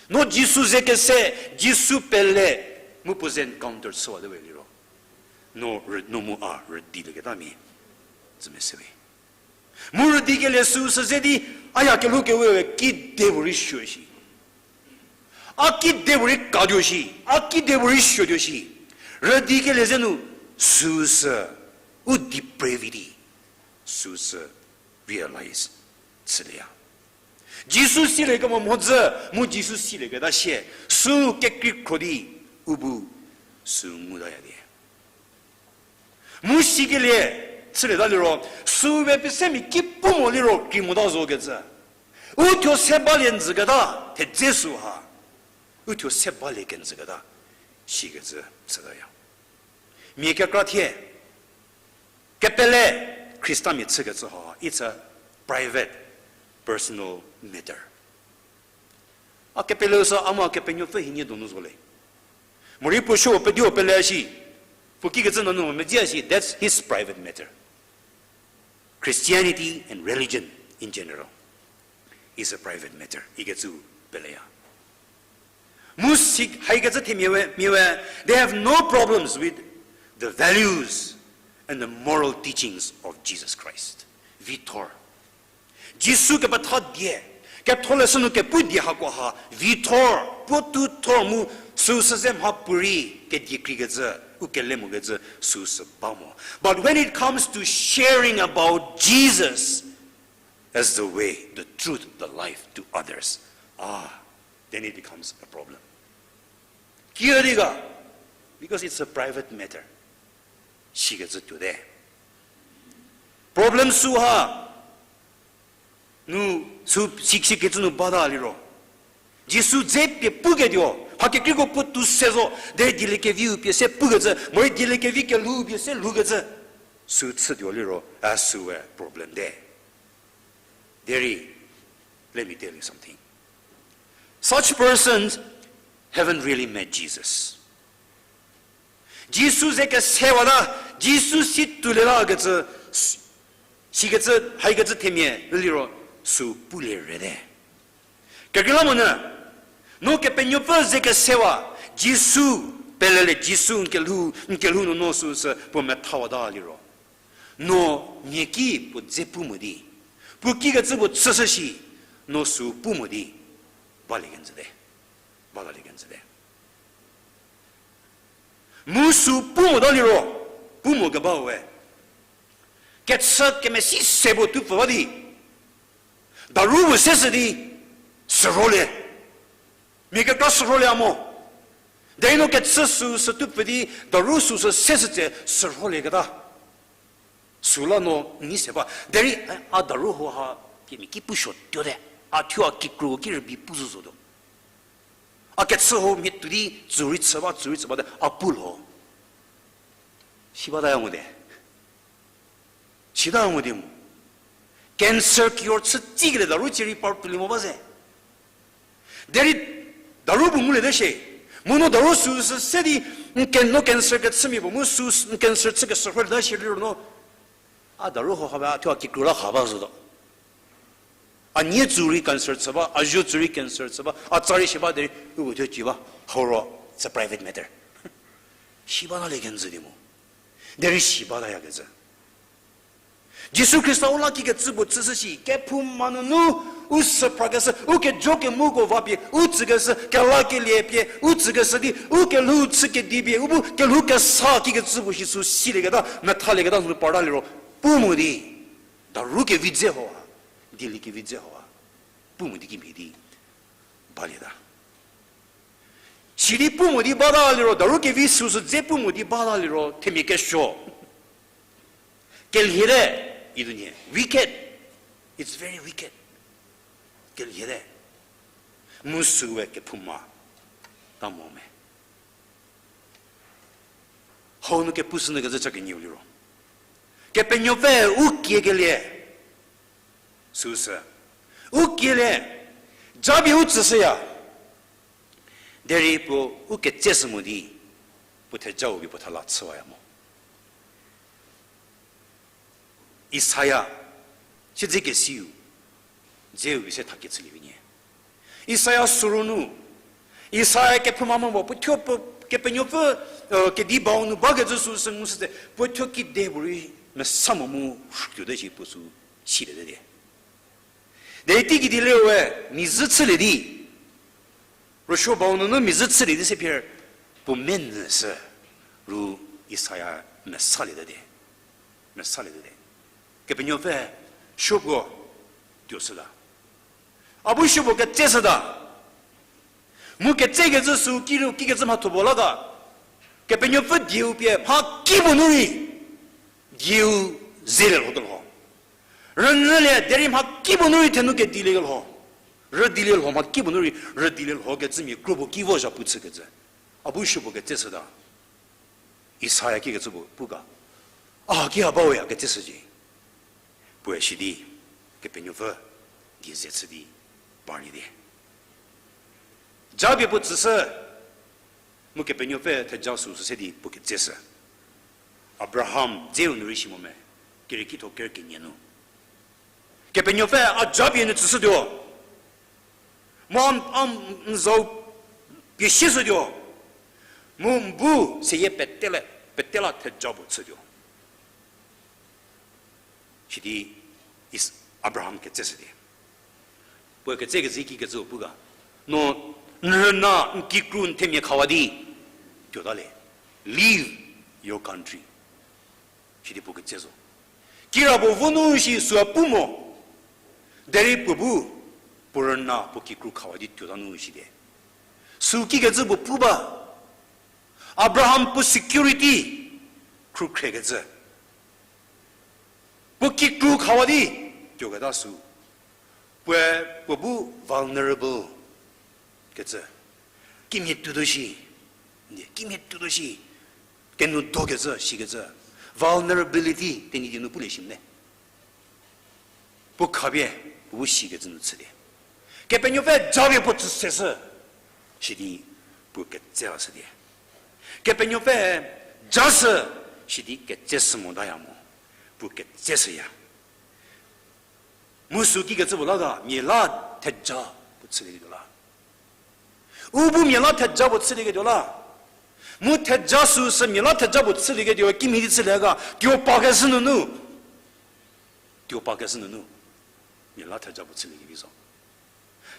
No Jisu ze ke se, Jisu pele mu pu ze encounter suwa de we liro. No re, no mu a re di le ke da mi. Zeme se we. Mu re di ke le su se ze di, aya ke lu ke we we ki de bu ri shu shi. A ki de bu ri ka dyo shi, a ki de bu ri shu dyo shi. Re di ke le ze nu, su se, u depravity, su se realize tsi le ya. Jisu si le ke mo mo ze, mu Jisu si le ke da she, su ke kri kro di, u bu, su mu da ya de. Mu shi ke le, tsi le da liro, su be pe se mi ki pu mo liro, kri mo da zo ke ze. U tyo se ba le nzi ke da, te ze su ha. U tyo se ba le ke nzi ke da, shi ke ze, tsi da ya. Mi ke kra thie, ke pele, Krista mi tsi ke ze ha, it's a private, personal matter. A ke pele sa ama ke penyo fe hinye donu zole. Mori pu shu pe dio pele shi. Pu ki ke zena no me dia shi. That's his private matter. Christianity and religion in general is a private matter. Ike zu pele ya. Musik hai ke zate miwe, miwe. They have no problems with the values and the moral teachings of Jesus Christ. Vitor. Jisu ke patha die, ke thole sunu ke pu die ha ko ha, vi thor, pu tu thor mu, su se zem ha puri, ke die kri ke ze, u ke le mu ke ze, su se ba mo. But when it comes to sharing about Jesus as the way, the truth, the life to others, ah, then it becomes a problem. Kiyo diga, because it's a private matter. Shi ke ze tu de. Problem su ha. Nu su sik sik ke tsunu bada liro. Jisu ze pe pu ke dio. Ha ke kriko pu tu se zo. De dile ke vi u pe se pu ke ze. Mo dile ke vi ke lu pe se lu ke ze. Su tsu dio liro. A su we problem de. Deri, let me tell you something. Such persons haven't really met Jesus. Jisu ze ke sewa da, Jisu si tu le la ke tse, si ke tse, hai ke tse temye, liro, su pu le re de. Ke ke la mo na, no ke penyo pe ze ke sewa, Jisu, pelele Jisu nke lu, nke lu no no su se, po me tawa da liro. No, nyeki pu dze pu mo di. Pu ki ga tsu bu tsu sa shi. No su pu mo di. Ba le gen tsu de. Ba la le gen tsu de. Mu su pu mo da li ro. Pu mo ga ba we. Ke tsa ke me si se bo tu pu ba di. Daru bu se se di. Se ro le. Mi ke ka se ro le amo. Dei no ke tsa su se tu pu di. Daru su se se se tse se ro le ga da. Sula no ni seba. Deri a daru ho ha ki mi ki pu sho tyo de. A tyo a ki kru ki re bi pu zu zo do. A ke tsu ho mi tu di zuri tsaba, zuri tsaba de a pu lo. Shiba da ya mo de. Shida ya mo de mo. Cancer cure tsu ti gre daru chiri par tu li mo ba ze. Deri daru bu mu le de she. Mu no daru su su se di, ken no cancer ke tsimi bu mu su su cancer tsu ke suffer da she ri no. A daru ho ha ba, a tyo a ki kru la ha ba zo do. A nye tsuri cancer tsaba, a jo tsuri cancer tsaba, a tsari sheba deri u bu tyo chi ba. Horo, it's a private matter. Shiba na le gen zu di mo. Deri shiba da ya ke zu. Jisu Krista ola ki ke tsu bu tsu shi, ke phu manu nu, u se pra ke se, u ke jo ke mu ko va pye, u tsu ke se, ke la ke lie pye, u tsu ke se di, u ke lu tsu ke di pye, u bu ke lu ke sa ki ke tsu bu shi su si le ke da, me tha le ke da, nu pa da le ro, pu mu di, daru ke vi dze ho, di li ke vi dze ho, pu mu di ki mi di, ba le da. Shiri pu mo di ba da li ro, daru ke vi su su dze pu mo di ba da li ro, te mi ke sho. Kel hire, idu nye. Wicked. It's very wicked. Kel hire. Mu su we ke pu ma. Ta mo me. Ho nu ke pu su nu ke ze cha ke nyi li ro. Ke pe nyo ve u kie ke lie. Su se. U kie lie. Ja bi u tsu se ya. Deri pu u ke tse se mo di, pu the jau bi pu tha la tsuwa ya mo. Isaiah, shi zi ke si yu, ze u bi se tha ke tsi li bi nye. Isaiah suru nu, Isaiah ke phu ma mo bo, pu thyo pu, ke pe nyo pu, eh, ke di ba u nu ba ke zu su se ngu se te, pu thyo ki de bu ri, me sa mo mu, shuk tyo de shi pu su, shi de de de. De ti ki di le we, mi zi tsi le di. Ro sho ba u nu nu mi zi tsi le di se pyer, pu men ne se, ru Isaiah me sa le de de. Me sa le de de. Ke pe nyo fe, sho go, tyo se da. A bu sho bo ke tse se da. Mu ke tse ke zi su ki ru ki ke zi ma to bo la da. Ke pe nyo fe di u pye, ma ki bo nu ri. Di u zi le lo de lo. Ren le, deri ma ki bo nu ri te nu ke di le lo. Re di le lo, ma ki bo nu ri, re di le lo ke zi mi gro bo ki vo ja pu tse ke zi. A bu sho bo ke tse se da. Isaiah ki ke tsu bu, bu ka. A, ki a ba we a ke tse se ji. Bu e shi di, ke pe nyo ve, di ze tse di, ba ni di. Ja bi bu tse se, mu ke pe nyo ve, te ja su se di, bu ke tse se. Abraham, ze u nu ri shi mo me, ke ri ki to ke ri ke nye nu. Ke pe nyo ve, a ja bi nu tse se di o. Mo am, am, nzau, pye shi se di o. Mu mbu se ye petela, petela te ja bu tse di o. Shidi is Abraham ke tse se di. Pu ke tse ke zi ki ke zo pu ga. No, nrna, nkikru, ntemye khawa di. Tyo da le. Leave your country. Shidi pu ke tse zo. Kira bo vonu shi sua pu mo. Deri pu bu, pu rna pu ki kru khawa di tyo da nu shi de. Su ki ke zi bu pu ba. Abraham pu security kru kre ke zi. Pu ki kru khawa di tyo ke da su. Pu, pu bu vulnerable ke zi. Kimye tu do shi. Kimye tu do shi. Kenu do ke zi, shi ke zi. Vulnerability, teni di nu pu le shim ne. Pu khabye, pu shi ke zi nu tsi de. Ke pe nyo fe ja be pu tsi se se. Shidi pu ke tse la se de. Ke pe nyo fe ja se, shidi ke tse se mo da ya mo. Pu ke tse se ya. Mu su ki ke zi bu la ga, mye la te ja pu tsi de do la. U bu mye la te ja bu tsi de ke do la. Mu te ja su se mye la te ja bu tsi de ke do, ki mi di tsi le ga, kyo pa ke zi nu nu. Tyo pa kese nunu. Ni la theja bu tsili ki bizo.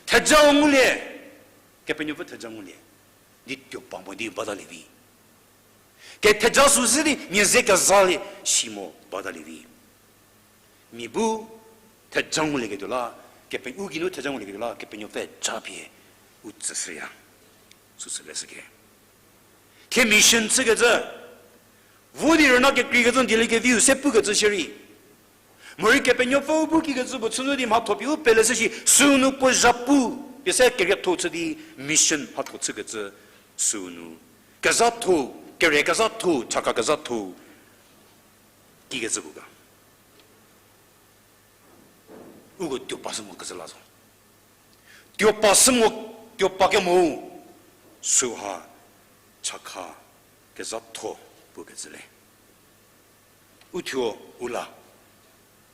Theja ngule. Kepenyo pe theja ngule. Di tyo pa mo di bada levi. Ke theja su si di, mi ze ka za le, shimo bada levi. Mi bu theja ngule ke dola, kepen u ginu theja ngule ke dola, kepenyo pe ja pie. U tse se ya. Su se le se ke. Ke mission tse ke tse. Vu di rona ke kri ke tse, di le ke view se pu ke tse sheri. Mori kepenyo fo bu ki ke tse bu tsunu di ma thopi u pele se shi, sunu po japu. Ye se ke ke tho tse di mission ha tho tse ke tse sunu. Ke za tho, ke re ke za tho, chaka ke za tho. Ki ke tse bu ka. U go tyo pa se mo ke tse la zo. Tyo pa se mo, tyo pa ke mo. Su ha, chaka, ke za tho, bu ke tse le. U tyo u la.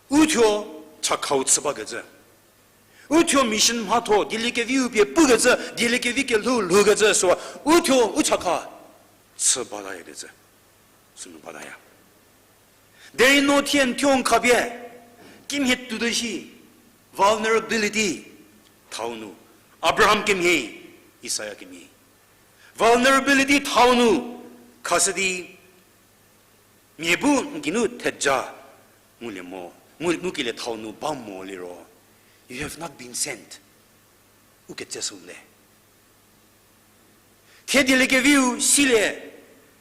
U tyo chaka u tse ba ke tse. U tyo mission ma tho, di le ke vi u pie pu ke tse, di le ke vi ke lu, lu ke tse, so. U tyo u chaka tse ba la ye ke tse. Sunu ba la ya. Deri no tien tyo ka bie. Kim he tu de shi. Vulnerability. Thao nu. Abraham kim he. Isaiah kim he. Vulnerability thao nu. Khasidi. Mie bu ginu theja. Ngule mo. Ngu, ngu kile thao nu ba mo li ro. You have not been sent. U ke tse sum le. Thedi le ke viu si le.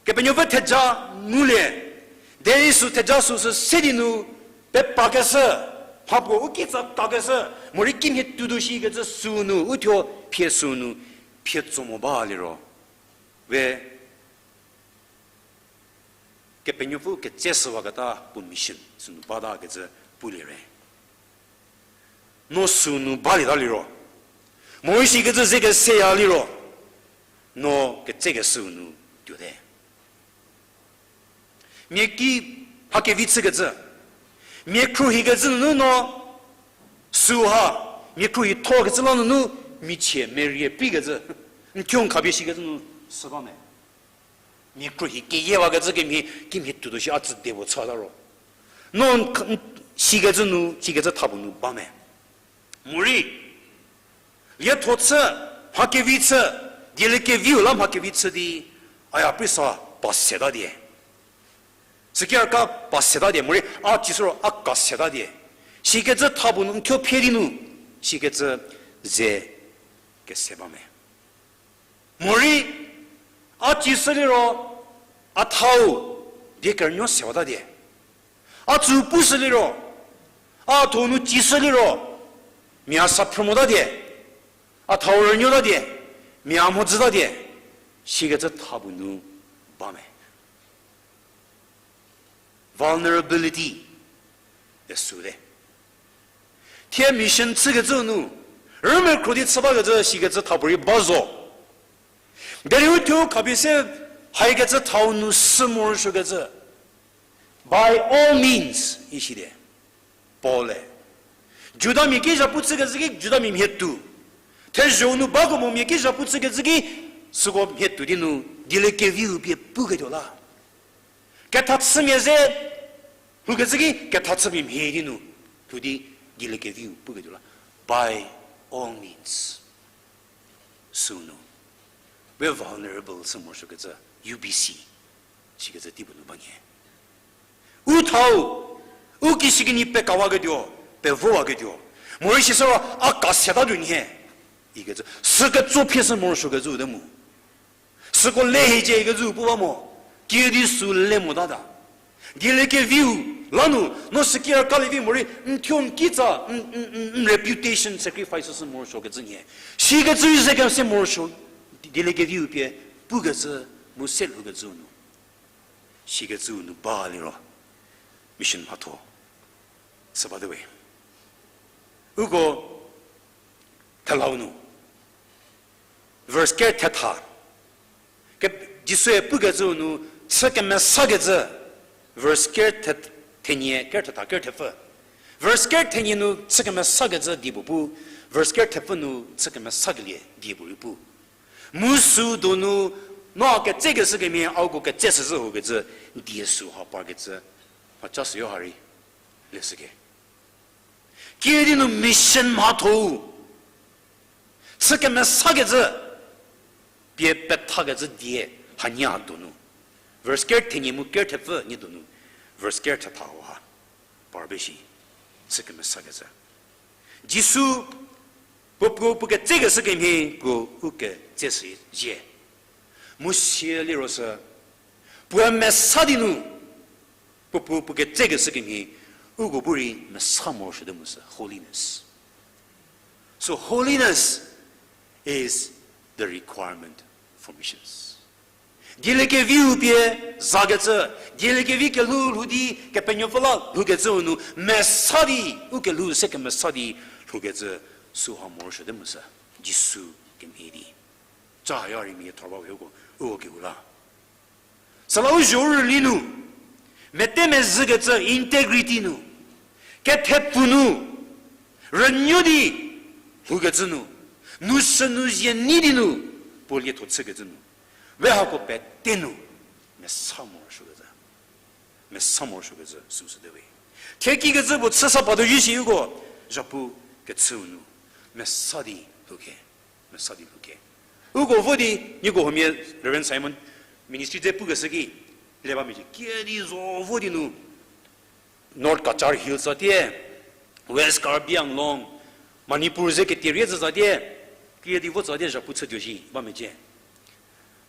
Kepenyo ve theja ngule. Deri su theja su su se di nu. Pe pa ke se. Phap go u ki tsa ta ke se. Mori kim he tu du shi ke tse su nu. U thyo pie su nu. Pie tso mo ba li ro. Ve. Kepenyo fu ke tse se wa kata pu mission. Su nu ba da ke tse pu li re. No su nu ba li da li ro. Mo ishi ke tse ze ke se ya li ro. No ke tse ke su nu tyo de. Mie ki ha ke vi tse ke tse. Mie kru hi ke tse nu no su ha. Mie kru hi tho ke tse la nu nu. Mi che me rie pi ke tse. Nkyong ka bi shi ke tse nu se ba me. Mie kru hi ke ye wa ke tse ke mi kim hi tu do shi a tse de bo tsa la ro. No shi ke tse nu, shi ke tse tha bu nu ba me. Mori. Ye tho tse, ha ke vi tse, di le ke viu la ha ke vi tse di, aya pri sa pa se da die. Tse ke ka pa se da die, mori a chi su ro a ka se da die. Shi ke tse tha bu nu kyo phe di nu, shi ke tse ze ke se ba me. Mori, a chi se li ro, a thao, die ke nyo se wa da die. A tsu pu se li ro. A tho nu chi se li ro. Mi a sa promo da die. A thao re nyo da die. Mi a mo tse da die. Shi ke tse tha bu nu ba me. Vulnerability. E su de. Thie mission tse ke tse nu. Re me kro di tse ba ke tse shi ke tse tha bu ri ba zo. Deri u thyo ka bi se hai ke tse thao nu se mo ro sho ke tse. By all means, ishi de. Paul e. Juda mi ki japu tse ke tse ki, Juda mi mhe tu. The jo nu ba ko mo mi ki japu tse ke tse ki, su ko mhe tu di nu, di le ke viu pie pu ke do la. Ke tha tse mi ze, hu ke tse ki, ke tha tse mi mhe di nu, hu di, di le ke viu pu ke do la. By all means. Su nu. We vulnerable se mo sho ke tse, U B C. Shi ke tse ti bu nu ba nye. U thao, u ki shi ki ni pe ka wa ke dio, pe vo wa ke dio. Mo ri shi se ro, a ka se ta du nye. I ke tse, se ke tso phe se mo sho ke tse u de mu. Se ko le he je ke tse u pu ba mo. Ki di su le mo da da. Di le ke viu, la nu, no se ki ra ka le vi mo ri, n thyo n ki tsa, n, n, n, n reputation sacrifices mo sho ke tse nye. Shi ke tse u ze ke se mo sho, di le ke viu pie, pu ke tse, mo se lu ke tse u nu. Shi ke tse u nu ba li ro. Mission ma tho. Se ba de we. U ko, tha la u nu. Verse ke the tha. Ke Jisu e pu ke tse u nu, tse ke me sa ke tse. Verse ke the, the nye, ke the tha, ke the fe. Verse ke the nye nu, tse ke me sa ke tse di bu pu. Verse ke the fe nu, tse ke me sa ke lie di bu ri pu. Mu su do nu, no ke tse ke se ke mi, au ko ke tse se se ho ke tse, di su ha pa ke tse. Ha cha se yo ha ri, le se ke. Kiri nu mission ma tho. Tsike me sa ke ze. Pie pe tha ke ze die. Hanya do nu. Verse ker thenye mu ker thepfü nye do nu. Verse ker thetha wa. Par be shi. Tsike me sa ke ze. Jisu, pu pu pu ke tse ke se ke mhe ko u ke tse se je. Mu sie li ro se. Pu me sa di nu. Pu pu pu ke tse ke se ke mhe. U go buri me sa mo shi de mu se. Holiness. So holiness is the requirement for missions. Dile ke viu pie za ke tse, dile ke vi ke lu lu di, ke penyo fala lu ke tse unu, me sa di, u ke lu se ke me sa di, lu ke tse, su ha mor shu de mu sa, Jisu ke mhe di. Cha ya ri mi thor ba we ko, u ke u la. Sala u jo ri li nu, me te me zi ke tse integrity nu, ke the pu nu, re nyu di, lu ke tse nu, nu se nu ye ni di nu, pol ye to tse ke tse nu. Ve ha ko pe te nu, me sa mo shu ke za. Me sa mo shu ke za, su su de we. Te ki ke za bo tsa sa pa do yi shi yu ko, ja pu ke tsu nu. Me sa di lu ke. Me sa di lu ke. U ko vo di, ni ko ho mi Reverend Simon, ministry de pu ke sa ki, le ba mi ji, ke di zo vo di nu. North Cachar Hills atie, West Karbi Anglong, Manipur ze ke tirie ze zatie, krie di vo zatie ja pu tse dio ji, ba me je.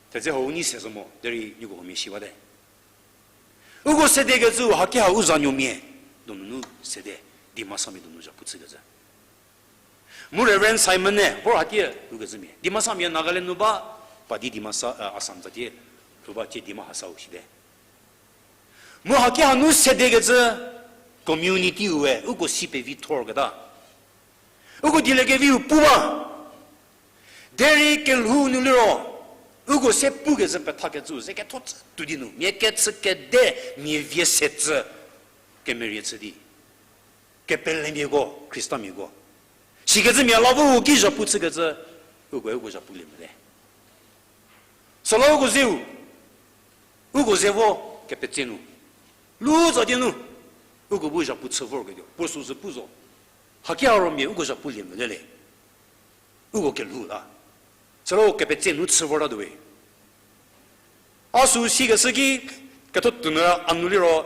Te ze ho ni se zo mo, deri ni go mi shi wa de. U go se de ge zu, ha ke ha u za nyo mi e, do nu se de, di ma sa mi do nu ja pu tse ge ze. Mu Reverend Simon ne, vor hatie lu ke zimi. Dimasa mi Nagaland nu ba, padi Dimasa, uh, Assam zatie, lu ba che Dima Hasao shide. Mu haki hanu sede ke ze community uwe, uko sipe vi thor ke da. Uko dile ke vi upu ba. Deri ke lu nu liro, uko se pu ke ze pe tha ke zu, ze ke thot tu di nu, mie ke tse ke de, mie vie se tse, ke merie tse di. Kepele miego, Krista miego. Shiketse mi alavo uki japu tsiketse, ugo ugo japu lemele. Sala ugo zeu, ugo zevo, kepetsenu. Lu zadenu, ugo bu japu tsivor gedio, pusu zepuzo. Haki aro mi ugo japu lemele. Ugo ke lu la. Sala ugo kepetsenu tsivor da due. Asu shiketse ki, keto tunura anuliro,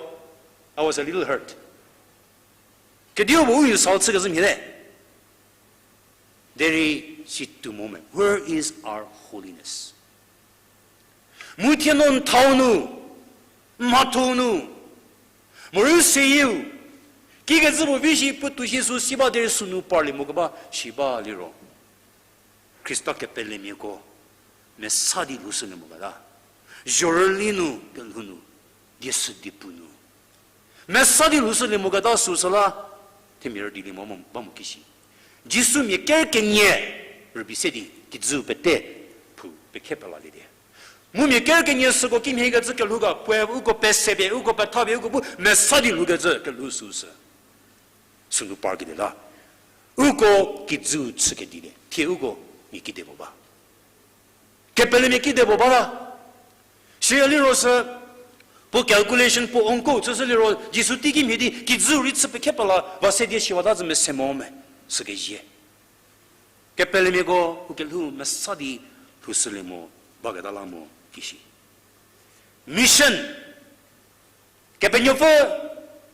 I was a little hurt. Kedio bo uyu sal tsika zim hine. Deri shi tu moment. Where is our holiness? Mu tienon taunu, matonu. Moru seyu. Ki ke zibo vishi putu Jesu siba deri sunu parli mo kaba shiba liro. Krista kepele mieko, mesadi lusu ne mogada. Jorli nu ke lunu, Jesu dipunu. Mesadi lusu ne mogada su sala, temir di limo mo, ba mo kishi. Jesu mi ker ke nye, rubi sedi, kizu pete, pu, pe kepela lide. Mu mi ker ke nye su ko kim hega zu ke luga, pwe, uko pesebe, uko petabe, uko bu, mesadi luga zu ke lusu se. Sunu par ki de la. Uko kizu tsuke di de. Tie uko mi ki de bo ba. Kepele mi ki de bo ba la. Shi ali ro se, po calculation, po onko, tsu se li ro, Jesu ti ki mi di, kizu ri tsu pe kepala, va se di shiwa da zu me se mo me. Tsuke jie. Kepele mi go, uke lu, mesadi, lu se le mo, ba ga da la mo, kishi. Mission. Kepenyopfü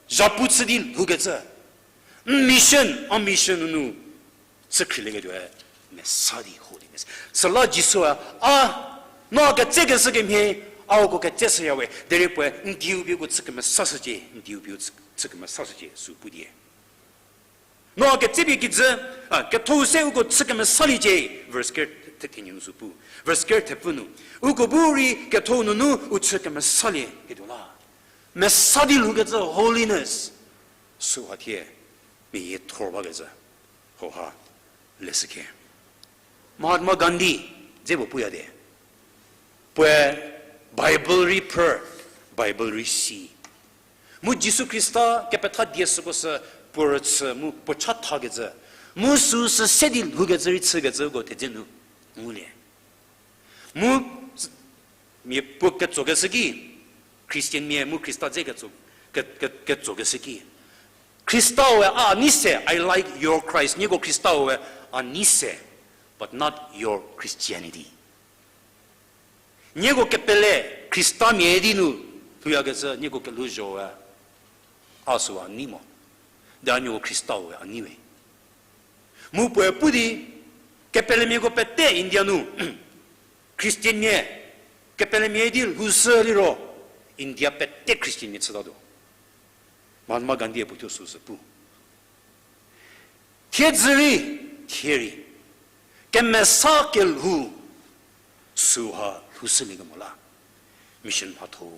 japu tsü di lhuketsü. Mission, a mission nu tsü khrile ke dwe. Mesadi holiness. Sala Jisu a, a, no ke tseke seke mhe, a ko ke tsese yawe. Dere pwe, ndiu bi ko tseke me sasa je, ndiu bi ko tseke me sasa je, su pu die. No ke tsibi ki dze, a, ke thou se uko tsike me sali je, verse ke te, te nyung su pu. Verse ke te pu nu. Uko buri ke thou nu nu u tsike me sali ke do la. Me sadi lu ke dze holiness. Su ha thie, me ye thor ba ke dze. Ho ha, le se ke. Mahatma Gandhi, dze bo pu ya de. Pwe Bible ri per, Bible ri si. Mu Jisu Krista kepetha die süko sü purütsü mu pocha thagetsü. Mu su sü sedi lhugetsü ri tsügetsü go tedze nu. Ngule. Mu s-, mi pu ketso ke seki, Christian mi mu Krista dze ketso, ke, ke, ketso ke seki. Krista we anise, I like your Christ. Nyeko Krista we anise, but not your Christianity. Nyeko kepele Krista mi edi nu, tuya kese nyeko kelu jo we asu animo. Da nyeko Krista we aniwe. Mu pue pudi, kepele mi ko pete India nu. Christian nye, kepele mi edi lu se liro, India pete Christian nye tsada do. Mahatma Gandhi e putu su se pu. Thie ziri, thieri. Kemesa ke lhu. Suha lhu se li ke mola. Mission pha tho.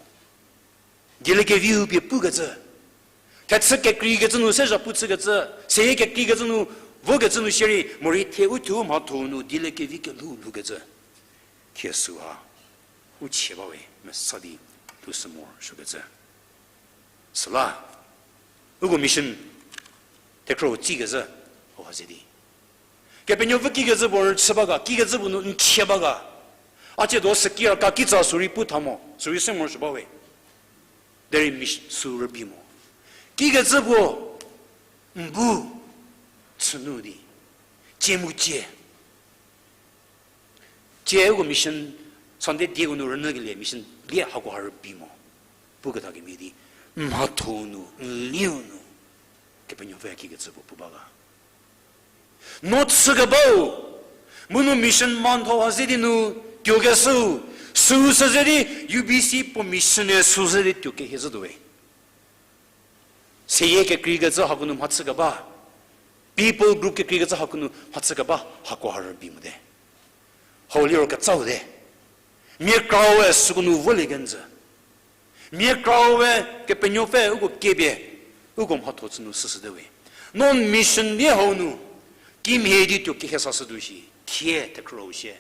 Dile ke viu pie pu ke tse. Te tse ke kri ke tse nu se ja pu tse ke tse. Se ye ke kri ke tse nu vo ke tse nu sheri. Mori the u tu ma tho nu dile ke vi ke lhu lhu ke tse. Thie suha. U che ba we. Mesa di. Lhu se mor shu ke tse. Sala. Ugo mission. Te kro tsi ke tse. O ha zidi. Kepenyo fu ki ke tse bor tse ba ga. Ki ke tse bu nu nche ba ga. Ache do se ki ka ki tsa suri pu thamo. Suri se mor shu ba we. Deri mish su rabi mo. Ki ke tse bu. Mbu. Tsunu di. Che mu che. Che ugo mission Sunday die uno rene ke le mission die hako har bimo. Pu ke ta ke mi di. Mha tho nu, liu nu. Kepenyo ve ki ke tse bu pu ba ga. No tse ke ba u. Munu mission man tho ha zidi nu. Tyo ke su. Su se zidi U B C po mission e su zidi tyo ke he zidi we. Seye ke kri ke tsa hakunu matsa ke ba. People group ke kri ke tsa hakunu matsa ke ba. Hako har bi mu de. Holi ro ke tsa u de. Mie krao e sukunu vole gen tsa. Mie krao e kepenyo fe ugo kebie. Ugo matho tsunu sisi de we. Non mission ye honu. Kim he di tyo ke he sa sa du shi. Kie te krao she.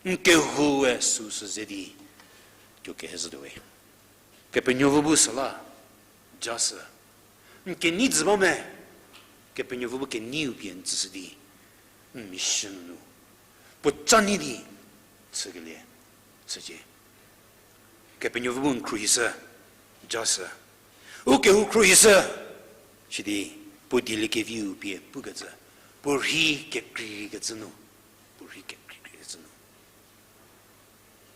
Nke hu e su se zedi. Tyo ke he sa du we. Kepenyo vubu sala, jasa. Nke ni ziba me, kepenyo vubu ke ni u bien zisidi. Mission nu. Pu chani di, tsegele, tseje. Kepenyo vubu nkru hisa, jasa. U ke hu kru hisa, shidi, pu dili ke vi u pie, pu gaza. Pu ri ke kri ke zinu. Pu ri ke kri ke zinu.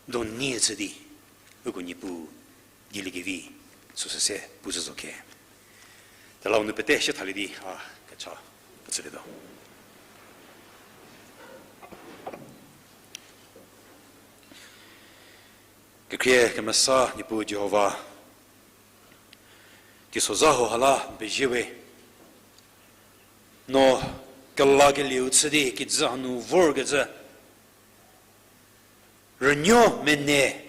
Don ni tsedi, uko nipu, gili givi, so se se, puzo zoke. Tala unu pete she thali di, ah, kacha, katsele do. Kekrie kemesa nipu Jehovah. Tisoza ho hala bejewe. No kala ke liu tsedi ki zanu vor ke ze. Renyo mene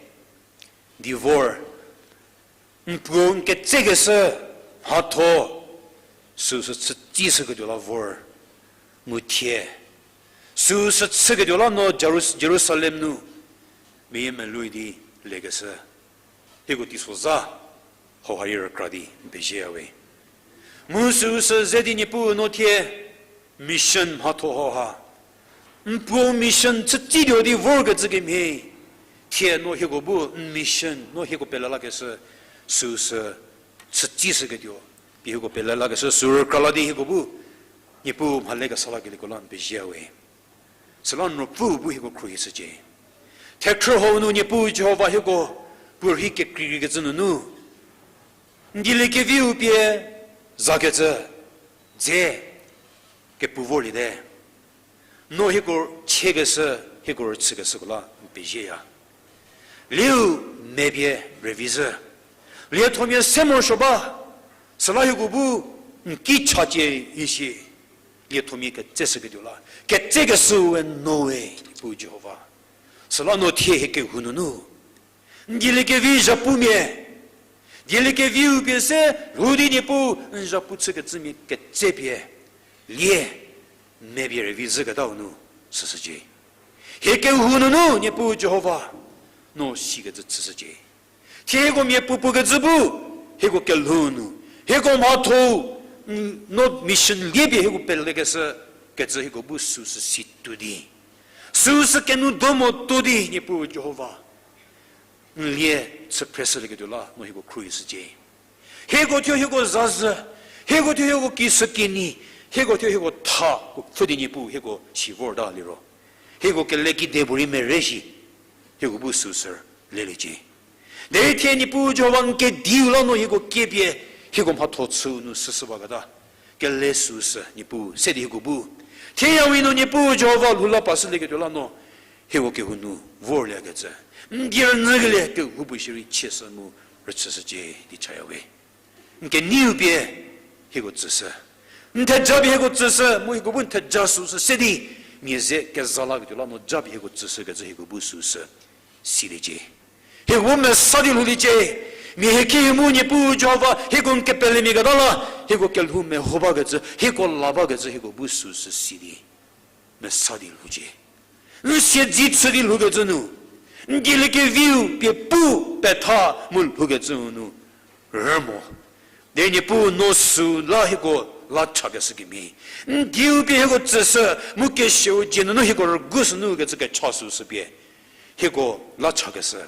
di vor. Mpu nke tsege se hatho. Su su tsi se ke la vor. Mutie. Su su tsi ke la no Jerus-, Jerusalem nu. Meye melui di lege se. Hiku tisoza, ho hari rakra di, beje awe. Musu se zedi nipu no tie, mission ha to ho ha. Mpu mission tsitsi dio di vorga zige me. Tie no hiku bu, mission, no hiku pelala ke se, su se, tsitsi se ke dio. Pi hiku pelala ke se, su rakra la di hiku bu. Nipu mhale ka sala ke likula, beje awe. Selon ro pu bu hiko kru hi se je. Thekthro ho nu nye pu Jehovah hiko pur hi ke kri ke zunu nu. Ndile ke viu pie za ke ze. Ze ke pu vo li de. No hiko che ke se, hiko ro tse ke se kula pe je ya. Liu mebie revize. Lie thomie semo shoba. Sela hiku bu nki chache ishi. Lie thomie ke tse se ke diola. Ke tse ke su we no we bu Jehovah. Sela no thie he ke hununu. Ndile ke vi japu mie. Ndile ke vi u pie se hudi ne pu japu tse ke tse mie ke tse pie. Lie mebie revize ke da unu se se je. Heke hunu nu nyepu Jehovah no si ke tse tse je. Te heko myepu pu ke tse bu heko ke lunu heko ma tho no mission lie bi heko pele ke se ke tse heko bu su se si tu di. Su se ke nu domo tu di nyepu Jehovah. Lie tse prese le ke dula no heko krui se je. Heko tyo heko zaza. Heko thio heko ki sukini, heko thio heko tha, ko fudi nipu heko shivor da liro. Heko kele ki deburi mereshi, heko bu susur leleje. Deri the nipu Jehovah ke diu la no heko kebie, heko ma thotsu nu susu bagada. Kele susu nipu, sedi heko bu. The ya wino nipu Jehovah lula pasu leke dola no, heko ke hunu, vor le ke tsa. Ndir nagele ke hubu shiri chesa mu, rachasa je, di chaya we. Nke niu pie, heko tsese. Nte jabi heko tsese, mu heko bu nte jasu se sedi. Mie ze ke zala ke dola no jabi heko tsese ke tse heko bu su se. Sidi je. Heko me sadi luli je. Mie heki mu nipu Jehovah, heko nke pele mi gadala. Heko ke lhu me hoba ke tse, heko laba ke tse, heko bu su se sidi. Me sadi lhu je. Nse ji tsudi lhu ke tsunu. Ngili ke viu pie pu petha mu lhu ke tsunu. Remo. De nipu no su la heko la cha ke se kimi. Ngiu pie heko tsese mu ke sheu je no heko gu su nu ke tse ke cha su se pie. Heko la cha ke se.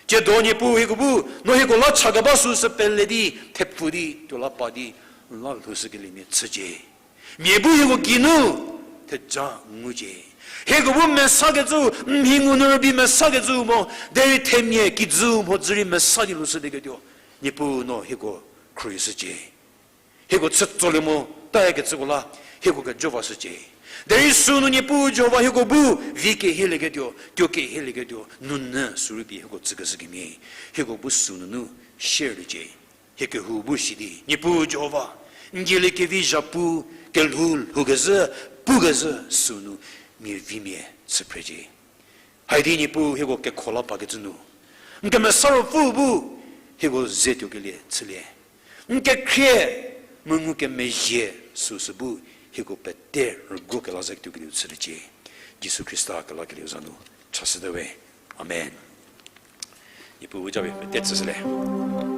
Je do nipu heko bu no heko la cha ke ba su se pele di, thepfu di, to la pa di, la lhu se ke li mi tse je. Mie bu heko kinu, te ja ngu je. Heko bu mesa ke zu, mhi ngu nur bi mesa ke zu mo, deri te mie ki zu mo zuri mesa di lu se de ke dio. Nipu no heko krui se je. Heko tset zole mo, ta ya ke tse kola, heko ke jova se je. Deri su nu nipu Jehovah heko bu, vi ke hele ke dio, kyo ke hele ke dio, nun ne suri bi heko tse ke se ke mi. Heko bu su nu nu, share de je. Heke hu bu shidi, nipu Jehovah, ngili ke vi japu, ke lhu lhu ke ze, pu ke ze, su nu, mi vi mie, tse pre je. Haidi nipu heko ke khola pa ke tsunu. Nke me saro fu bu, heko ze tyo ke le, tse le. Nke krie, me ngu ke me ye, su su bu, heko pe te, rgo ke la zek tyo ke le, tse le je. Jisu Krista ke la ke le zanu, cha se de we. Amen. Nipu bu jabe, pe te tse se le.